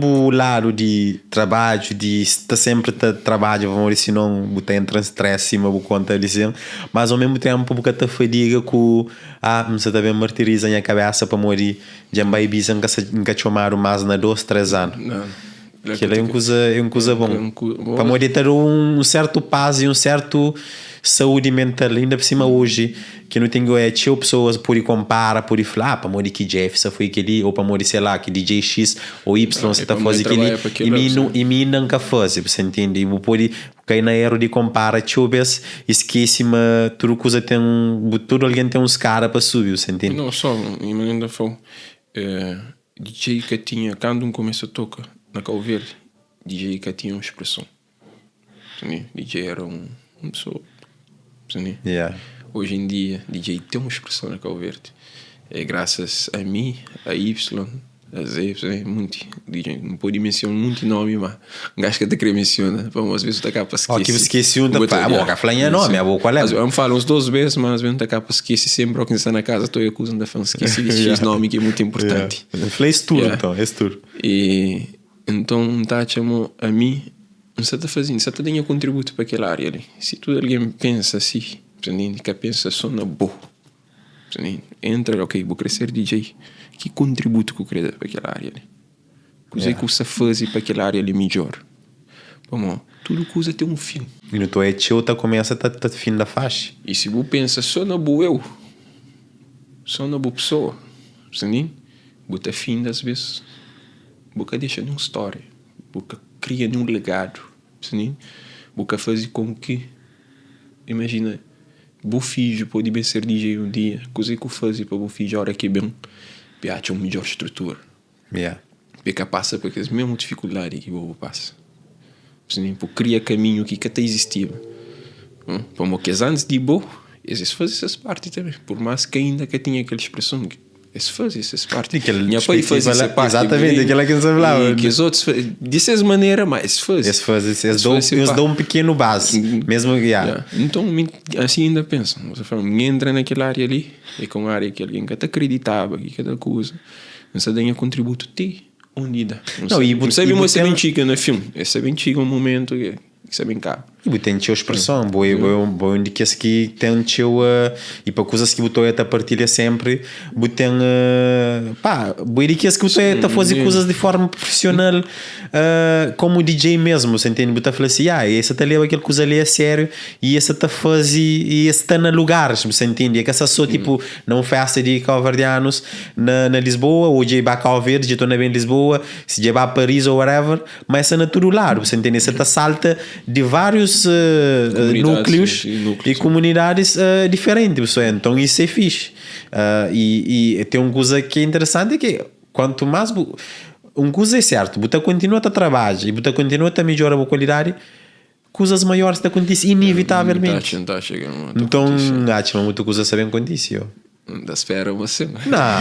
o lado de trabalho, de estar sempre a trabalho, vamos dizer, senão botar entra em stress cima vou conta dizer, mas ao mesmo tempo porque te fadiga com ah, você também martiriza a minha cabeça para morrer, já vai Ibiza nunca nunca chamaram mais na 2, 3 anos. Não. Aquilo é uma coisa, é uma coisa bom. Para morrer ter um certo paz e um certo saúde mental, ainda por cima hoje, que não tenho é tinha pessoas por ir compara, por ir falar, ah, para morrer que Jeff só foi aquele, ou para morrer, sei lá, que DJ X ou Y você tá fazendo aquele, e mim não, e mim nunca faz, você entende? E vou pôr cair na erro de compara, tio vez, esquece-me, tudo coisa tem um, tudo alguém tem uns cara para subir, você entende? Não, só, e ainda foi, DJ que tinha, quando um começou a tocar na Cabo Verde, DJ que tinha uma expressão. DJ era um, uma pessoa. Yeah. Hoje em dia, DJ tem uma expressão na Cabo Verde. É graças a mim, a Y, a Z, muito. DJ, não pode mencionar muito nome, mas um gajo que até queria mencionar. Vamos, às vezes tá cá para esquecer. Oh, que esqueci um, tá, ah, bom, a falar nome, a qual é? Eu falo uns 12 vezes, mas às vezes não tá cá para esquecer sempre, ao que está na casa, estou acusando da fã, esqueci de X nome que é muito importante. Yeah. Falei esse tour, então, esse tour. E então, tá chamou a mim, não está fazendo, você está dando contributo para aquela área ali. Se tudo alguém pensa assim, que pensa só na boa, entra, ok, vou crescer DJ. Que contributo que eu quero dar para aquela área ali? Coisa yeah. que você faz para aquela área ali melhor. Vamos, tudo coisa tem um fim. E no teu é teu, tá começa tá, tá fim da faixa. E se você pensa só na boa eu, só na boa pessoa, você bota fim das vezes, boca deixa nenhuma história, boca cria nenhum legado, você boca faz com que, imagina, o filho pode bem ser DJ um dia, coisa que eu faço para o filho a hora que bem, para uma melhor estrutura. Yeah. Porque passa por as mesmas dificuldades que o passa. Você cria caminho que até existia. Como que antes de bo, eles fazem essas partes também. Por mais que ainda que tinha aquela expressão, eles fazem essas partes. Minha pai fazia essa parte. Exatamente, aquela que você falava. E que os outros, dessas maneira, mas eles fazem. Eles fazem, eles dão, eles dão um pequeno base. Mesmo, yeah. Yeah. Então, assim ainda pensam. Você fala, ninguém entra naquela área ali, é com uma área que alguém que até acreditava, que cada coisa. Não se dá contributo te unida. Não, e não sabe uma bem chica no filme. Esse é bem chica um momento que, que é bem caro. I bu ten txeu spreson, bo é, bo é, bo é un di kes ki ten txeu i pa kuzas ki bu ta oia ta partilha senpri, bu ten pá, bo é di kes ki bu ta oia ta faze kuzas di forma prufisional komu DJ mesmu, sa ntende? Bu ta fla si, ya, e sa ta leba kel kuza li a sériu i e sa ta faze, i e sta na lugaris, bu sa ntende? E ka sta so tipo na un festa di kauverdianus na na Lisboa, o dja e ba Kau Verdi, dja torna ben Lisboa, si dja e ba Paris ou whatever. Ma essa na tudu ladu, bu entende? Essa ta salta di várius núcleos e comunidades diferentes, bu Então isso é fixe. E, e tem um coisa que é interessante é que quanto mais bu, um coisa é certo, bu ta continua ta trabalha e bu ta continua ta melhora a qualidade, coisas maiores ta acontece inevitavelmente. Não tá chegando. Então, acho que muita coisa sabem acontecer. N ta spera ma sin. Nah,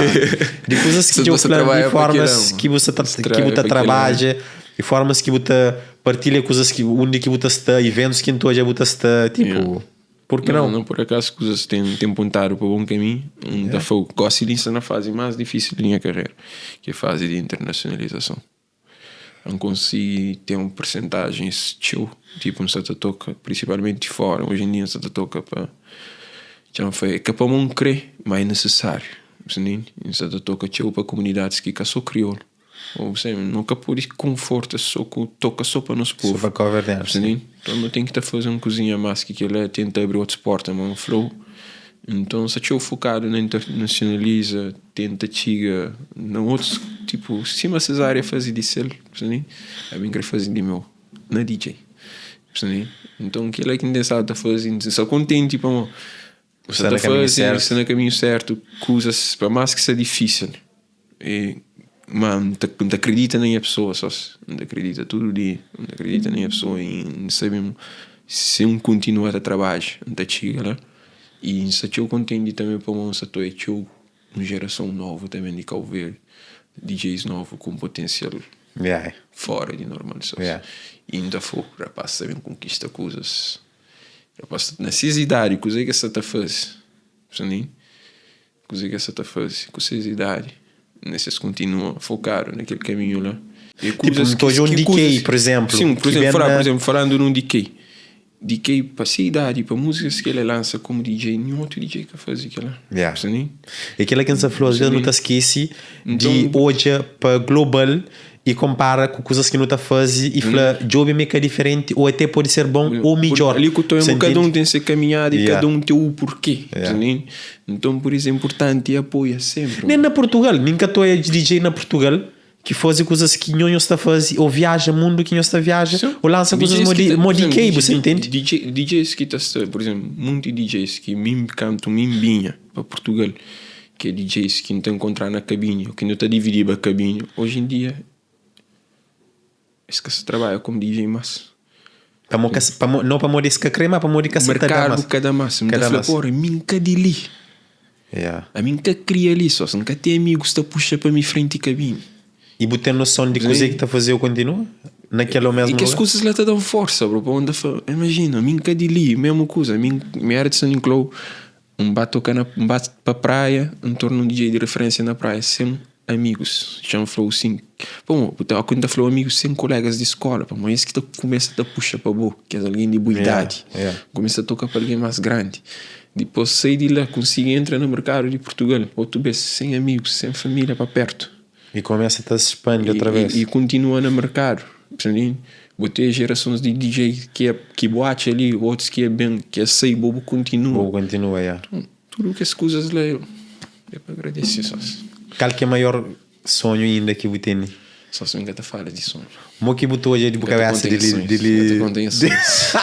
di kuzas ki dja bu fla, di formas ki bu sa ki bu ta trabadja, di formas ki bu ta partilha kuzas ki undi ki bu ta sta, iventus ki N ta odja bu ta sta, tipo, purki nau? Não, por acaso kuzas ten ten pontadu pa bon kaminhu. N ta fla-u, gosi li N sta na fazi más difísil di nha karera, ki é fazi di internasionalizason. N konsigi ten un persentajens txeu, tipu N sta ta toka prinsipalmenti fora, oji en dia N sta ta toka pa txeu fla é ka pamo N kre, ma é nisisáriu, bu sta ntende? N sta ta toka txeu pa komunidadis ki ka so kriolu, bu sta ntende? Nu ka pode konforta so ku toka so pa nos povu, bu sta ntende? Nton nu ten ki ta faze un kuzinha más ki kel-la, tenta abri otus porta, ma N fla-u, nton N sta txeu fokadu na internasionaliza. Tenta txiga na otus tipo sima Cesária faze di sel ami N kre faze di meu na DJ nton kila ki N ten stadu ta faze N sta kontenti pamo N sta ta faze N sta na kaminhu sertu kuzas pa mas ki sta difisil ma N ta kridita na nha pesoa sos N ta kridita tudu dia N ta kridita na nha pesoa i N sabe ma si N kontinua ta trabadja N ta txiga la. I N sta txeu kontenti tanbe pamodi N sta ta oia txeu un jerason novu tanbe di Kau Verdi, DJs novu ku un potensial fora di normal. I N ta fla, rapaz sta ben konkista kuzas, rapaz na ses idadi kuzê ki es sta ta faze, Kuzê ki es sa ta faze ku ses idadi? Si es kontinua fokadu na kel kaminhu la. E Tipo, N ta odja un DK, por exemplo. Sim, por exemplo, fala, por exemplo, falandu nun DK. DK pa se idadi, pa múzikas ki el lansa komu DJ, ninhun otu DJ ka faze kela. Yeah. E kela ki N sa fla, às vezes nu ta skese di odja pa global I konpara ku kuzas ki nu ta faze i fla, Djobe ma é ka diferenti ô até pode ser bon ô midjór. Ali ku ta kada un ten se kaminhada i kada un ten u porquê. Nton pur isu é inportanti apoia senpri. Nen na Portugal, mi N ka ta oia DJ na Portugal ki faze kuzas ki nho nhos ta faze ô viaja mundu ki nhos ta viaja ô lansa kuzas mo di kei, bu sa intende? DJs ki ta sta, pur izenplu, munti DJs ki mi kantu mi N binha pa Portugal Ke DJs ki nu ta enkontra na kabinhu, ki nu ta dividiba kabinhu, oji en dia es ka sa trabadja komu DJ mas. Pamo ka, pamo, no pamodi es ka kre, ma pamodi ka sa ta da mas. Merkadu ka da mas. N ta fla, pora, mi N ka di li. Yeah. Ami N ka kria li, sos N ka ten amigus ta puxa pa mi frenti kabinhu. I bu ten noson di kuzê ki ta faze-u kontinua na kel ô mesmu lugar? I kes kuzas la ta da-m forsa, bro, pa N ta fla, imajina, ami N ka di li, mesmu kuza, ami mi era di San Nicolau, N ba toka na, N ba pa praia, N torna un DJ di referensia na praia sen amigus. Xa N fla-u sin, pamodi bu ta, N ta fla-u amigus sen kolegas di skola, pamodi es ki ta kumesa ta puxa pa bo, kes algen di bu idadi. Kumesa ta toka pa algen más grandi. Dipôs sai di la, konsigi entra na merkadu di Purtugal otu bês, sen amigus, sen família pa pertu. E kumesa ta spandi otra vez. E kontinua na merkadu. Bo ten jerasons di DJ ki é ki bo atxa li, otus ki é ben, ki é sai, bo bu kontinua. Bo bu kontinua, ya. Tudu kes kuzas la é pa agradese sós. Kal ki é maior sonhu inda ki bu tene? Sós mi ka ta fala di sonhu. Mo ki bu ta odja di bu kabesa di li, di li. Ka ta konta nha sonhus.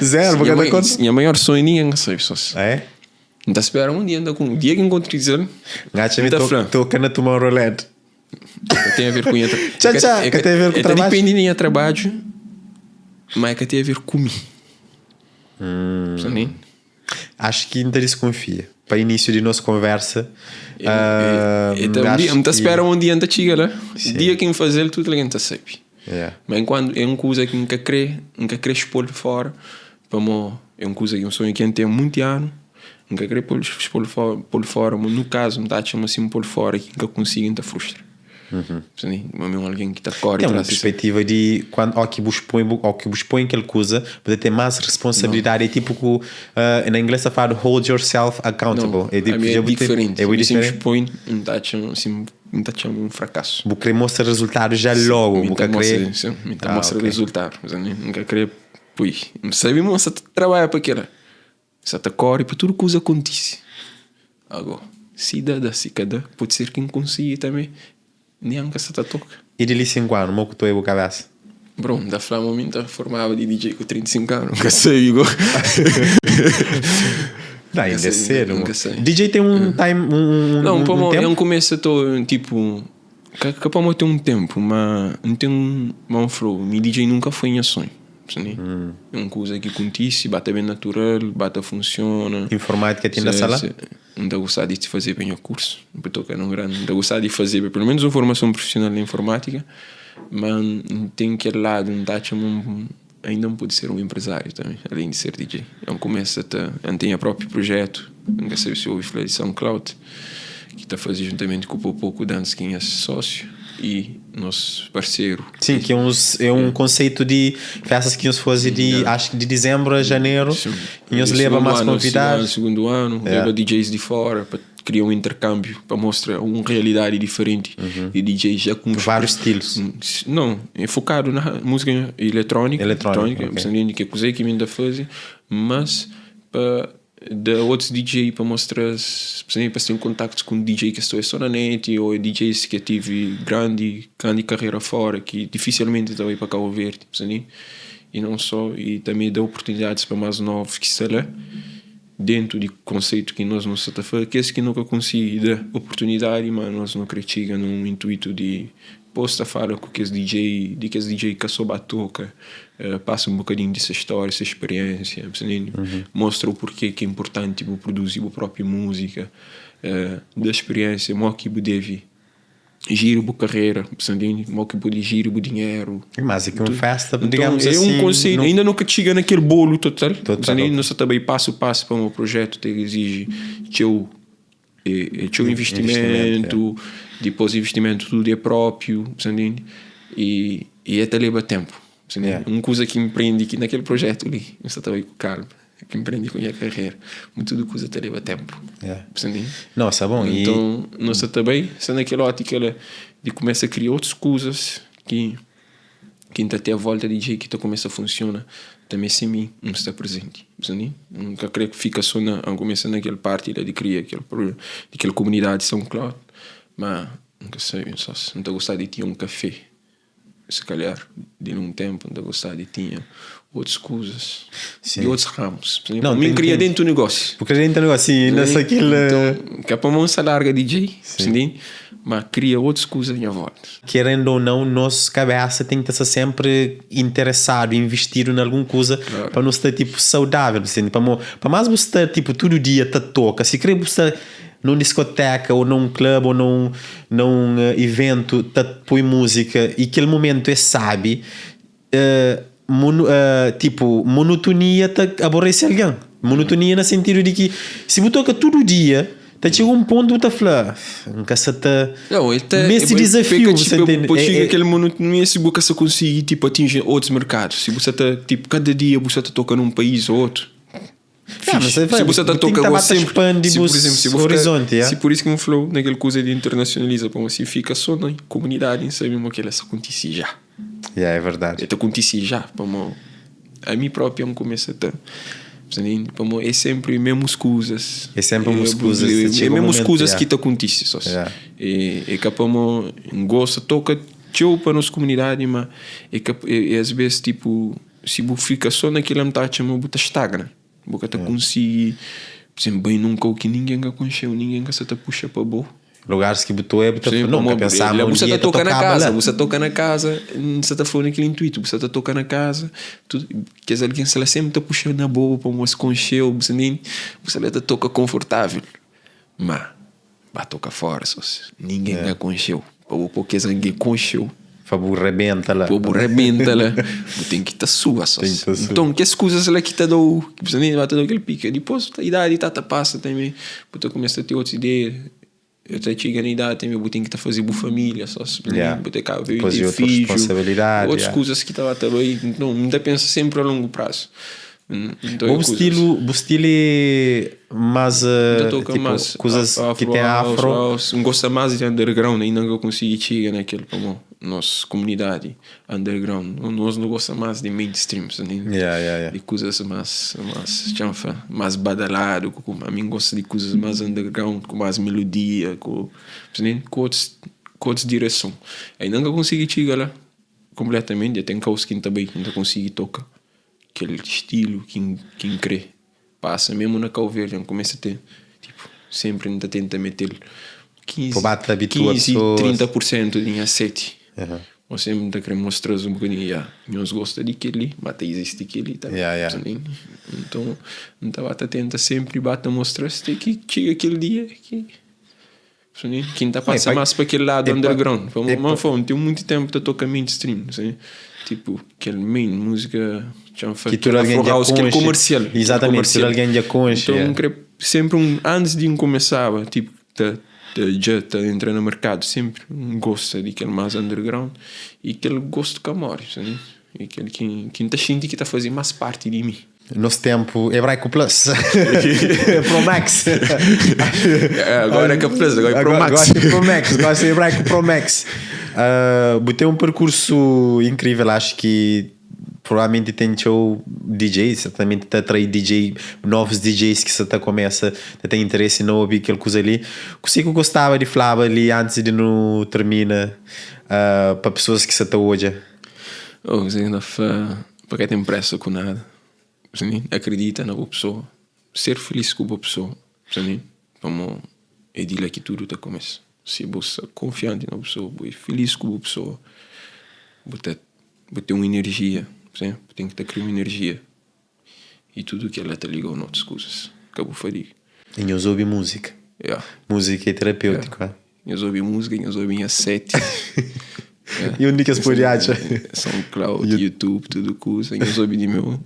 Zero, bu ka ta konta? Nha maior sonhu ningen ka sabe sós. Ah é? N ta spera un dia N ta ku dia ki N kontretiza-l N atxa mi toka na tuma un rolete. Ka ten a ver ku nha tra Txa txa, ka ten a ver ku trabadju. Ta dipende di nha trabadju, ma ka ten a ver ku mi. Sabe? Acho ki N ta diskunfia. Pa inísiu di nos konversa, N ta spera un dia N ta txiga la. Dia ki N faze-l tudu algen ta sabe. Ma enkuantu é un kuza ki N ka kre, N ka kre xpô-l fora. Pamo é un kuza ki un sonhu ki N ten munti anu, N ka kre pô-l pô-l fora, pô-l fora, ma nu kazu N ta atxa ma si N pô-l fora ki N ka konsigi N ta frustra. Ma mi é un algen ki ta kóre Ten un tras di. perspetiva di kuandu ó ki bu spoi bu ó ki bu spoi kel kuza, bu ta ten más responsabilidadi. É tipu ku na inglês ta fladu hold yourself accountable. Não, É ami tipo é dja bu ten diferenti. é bu Mi si N diferenti. spoi, N ta atxa si N ta txoma un frakasu. Bu kre mostra rezultadu já logu, Mi bu ta ka kre. mostra, sim, mi ta Ah, mostra ok. rezultadu. N ka kre pui. N sabe ma N sa ta trabadja pa kila. Sa ta kóre pa tudu kuza kontise. Ago, si da, da, si ka da, pode ser ki N konsigi tanbe, nen N ka sa ta toka. I di li 5 anu, mo ku toi bu kabesa? Bro, N ta fla ma mi N ta formaba di DJ ku 35 anu, N ka sabe go. Não, N ka ainda é sabe, cedo, N mo. ka sabe. DJ tem um time, um, Não, um, um pamo, tempo? N kumesa to, tipo, ka, ka pamo ten un tempu, ma N ten un, ma N fla-u, mi DJ nunka foi nha sonhu. É un kuza ki kontise, ba ta ben natural, ba ta funsiona. Informátika ti na sala? N ta gostaba di fazeba nha kursu, N ta toka na un grandi, N ta gostaba di fazeba pelu menus un formason prufisiunal na informátika, ma N ten kel ladu, N ta atxa ma ainda N pode ser un enprezáriu tanbe, alen di ser DJ. N kumesa ta, N ten nha propi prujetu, N ka sabe si obi fla di SoundCloud, ki ta faze juntamenti ku Popo ku Dantes ki é nha sósiu y nos parseru. Sim, ki é um, é um conceito de festas que nhos faze de, acho que de dezembro a janeiro, e nhos leva mais convidados. Segundo ano, leva DJs de fora para criar um intercâmbio, para mostrar uma realidade diferente de DJs já com Vários estilos. Não, é focado na música eletrónica, Eletrónica, eletrónica, ok. que é coisa que me ainda fazem, mas para da outros DJ para mostrar, por exemplo, para ter contactos com DJ que estou só na net ou DJs que tive grande grande carreira fora que dificilmente estão aí para Cabo Verde, percebe? E não só, e também dá oportunidades para mais novos que estão lá dentro de conceito que nós não estamos a fazer, que esse que nunca consegui dar oportunidade, mas nós não critica num intuito de posta fala com que esse DJ, de que esse DJ que só batoca, passa um bocadinho dessa história, essa experiência, percebe? Mostra o porquê que é importante tipo, produzir a própria música, da experiência, mo que deve giro a carreira, percebe? Mo que pode giro o dinheiro. Mas é que uma festa, Então, digamos é assim, um conceito, não- ainda nunca chega naquele bolo total, Total, percebe? ok. Nós também passo a passo para um projeto que exige teu, é, é teu investimento, Investimento, depois investimento tudo é próprio, percebe? E até leva tempo. Percebe? Yeah. Uma coisa que me prende aqui naquele projeto ali, eu estava aí com calma, que me prende com a minha carreira, muito de coisa até leva tempo. Yeah. Percebe? Nossa, bom, e Então, nós também, sendo naquela ótica ela, de começa a criar outras coisas que que ainda até a volta de jeito que tá começa a funcionar, também sem mim não está presente. Percebe? Nunca creio que fica só na, começa naquela parte lá de criar aquele, aquela comunidade de São Cláudio, mas nunca sei, só se não tá gostar de ter um café, se calhar, de um tempo, não tá gostar de ter outras coisas, Sim. de outros ramos. Percebe? Não, Não, mim tem- cria tem- dentro do negócio. porque a gente não assim, nessa aquele Então, que é para mão se larga DJ, percebe? Mas cria outras coisas em volta. querendo ou não, nossa cabeça tem que estar sempre interessado, investido em alguma coisa Claro. para não estar tipo saudável, assim, para mo- para mais você estar tipo todo dia tá toca, se querer você estar numa discoteca ou num clube ou num evento, tá põe música e aquele momento é sabe, tipo, monotonia tá aborrece alguém. Monotonia no sentido de que se você toca todo dia, tá chega um ponto que tá falando, nunca se tá Não, até, Nesse desafio, você tipo, entende? Pode É- chegar é- aquele monotonia se você conseguir tipo, atingir outros mercados. Se você tá, tipo, cada dia você tá tocando num país ou outro. Ah, mas Fixe. vai, se você tá tem que tocando tá sempre, expande se, por exemplo, se você horizonte, yeah. Se por isso que me falou naquele coisa de internacionaliza, bom, assim fica só na comunidade, em sabe que ela só acontece já. Yeah, é verdade. Até acontece já, para a mim própria eu começo a ter. É sempre mesmo escusas. É sempre mesmo escusas, É, chega é um mesmo momento, escusas yeah. que te acontece. Só. Yeah. É, é que para gosta, toca tchau para nossa comunidade, mas é que é, é, às vezes tipo, se você fica só naquela metade, mas você estagna. Você te consegue, por exemplo, bem nunca o que ninguém conheceu, ninguém que se te puxa para boa. Lugares que botou é, botou, Sim, nunca como- pensava um você dia tá tocando na tocava casa, lá. você toca na casa, você tá falando aquele intuito, você tá tocando na casa, tu, quer dizer, alguém se ela sempre tá puxando na boa para você concheu, você nem, você tá toca confortável. Mas, vai tocar fora, só se ninguém é. concheu. Porque ninguém concheu. Fabu rebenta lá. Povo rebenta lá, tem que estar sua só. Tem que tá sua. Então, que as coisas lá que te dou, que você nem vai te dar aquele pique. Depois a idade tá, tá passa também, você começa a ter outras ideias. Eu ta txiga na idadi tanbe bu ten ki ta faze bu familia so Yeah. bu ta kaba Depois ten de outra fidju responsabilidade. otus Yeah. kuzas ki ta ba ta bai nton N ta pensa senpri a longu prazu nton Bo é bu kuzas stilu, bu stilu é más N ta toka tipo más kuzas ki afro ten house, afro. house N gosta más di underground ainda N ka konsigi txiga na kel pamo nos komunidadi underground nos nu gosta más di mainstream sa ntende Yeah, yeah, yeah. di kuzas más más txan fla más badaladu ku ku ami N gosta di kuzas más underground ku más melodia ku sa ntende ku otus ku otus direson ainda N ka konsigi txiga la konpletamenti dja ten kaus ki N ta bai ki N ta konsigi toka kel stilu ki N ki N kre pasa memu na Kau Verdi N kumesa ten tipu senpri N ta tenta metel 15 Pa ba ta abitua 15 pesoas. 30 pur sentu di nha seti Bo senpri N ta kre mostra-s un bokadinhu, ya, nhos gosta di kel-li, ma ta izisti kel-li tanbe. Ya, ya. Nton, N ta ba ta tenta senpri ba ta mostra-s te ki txiga kel dia ki ki N ta pasa más pa kel ladu underground. Pamodi, ma fla, N ten monti ténpu ta toka mainstream, tipu kel main múzika, txeu N fla, Ki tudu algen afro dja house, kel konxe. komersial. Kel Exatamente, tudu komersial. algen dja konxe. Nton, N kre senpri un, antis di N kumesaba, tipu, ta ta dja ta entra na merkadu senpri N gosta di kel más underground i kel gostu ka móre sabe i kel ki ki N ta xinti ki ta faze más parti di mi. Nos ténpu Hebraico Plus Pro Max Agora é ka Plus, agora é Pro Max. Gosta de Pro Max, gosta de Hebraico Pro Max. Bu ten un perkursu inkrível, acho ki Provavelmenti ten txeu DJ, sertamenti ta atrai DJ, novus DJs ki sa ta kumesa ta ten interesi na obi kel kuza li. Kuse ki bu gostaba di flaba li antis di nu termina pa pesoas ki sa ta odja? Oh, kuse ki N ta fla, pa ka ten presa ku nada, akredita na bu pesoa, ser filis ku bu pesoa, pamo é di la ki tudu ta kumesa. Si bu sta konfianti na bu pesoa, bu é filis ku bu pesoa, bu ta Bu ten un inerjia, sim, bu ten ki ta kria un inerjia i tudu kel-la ta liga-u na otus kuzas. Ka bu fadiga. I nhos obi múzika. Yeah. Múzika é terapêutiku, yeah. Nhos obi múzika, nhos obi nha set. Yeah. I undi ki es pode atxa? SoundCloud, YouTube, tudu kuza. Nhos obi di meu,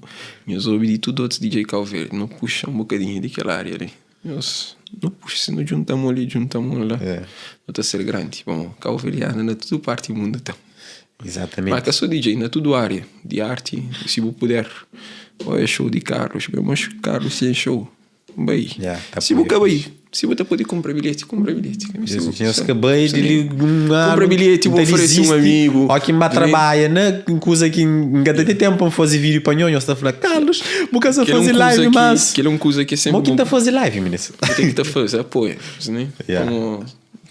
nhos obi di tudu otus DJ Kau Verdi. Nu puxa un bokadinhu di kel ária li. Nhos, nu puxa, si nu djunta mon li, djunta mon la, Yeah. nu ta ser grandi. Pamodi kauverdianu na tudu parti di mundu ten. Exatamente. Ma ka so DJ, na tudu ária di arti, si bu puder. Oia show di Carlos, meu mas Carlos ten show, bai. Yeah, ta Si bu pode ka bai, fixe. si bu ta pode kunpra bilheti, kunpra bilheti. Ka meste bu Nhos ka bai di li un Kunpra anu, bilheti, N bu ta oferese un dizisti. amigu. Ó ki N ba trabadja na kuza ki N ka ta ten ténpu pa N faze vídiu pa nho, nhos ta fla, Carlos, bu ka sa Kel é un faze kuza live ki, más. kel é un kuza ki é Mo sénpri ki N bon. ta faze live, minis? Bu ten ki ta faze, apoia, ne? Yeah. Pamo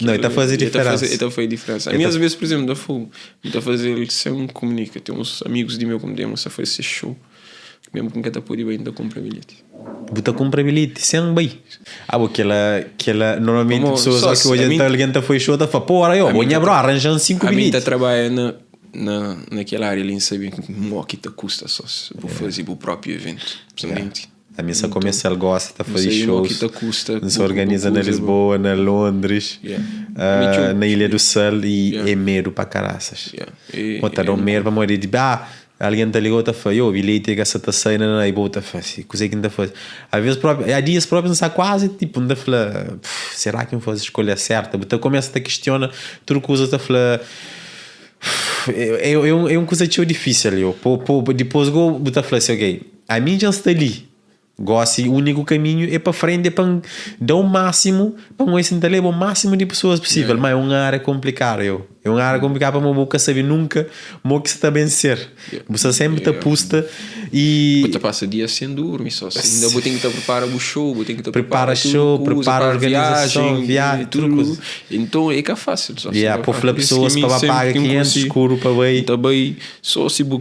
Não, e ta faze e ta faze, diferença. e ta faze diferença. A E mi ta às vezes, por exemplo, da fogo, N ta faze-l sen komunika. Ten uns amigus di meu ki N ten, sa faze ses show, mesmu ki N ka ta pode bai, N ta kunpra bilheti. Bu ta kunpra bilheti sen bai? Ah, bo kela, kela, normalmenti Pamo, pessoas só ó ki se odja a mi, ta algen ta foi show ta fla, pora yo, a bo mi nha ta bro, tra, arranja-m 5 a mi ta bilheti. trabalha na na na kel área li N sabe mo ki ta kusta só se bu faze bu própi eventu, Yeah. entende? A missa Nton, comercial gosta ta N faze sabe mo ki shows, ta kusta N sa bu bu organiza na kuza bu Lisboa, na Londres, Yeah. Mi txeu na Ilha do Sal e Yeah. é medu pa caraças. Yeah. E Pô, ta e da um un medu pamodi di ah, algen ta liga-u ta fla, yo, bilheti ka sa ta sai, nanana, i bo ta fla si, kuzê ki N ta faze? Às vezes própi, há dias própi N sta kuazi tipo, N ta fla, será ki N faze skolha serta? Bu ta kumesa ta kistiona tudu kuza, ta fla, é, é, é um kuza txeu difísil, yo. Pô, pô, dipôs go bu ta fla si, ok, ami dja N sta li, Gosi úniku kaminhu é pa frenti é pa N da o másimu pa N oia si N ta leba o másimu di pesoas pusível ma é un ária konplikadu yo é un ária konplikadu pamodi bu ka sabe nunka mo ki sta ben ser bu sta sénpri ta pusta Bu y ta pasa dia sen durmi só si inda bu ten ki ta pripara bu show bu ten ki ta pripara pripara tudu show kuza pripara pripara organizason viajen viajen tudu tudu kuza inton é ka fásil só si yeah é pa ka fla pur isu ki pesoas mi pa ba sénpri paga ki N 500 konsigi skuru pa bai N ta bai só si bu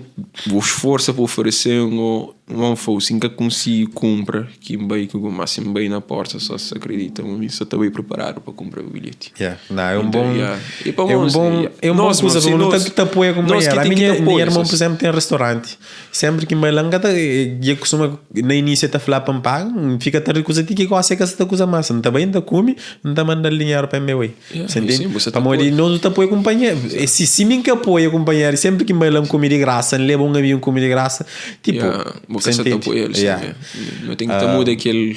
bu sforsa pa oferese-m ô N fla-u, si N ka konsigi kunpra, ki N bai ku Má si N bai na porta, só si akredita ma mi sa ta bai priparadu pa kunpra bu bilheti. Yeah, na, é un Inta, bon, yeah. E pa é un mos, bon, yeah. é un bon Nos, kuza si pa nu ta nos, ta apoia nos ki kunpanheru. ten Ami ki nha ta nha apoia, irmon, só pur izénplu, ten restauranti. Sénpri ki N bai la, N ka ta, e kustuma na inísiu e ta fla pa N paga, N fika ta rikuza ti ki gosi e ka sa ta kuza más. N ta bai, N ta kume, N ta manda-l dinheru pa N bai. Yeah, Você e entende? sim, bu sa ta Pamodi apoia. nos nu ta apoia kunpanheru. E si, si mi N ka apoia kunpanheru, sénpri ki N bai la N kume di grasa, N leba un amigu N kume di grasa, tipo, Yeah, bu você ka sa ta entende? apoia-l, sim, Yeah. yeah. Nu ten ki ta muda kel.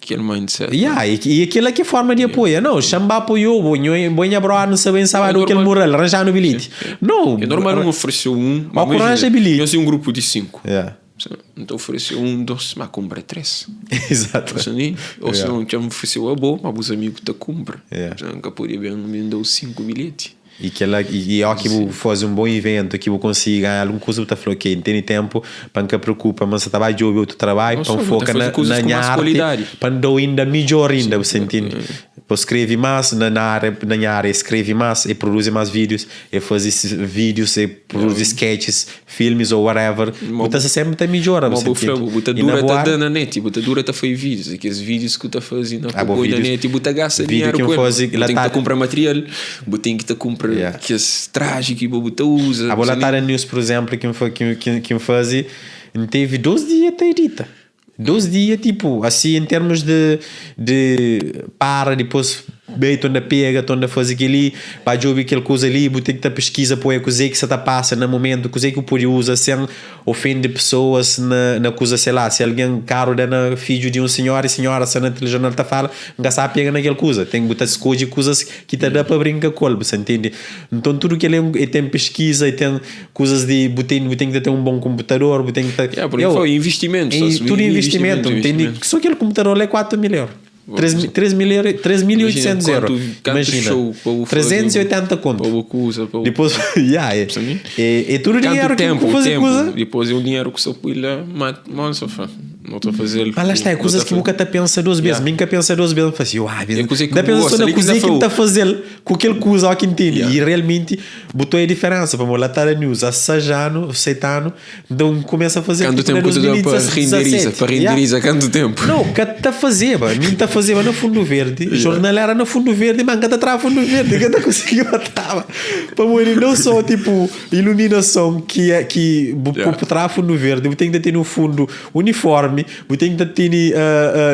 Kel mindset. Yeah, e, e aquilo é que é forma de apoio. Não, chama apoiou, bo bo nha brother, não sabe sábado aquele mural, arranjar no bilhete. Não. É normal um ofereceu um, mas imagina, bilhete. Eu sei um grupo de cinco. Yeah. Então ofereceu um, dois, mas compra três. Exato. Ou se não, tinha ofereceu a boa, mas os amigos te compra. Yeah. Nunca podia bem, me deu cinco bilhetes. E que ela e, e ó que vou fazer um bom evento que vou conseguir ganhar alguma coisa tá falou ok tem tempo para não preocupa mas você trabalha de outro trabalho para focar na, na minha arte para não ainda melhor ainda você entende Eu escreve mais na, na área na minha área escreve mais e produz mais vídeos e faz vídeos e produz sketches filmes ou whatever Mas você sempre tem melhora você entende Buta dura tá dando na net buta dura tá faz vídeos aqueles vídeos que tá fazendo ah, põe na net buta gasta dinheiro que eu faz lá tem que tá comprar material bu tem que tá comprar yeah. aqueles trajes que bu ta usa A bola tá news por exemplo que que que que faz teve 12 dias até edita 12 dias tipo assim em termos de de para depois bem tonda pega tonda faz aquilo ali vai ouvir aquele coisa ali vou ter que ter pesquisa põe a coisa que você tá passa no momento coisa que o pode usa sem ofende pessoas na, na coisa sei lá se alguém caro dando filho de um senhor e senhora se na telejornal tá fala nunca sabe pega naquele coisa tem que botar escolhe coisas que te dá para brincar com ele você entende então tudo que ele, é ele tem pesquisa e tem coisas de tem, tem que ter um bom computador tem que ter yeah, eu, foi investimento é, tudo investimento, investimento, entende? Só aquele computador é 4 mil euros. 3.800 euros. Imagina, show, 380 conto. Depois, yeah, é, é, é tudo dinheiro tempo, que fazer tempo. coisa. Depois é um dinheiro que só pula, mas só não estou a fazer. Mas lá está, é coisas que nunca te pensa duas vezes. Yeah. Nunca pensa duas vezes. Faz assim, ah, É coisa que da pensa gosta, só na ali que coisa ainda que falou. está a fazer com aquele coisa que entende. Yeah. E realmente botou a diferença. Para lá está a news há 6 anos, 7 anos, então começa a fazer Quanto tipo, tempo na que tu dá para 2017. renderiza? Para Yeah. renderiza, quanto tempo? Não, que tá fazer, mano. Mim tá fazer, mas no fundo verde. Jornal era no fundo verde, mas que tá fundo verde, que tá conseguiu matar. Para morrer, não só tipo iluminação que é que Yeah. yeah. fundo verde, tem que ter no fundo uniforme, tem que ter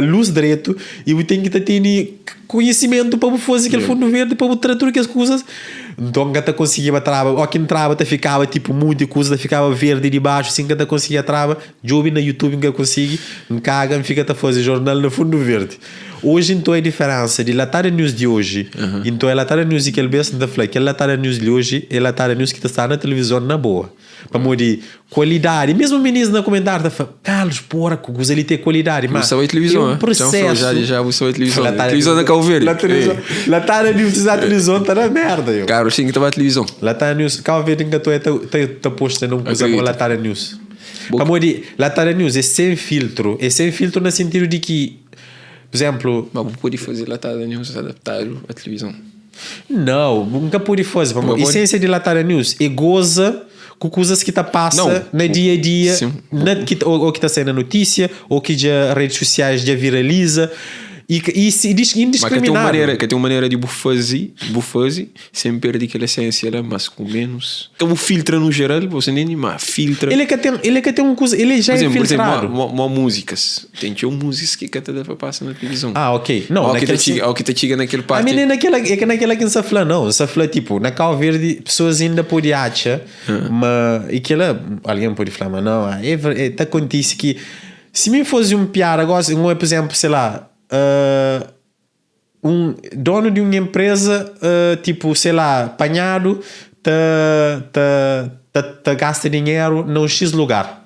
luz direto e tem que ter conhecimento para fazer aquele Yeah. fundo verde para tratar aquelas coisas. Então, que conseguia trava, ou que entrava, tá ficava tipo muita coisa, ficava verde de baixo, assim que conseguia trava, job na YouTube que consegui, me caga, fica a fazer jornal no fundo verde. Hoje então é a diferença de Latada News de hoje, então é Latada News que ele bem da falei, que é Latada News de hoje, é Latada News que está na televisão na boa. Para de qualidade, mesmo o ministro na comentário tá falando, Carlos, porra, que coisa ali tem qualidade, mas Você vai televisão, é um hein? processo. Então, já já você vai televisão. Latada Televisão da Cabo Verde. Televisão, Latada News da televisão tá na merda, eu. Carlos, sim que estava a televisão. Latada News, Cabo Verde ainda estou tá posta num coisa Acredito. com Latada News. Boa. Para de Latada News é sem filtro, é sem filtro no sentido de que, por exemplo, Mas pode fazer latada news adaptado à televisão. não, nunca pude fazer. Nunca A essência de Latada News é goza com coisas que tá passa Não. no dia a dia, Sim. na, que, ou que tá saindo na notícia, ou que já redes sociais já viraliza e, e, e diz Mas que tem uma indiscriminado. maneira, que tem uma maneira de fazer, fazer, sem perder aquela essência lá, mas com menos. Então o filtra no geral, você entende? Mas filtra. Ele é que tem, ele é que tem um coisa, ele já por exemplo, é por exemplo, filtrado. uma, uma, uma músicas. Tem tinha músicas que até dá para passar na televisão. Ah, ok. Não, Ao que naquele te chega, ao que te chega naquele A parte. mim nem naquela, é que naquela que não se fala, não. Se fala, tipo, na Cabo Verde, pessoas ainda podem achar, mas. E que ela, alguém pode falar, mas não, ah, é, é, tá acontece que. Se me fosse um piada agora, um, por exemplo, sei lá, um dono de uma empresa, tipo, sei lá, apanhado, tá, tá, tá, tá gasta dinheiro num X lugar.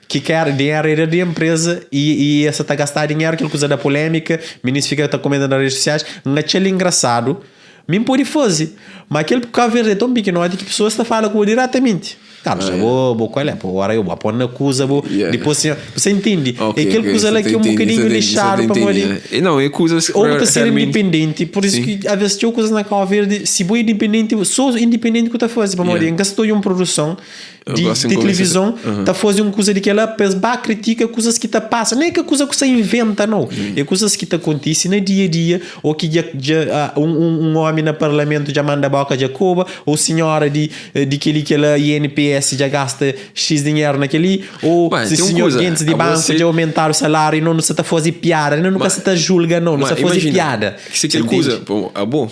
Que quer dinheiro era de empresa e, e essa tá gastar dinheiro, aquela coisa da polêmica, ministro fica tá comentando nas redes sociais, naquele engraçado, me pode fazer. Mas aquele Cabo Verde é tão pequeno que pessoas tá falando com ele diretamente. Carlos, eu vou, vou, qual é? Pô, agora eu vou pôr na coisa, vou. Yeah. Depois, assim, você entende? Ok, é aquele ok, coisa lá você que é um entende, bocadinho você entende, lixado você para entende, morrer. né? Não, é coisas que Ou para ser realmente- independente, por isso Sim. que às vezes tinha coisas na Cabo Verde, se vou independente, sou independente que eu estou a fazer, para morrer. Yeah. Enquanto estou em produção Eu de, gosto em de conversa- televisão, Uhum. está a fazer uma coisa de que ela bah, critica coisas que te passa, nem é que coisa que você inventa, não. É coisas que te acontecem no dia a dia, ou que já, já, um, um homem no parlamento já manda boca de coba, ou senhora de, de aquele que ela INPS já gasta X dinheiro naquele, ou Mas se tem uma senhor coisa, gente de a banco você- já aumentar o salário e não se está fazer piada, não nunca Mas- se está julga, não, não Mas se fazer imagina, piada. Que se aquele Você entende? coisa, pô, a bom,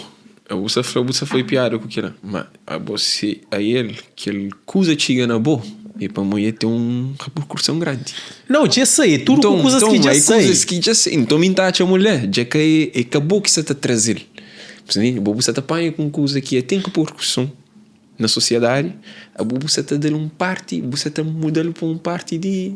a você foi, você foi piada com aquilo, mas a você, a ele, que ele coisa chega na boa. É pamo e ten un repercussão grandi. Não, dja sai, é tudo Então, ku kuzas ki então, dja é sai. kuzas ki dja sai. Então mi ta atxa mulher, dja ka é, é ka bo ki sa ta trazel. Percebe? Bo bu sa ta panha ku un kuza ki é ten repercussão na sociedade, abo bu sa ta dal un parti, bu sa ta mudal pa un parti di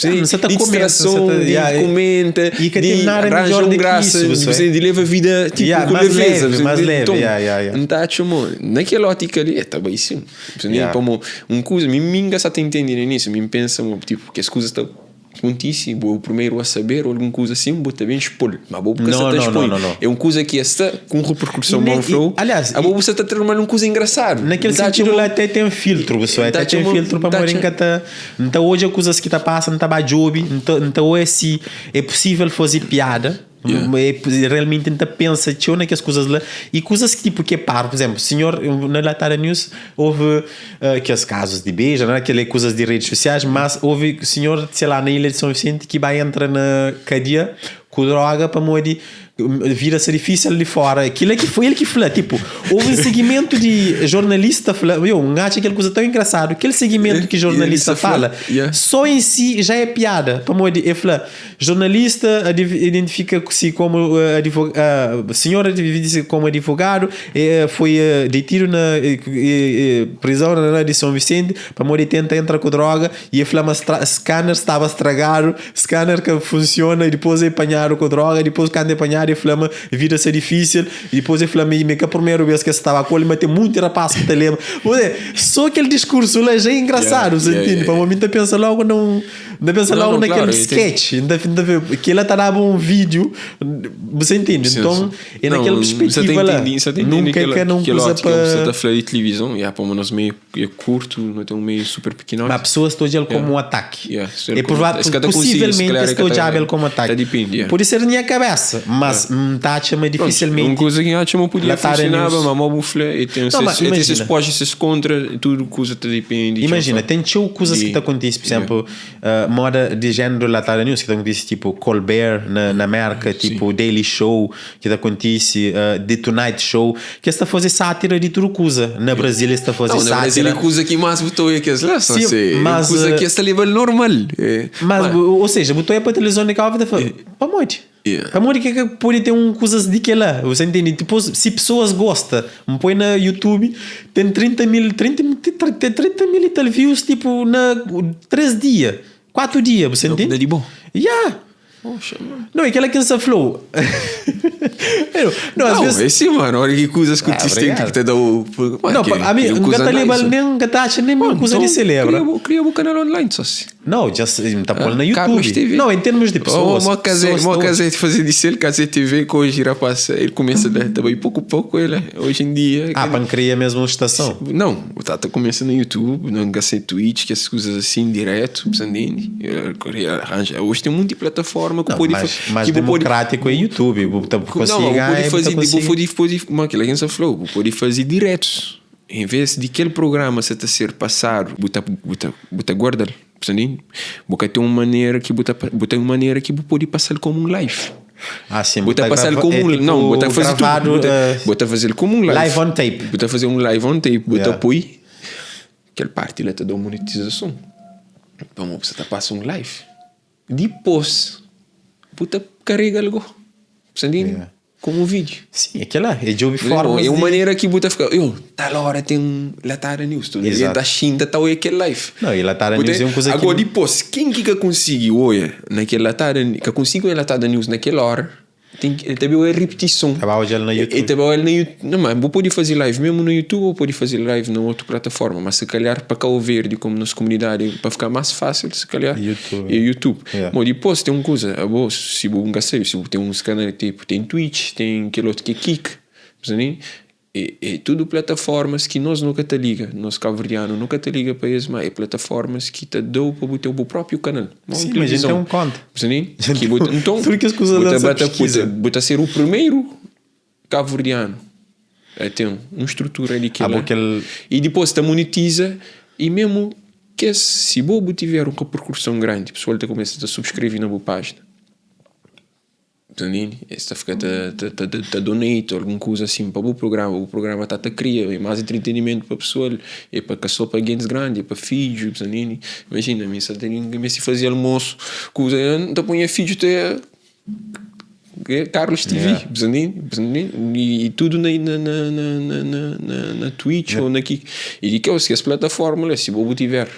Não, você tá de comenta, distração, você tá- de yeah, comenta, e que de tem nada arranja melhor um do que graça, isso, você. de, de leva a vida tipo, Yeah, com mais leveza. leve, mais leve, Então, yeah, yeah, yeah. não tá achando, naquela ótica ali, é, tá bem sim. Yeah. Como um coisa, mim minga só te entende no início, mim pensa, mo, tipo, que as coisas estão acontecem, vou o primeiro a saber, ou alguma coisa assim, vou também expor. Mas vou porque Não, você tá não, expõe. não, não, não. É uma coisa que está com repercussão E nem- bom flow. e, aliás, a e- boa você está transformando numa coisa engraçada. Naquele Tá sentido tipo- lá até tem filtro, pessoal. Até Tá tem tipo- filtro para tá morir tipo- que tá. Então hoje a coisas que tá passando, tá bajobi, então então é se é possível fazer piada. Yeah. É, realmente então pensa tio naquelas coisas lá e coisas que tipo que é par, por exemplo, senhor na Latara News houve eh, aqueles casos de beijo, né? aquelas coisas de redes sociais, mas houve senhor, sei lá, na Ilha de São Vicente que vai entrar na cadeia com droga para morrer vira-se difícil ali fora. Aquilo é que foi ele que falou, tipo, houve um segmento de jornalista falou, eu um acho aquela coisa tão engraçado, aquele segmento que jornalista Jornalista fala, fala, yeah. só em si já é piada. Para morrer, ele fala, jornalista identifica-se como eh, advogado, senhor identifica-se como advogado, eh, foi eh, detido na eh, eh, eh, prisão na de São Vicente, para morrer tenta entra com droga e ele fala, mas scanner estava estragado, scanner que funciona e depois é apanharam com droga, e depois quando apanharam ele fala, vira-se difícil, e depois ele fala, me que a primeira vez que estava com ele, mas tem muito rapaz que te lembra. Vou dizer, só aquele discurso lá já é engraçado, Yeah, você yeah, entende? yeah, Para o momento pensa logo num, ainda pensa Não, logo não, naquele claro, eu entendo. sketch, ainda, ainda vê, que ela tá dando um vídeo, você entende? Sim, Então, sim. é naquela Não, você perspectiva tá lá. entendi- você tá entendendo Nunca aquela- que não aquela usa ótica que Você para. tá falando de televisão, yeah, pô, mas nosso meio é curto, não tem um meio super pequeno. Mas a pessoa está olhando como um ataque. Yeah, se É ele como- provável, se cada consigo, se possivelmente calhar é estou que tá- olhando como ataque. tá depende, yeah. Pode ser na minha cabeça, mas tá chama dificilmente. Uma coisa que acho que podia Latar funcionar, news. mas mal bufle, e tem Não, mas esses, e tem esses imagina. pós, esses contra, tudo coisa te depende. Imagina, tem tio coisas que E- te acontecem, por exemplo, moda de género Latada News, que te acontece tipo Colbert na América, tipo Daily Show, que te acontece The Tonight Show, que está a fazer sátira de tudo coisa. Na Brasília está a fazer Não, na sátira. Brasília coisa que mais botou é que as lá, só Sim, sei. mas, Coisa eh, que está nível normal. É. Mas, ou seja, botou aí para a televisão de cá e falou, para morte. Yeah. Para morte que é que pode ter um coisas de que lá, você entende? Tipo, se pessoas gostam, me põe na YouTube, tem 30 mil, 30, tem 30 mil e tal views, tipo, na 3 dias, 4 dias, você entende? Dá de bom. Yeah. Poxa, mano. Não, aquela que você falou. Não, às Não, vezes. esse, mano, a hora que coisas que Ah, te tem obrigado. que te dá o. Mano, Não, que- a mim, que nunca coisa tá nice. lembrando nem nunca tá achando nem Mano, coisa então, de celebra. Cria o canal online, só se. Não, já está pondo na Ah, Carlos YouTube. TV. Não, em termos de pessoas. Oh, uma casa, pessoas uma todas. casa de fazer de ser, casa TV que hoje rapaz, ele começa a também pouco a pouco ele, hoje em dia. Ah, para criar mesmo estação. Não, o Tata começa no YouTube, não gastei Twitch, que essas coisas assim, direto, você entende? Ele arranja. Hoje tem muita plataforma que Não, pode mais, fa- mais que pode- democrático é YouTube. Você Não, consegue, pode fazer, tipo, pode, pode, mas aquilo que você falou, pode fazer diretos. Em vez de aquele programa se te ser passado, bota, bota, bota guarda, você entende? Boca tem uma maneira que bota, bota uma maneira que pode passar como um live. Ah, sim. Bota botar passar grava- como é um, tipo não, bota fazer gravado, tudo, bota, eh, bota fazer como um live. live on tape. Bota fazer um live on tape, bota Yeah. põe aquela parte lá te dá monetização. Então você tá passa um live. Depois, bota carrega algo. Você entende? Yeah. Como um vídeo. Sim, aquela é de ouvir formas. É uma de- maneira que bota ficar, eu, tal hora tem um Latara News, tudo. Exato. Da China, tal é aquele live. Não, e Latara Bota- News é uma coisa que Agora não- depois, quem que consegue olha naquele Latara, que consegue olhar Latara News naquela hora, tem que, ele também é repetição. Tava olhando no YouTube. Ele também olha no YouTube. Não, mas vou poder fazer live mesmo no YouTube ou pode fazer live na outra plataforma, mas se calhar para Cabo Verde, como nossa comunidade, para ficar mais fácil, se calhar YouTube. é YouTube. Yeah. Mas depois tem uma coisa, a boa, se você nunca sabe, se tem uns canais tipo, tem Twitch, tem aquele outro que é Kik, sabe? É, é tudo plataformas que nós nunca te liga, nós cabo-verdiano nunca te liga para isso, mas é plataformas que te dão para botar o próprio canal. Não Sim, mas a gente televisão. tem um conta. Sabe? Que bota, então, Tudo que as coisas bota, lançam bota, pesquisa. bota, bota ser o primeiro cabo-verdiano a ter uma estrutura ali que Ah, lá. porque ele- E depois te monetiza e mesmo que se bobo tiver uma repercussão grande, o pessoal te começa a subscrever na boa página. Entende? Es ta fika ta ta ta ta donate algun kuza asin pa bu prugrama, bu prugrama ta ta kria, é más entretenimentu pa pesoal, é pa ka so pa gentis grandi, é pa fidju, entende? Imajina mi sa ten ki meste faze almosu, kuza, N ta poi nha fidju ta Carlos TV, entende? I tudu na na na na na Twitch ou na ki, i di kes plataforma la, si bo bu tiver.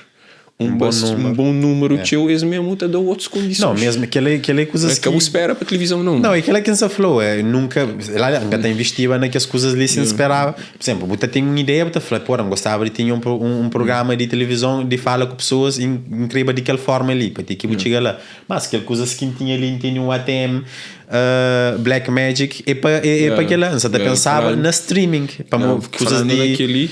Un bom número, un bom número yeah. txeu, es mesmo ta da outros condições. Não, mesmo aquele, aquele coisas que... Ka bu espera pa televisão não. Não, aquela que você falou, é, nunca, lá, nunca ta investiva naquelas coisas ali sem esperar. Por exemplo, bu ta tem uma ideia, bu ta fala, porra, gostava de ter um programa de televisão de fala com pessoas incrível de aquela forma ali, para ter que bu chega lá. Mas aquela coisas que tinha ali, tinha um ATM, Black Magic, é pa, é, é pa aquela, você ta pensava na streaming, pa coisas de... Naquele,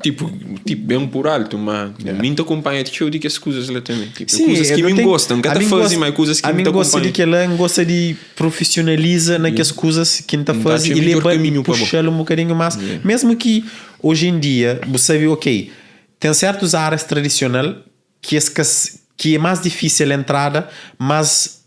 Tipo, tipo, bem por alto, ma mi n'ta acompanha txeu di kes kuzas la também. Tipo, Sim, kuzas eu ki não mi tenho- n'gosta, n'ka a ta mim faze, gosta- ma é kuzas ki a mi mim ta gosta di acompanha. kela, n gosta di profissionaliza na kes kuzas ki n ta N ta faze atxa e midjor leba e kaminhu pa bo. puxa-l un bokadinhu más. Yeah. Mesmu ki oji em dia bu sabe, ok, ten sertus árias tradisional ki es ka ki é más difísil entrada, mas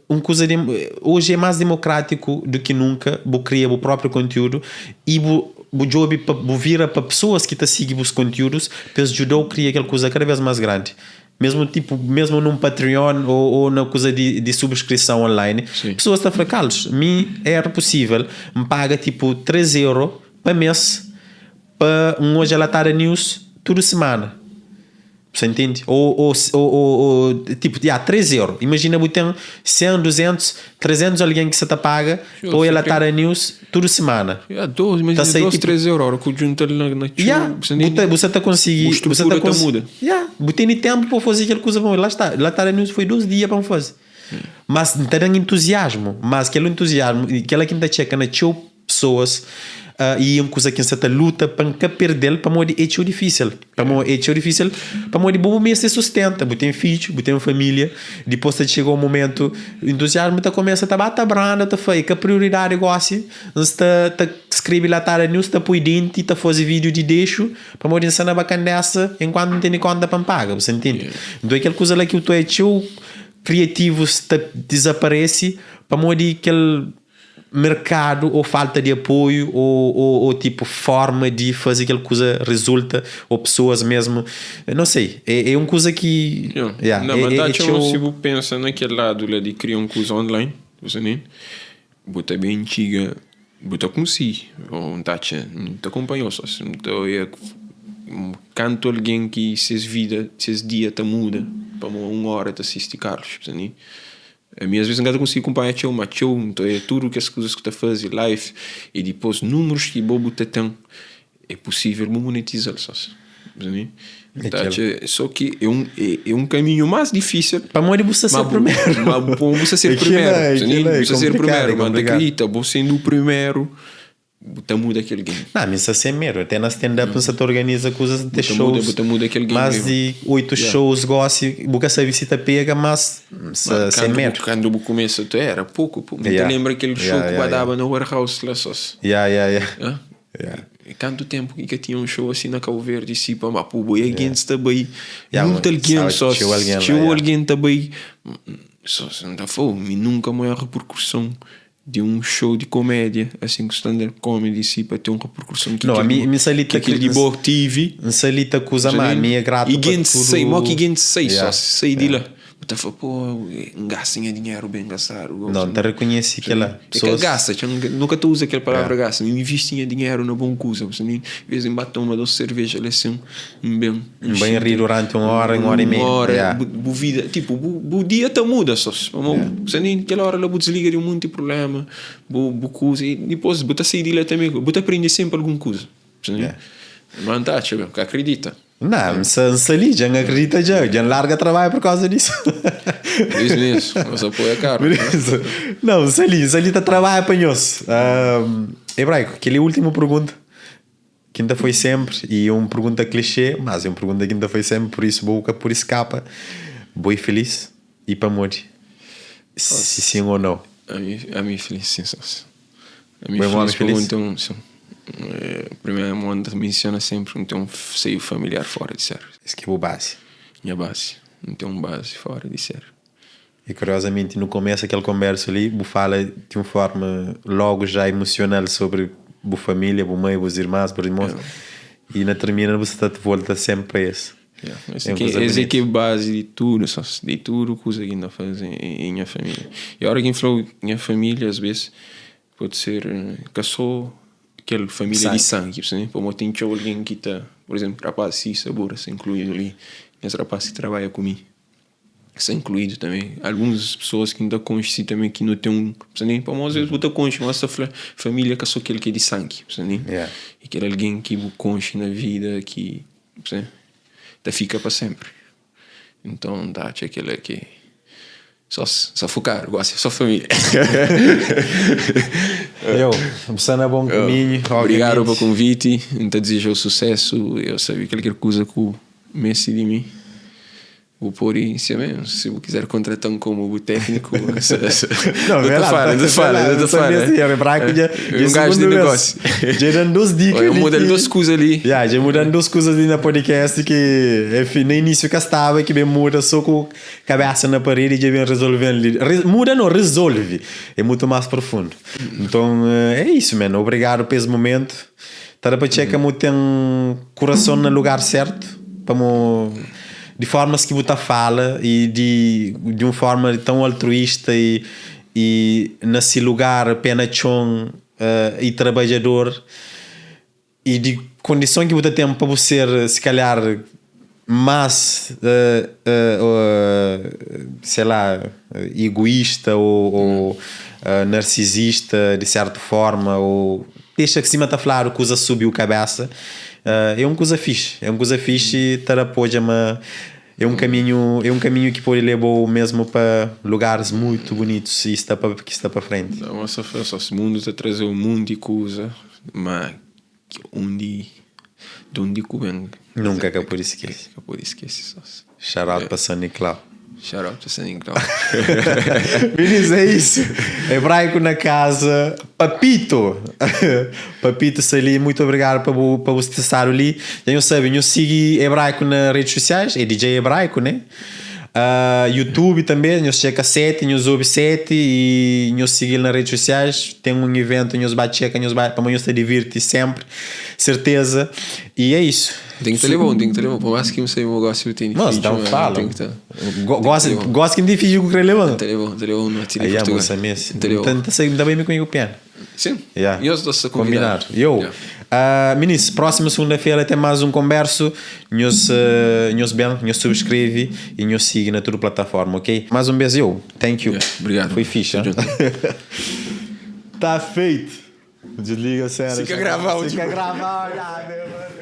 un kuza di oji é más dimokrátiku du ki nunka, bu kria bu própriu kontiúdu i bu bu djobe pa bu vira pa pesoas ki ta sigi bus kontiúdus pa es djuda-u kria kel kuza kada bês más grandi. Mesmu tipu mesmu nun Patreon ô ô na kuza di di subskrison online, pesoas ta fla, Carlos, mi éra pusível N paga tipu 3 euro pa mês Pa N odja Latada News tudu simana. Bu sa intende? Ou, ou, ou, ou, ou tipo, ya, 3 euro. Imajina bu ten 100, 200, 300 algen ki sa ta paga pa odja Latada News tudu simana. Ya, 2, imajina Ta sai 2, tipo 3 euro, ora ku djunta-l na, na txeu, Ya, bu sa bu intende? ta, bu sa ta konsigi, Bu bu sa ta strutura ta konsi muda. Ya, bu tene tenpu pa faze kel kuza pa Lá sta, Latada News foi 2 dia pa N faze. Mas N ta da-m entuziasmu, mas kel entuziasmu, kela ki N ta txeka na txeu Pesoas i un kuza ki N sta ta luta pa N ka perde-l pamodi é txeu difísil. Pamodi é txeu difísil pamodi bo bu meste sustenta, bu ten fidju, bu ten família. Dipôs ta txega un momentu entuziasmu ta kumesa ta ba ta branda, ta fla é ka prioridadi gósi N sta ta skrebe latada news, ta poi denti, ta faze vídiu di dexu pamodi N sta na bakandesa enkuantu N tene konta pa N paga. Bu sta ntende? Nton é kel kuza la ki bu ta odja txeu kriativus ta dizaparese pamodi kel. Merkadu ou falta di apoiu ou ou ou tipo forma di faze kel kuza resulta ou pessoas mesmo não sei é é um kuza ki Yeah. yeah, Não, é mas é ta é atxa txeu si bu pensa na kel ladu la di kria un kuza online, bu sa ntende? Bu ta ben txiga, bu ta konsigi, ou N ta atxa, N ta konpanhau so si N ta oia kantu algen ki ses vida, ses dia ta muda pamo un ora ta sisti Carlos, bu sa ntende? Ami as vezes N ka ta konsigi kunpanha txeu, ma txeu N ta oia tudu kes kuzas ki ta faze live i dipôs númerus ki bo bu ta ten é pusível bu monetiza-l sós. N ta atxa só ki é un é un kaminhu más difísil. Pamodi bu sta ser primeru. Ma bu sta ser primeru, bu sta ser primeru, ma N ta kridita bo sendu primeru. Bu ta muda kel game. Nah, mi nsa sem medo. Até na stand up nsa ta organiza kuzas nta shows. Bu ta muda kel game. Mais di 8 shows gosi, bu ka sabi si ta pega, mas nsa sem medo. Kandu bu kumesa tu era poku. Bu ta lembra kel show ku ba daba na warehouse la sos. Ya, ya, ya. Kantu tempu ki ka tinha un show asi na Cabo Verde si pa ma pu bai algen sta bai. Muita algen sos. Txeu algen ta bai. Sos nta fla, mi nunka maior repercussão. Di un show di komédia, asin ku stand-up comedy si pa ten un repercussão ki No, kel ami mi sa li ki ta kel di bo tivi. N sa li ta kuza ma ami é gratu I pa gentis tudu. sai, mo ki gentis sai Yeah, só sai di yeah. la. Bu ta fla, pô, N gasta nha dinheru ben gastadu gosi. No, N ta rekonhese kela. É ka gasta, txeu nu ka ta uza kel palavra gasta, N invisti nha dinheru na bon kuza. Bu sabe, en vez di N ba toma dos serveja li asin, N ben. N ben ri duranti un óra, un óra i meia. Un óra, Yeah. bu vida, tipu, bu bu dia ta muda sô. Pamodi bu sta ntende kel óra la bu disliga di un monti prubléma, bu bu kuza i dipôs bu ta sai di la tanbê bu ta prende sénpri algun kuza. Bu sta ntende? Ma N ta atxa ben, ka akredita. Nah, N sta N sta li, dja N akredita dja, dja N larga trabadju pur kauza disu. Por isu mesmu, nhos apoia Carlos. Por isu. Nau, N sta li, N sta li ta trabadja pa nhos. Hebraico, kel-li é últimu pergunta. Ki N ta foi senpri, i é un pergunta klixê, mas é un pergunta ki N ta foi senpri, pur isu bo ka pode skapa. Bo é filís? I pamodi? Si sin ô nau? Ami, ami é filís sin, sósi. Ami Bo é é un ómi filís pamodi filís? N ten un, sin. Primeru N ta mensiona senpri, N ten un seiu familiar fora di sériu. Es ki é bu bazi? Nha bazi. N ten un bazi fora di sériu. E curiosamente no começo aquele conversa ali, bu fala de uma forma logo já emocional sobre bu família, bu mãe, bus irmãs, bus irmãos. E na termina bu sta ta volta sempre para esse. Yeah. Esse, é que, esse é que é base de tudo, só, de tudo coisa que ainda faz em, em minha família. E a hora que falou minha família, às vezes, pode ser que só aquela família de sangue, sabe? Como tem alguém que tá, por exemplo, rapaz, se sabor, se incluído ali, esse rapaz que trabalha comigo está incluído também. Algumas pessoas que ainda conhecem também que não tem um. Nem para às vezes botar conche, mas a família que só aquele que é de sangue, nem? Yeah. E que é alguém que conche na vida que sabe? Tá fica para sempre. Então, dá aquele que só só focar, gosto, só família. Eu, você na bom caminho. Obrigado pelo convite, então desejo sucesso. Eu sabia que qualquer coisa que o Messi de mim. Vou pôr isso mesmo. Se eu quiser contratar um como o técnico, não, não fala, não fala, não fala. É um gajo de negócio. Já dando duas dicas. Eu mudando duas coisas ali. Yeah, já mudando duas coisas ali na podcast que enfim, no início que estava que bem muda só com cabeça na parede e já vem resolvendo. Muda não, resolve. É muito mais profundo. Então é isso, mano. Obrigado por esse momento. Tá para checar como tem coração no lugar certo para de formas que você fala e de uma forma tão altruísta e nesse lugar pena chão e trabalhador e de condição que você tem para você se calhar mais sei lá, egoísta ou narcisista de certa forma, ou deixa que cima tá falar coisa subiu cabeça, é uma coisa fixe, é uma coisa fixe e ter apoio é um caminho que pode levar mesmo para lugares muito bonitos e está para que está para frente. Não, só, só esse mundo está a trazer um mundo de coisa, mas onde de onde que vem. Nunca que por esquecer. Que por esquecer só. Shout out para São Nicolau. Shout out para São Nicolau. Meninos, é isso. Hebraico na casa. Papito. Papito Sali, muito obrigado por você estar ali. Já não sabem, eu sigo Hebraico nas redes sociais, é DJ Hebraico, né? YouTube também, nós checa 7, nós ouve 7 e nós seguir nas redes sociais. Tem um evento, nós vai checa, nós vai para nós se divertir sempre, certeza. E é isso. Tem que ter bom, tem que ter bom. Por mais que você não goste, eu tenho Mas então fala. Tem que ter. Gosto, gosto que me difícil com o relevante. Tem bom, tem bom, não Aí já, moça, mesmo. Então, tá bem comigo piano. Sim. Yeah. E eu estou combinado. Eu. Yeah. Meninos, próxima segunda-feira tem mais um converso. Nos, nos bem, nos subscreve e nos siga na tua plataforma, ok? Mais um beijo, eu. Thank you. Yeah, obrigado. Foi fixe. Tá feito. Desliga a cena. Fica a gravar. Fica a gravar, já, meu.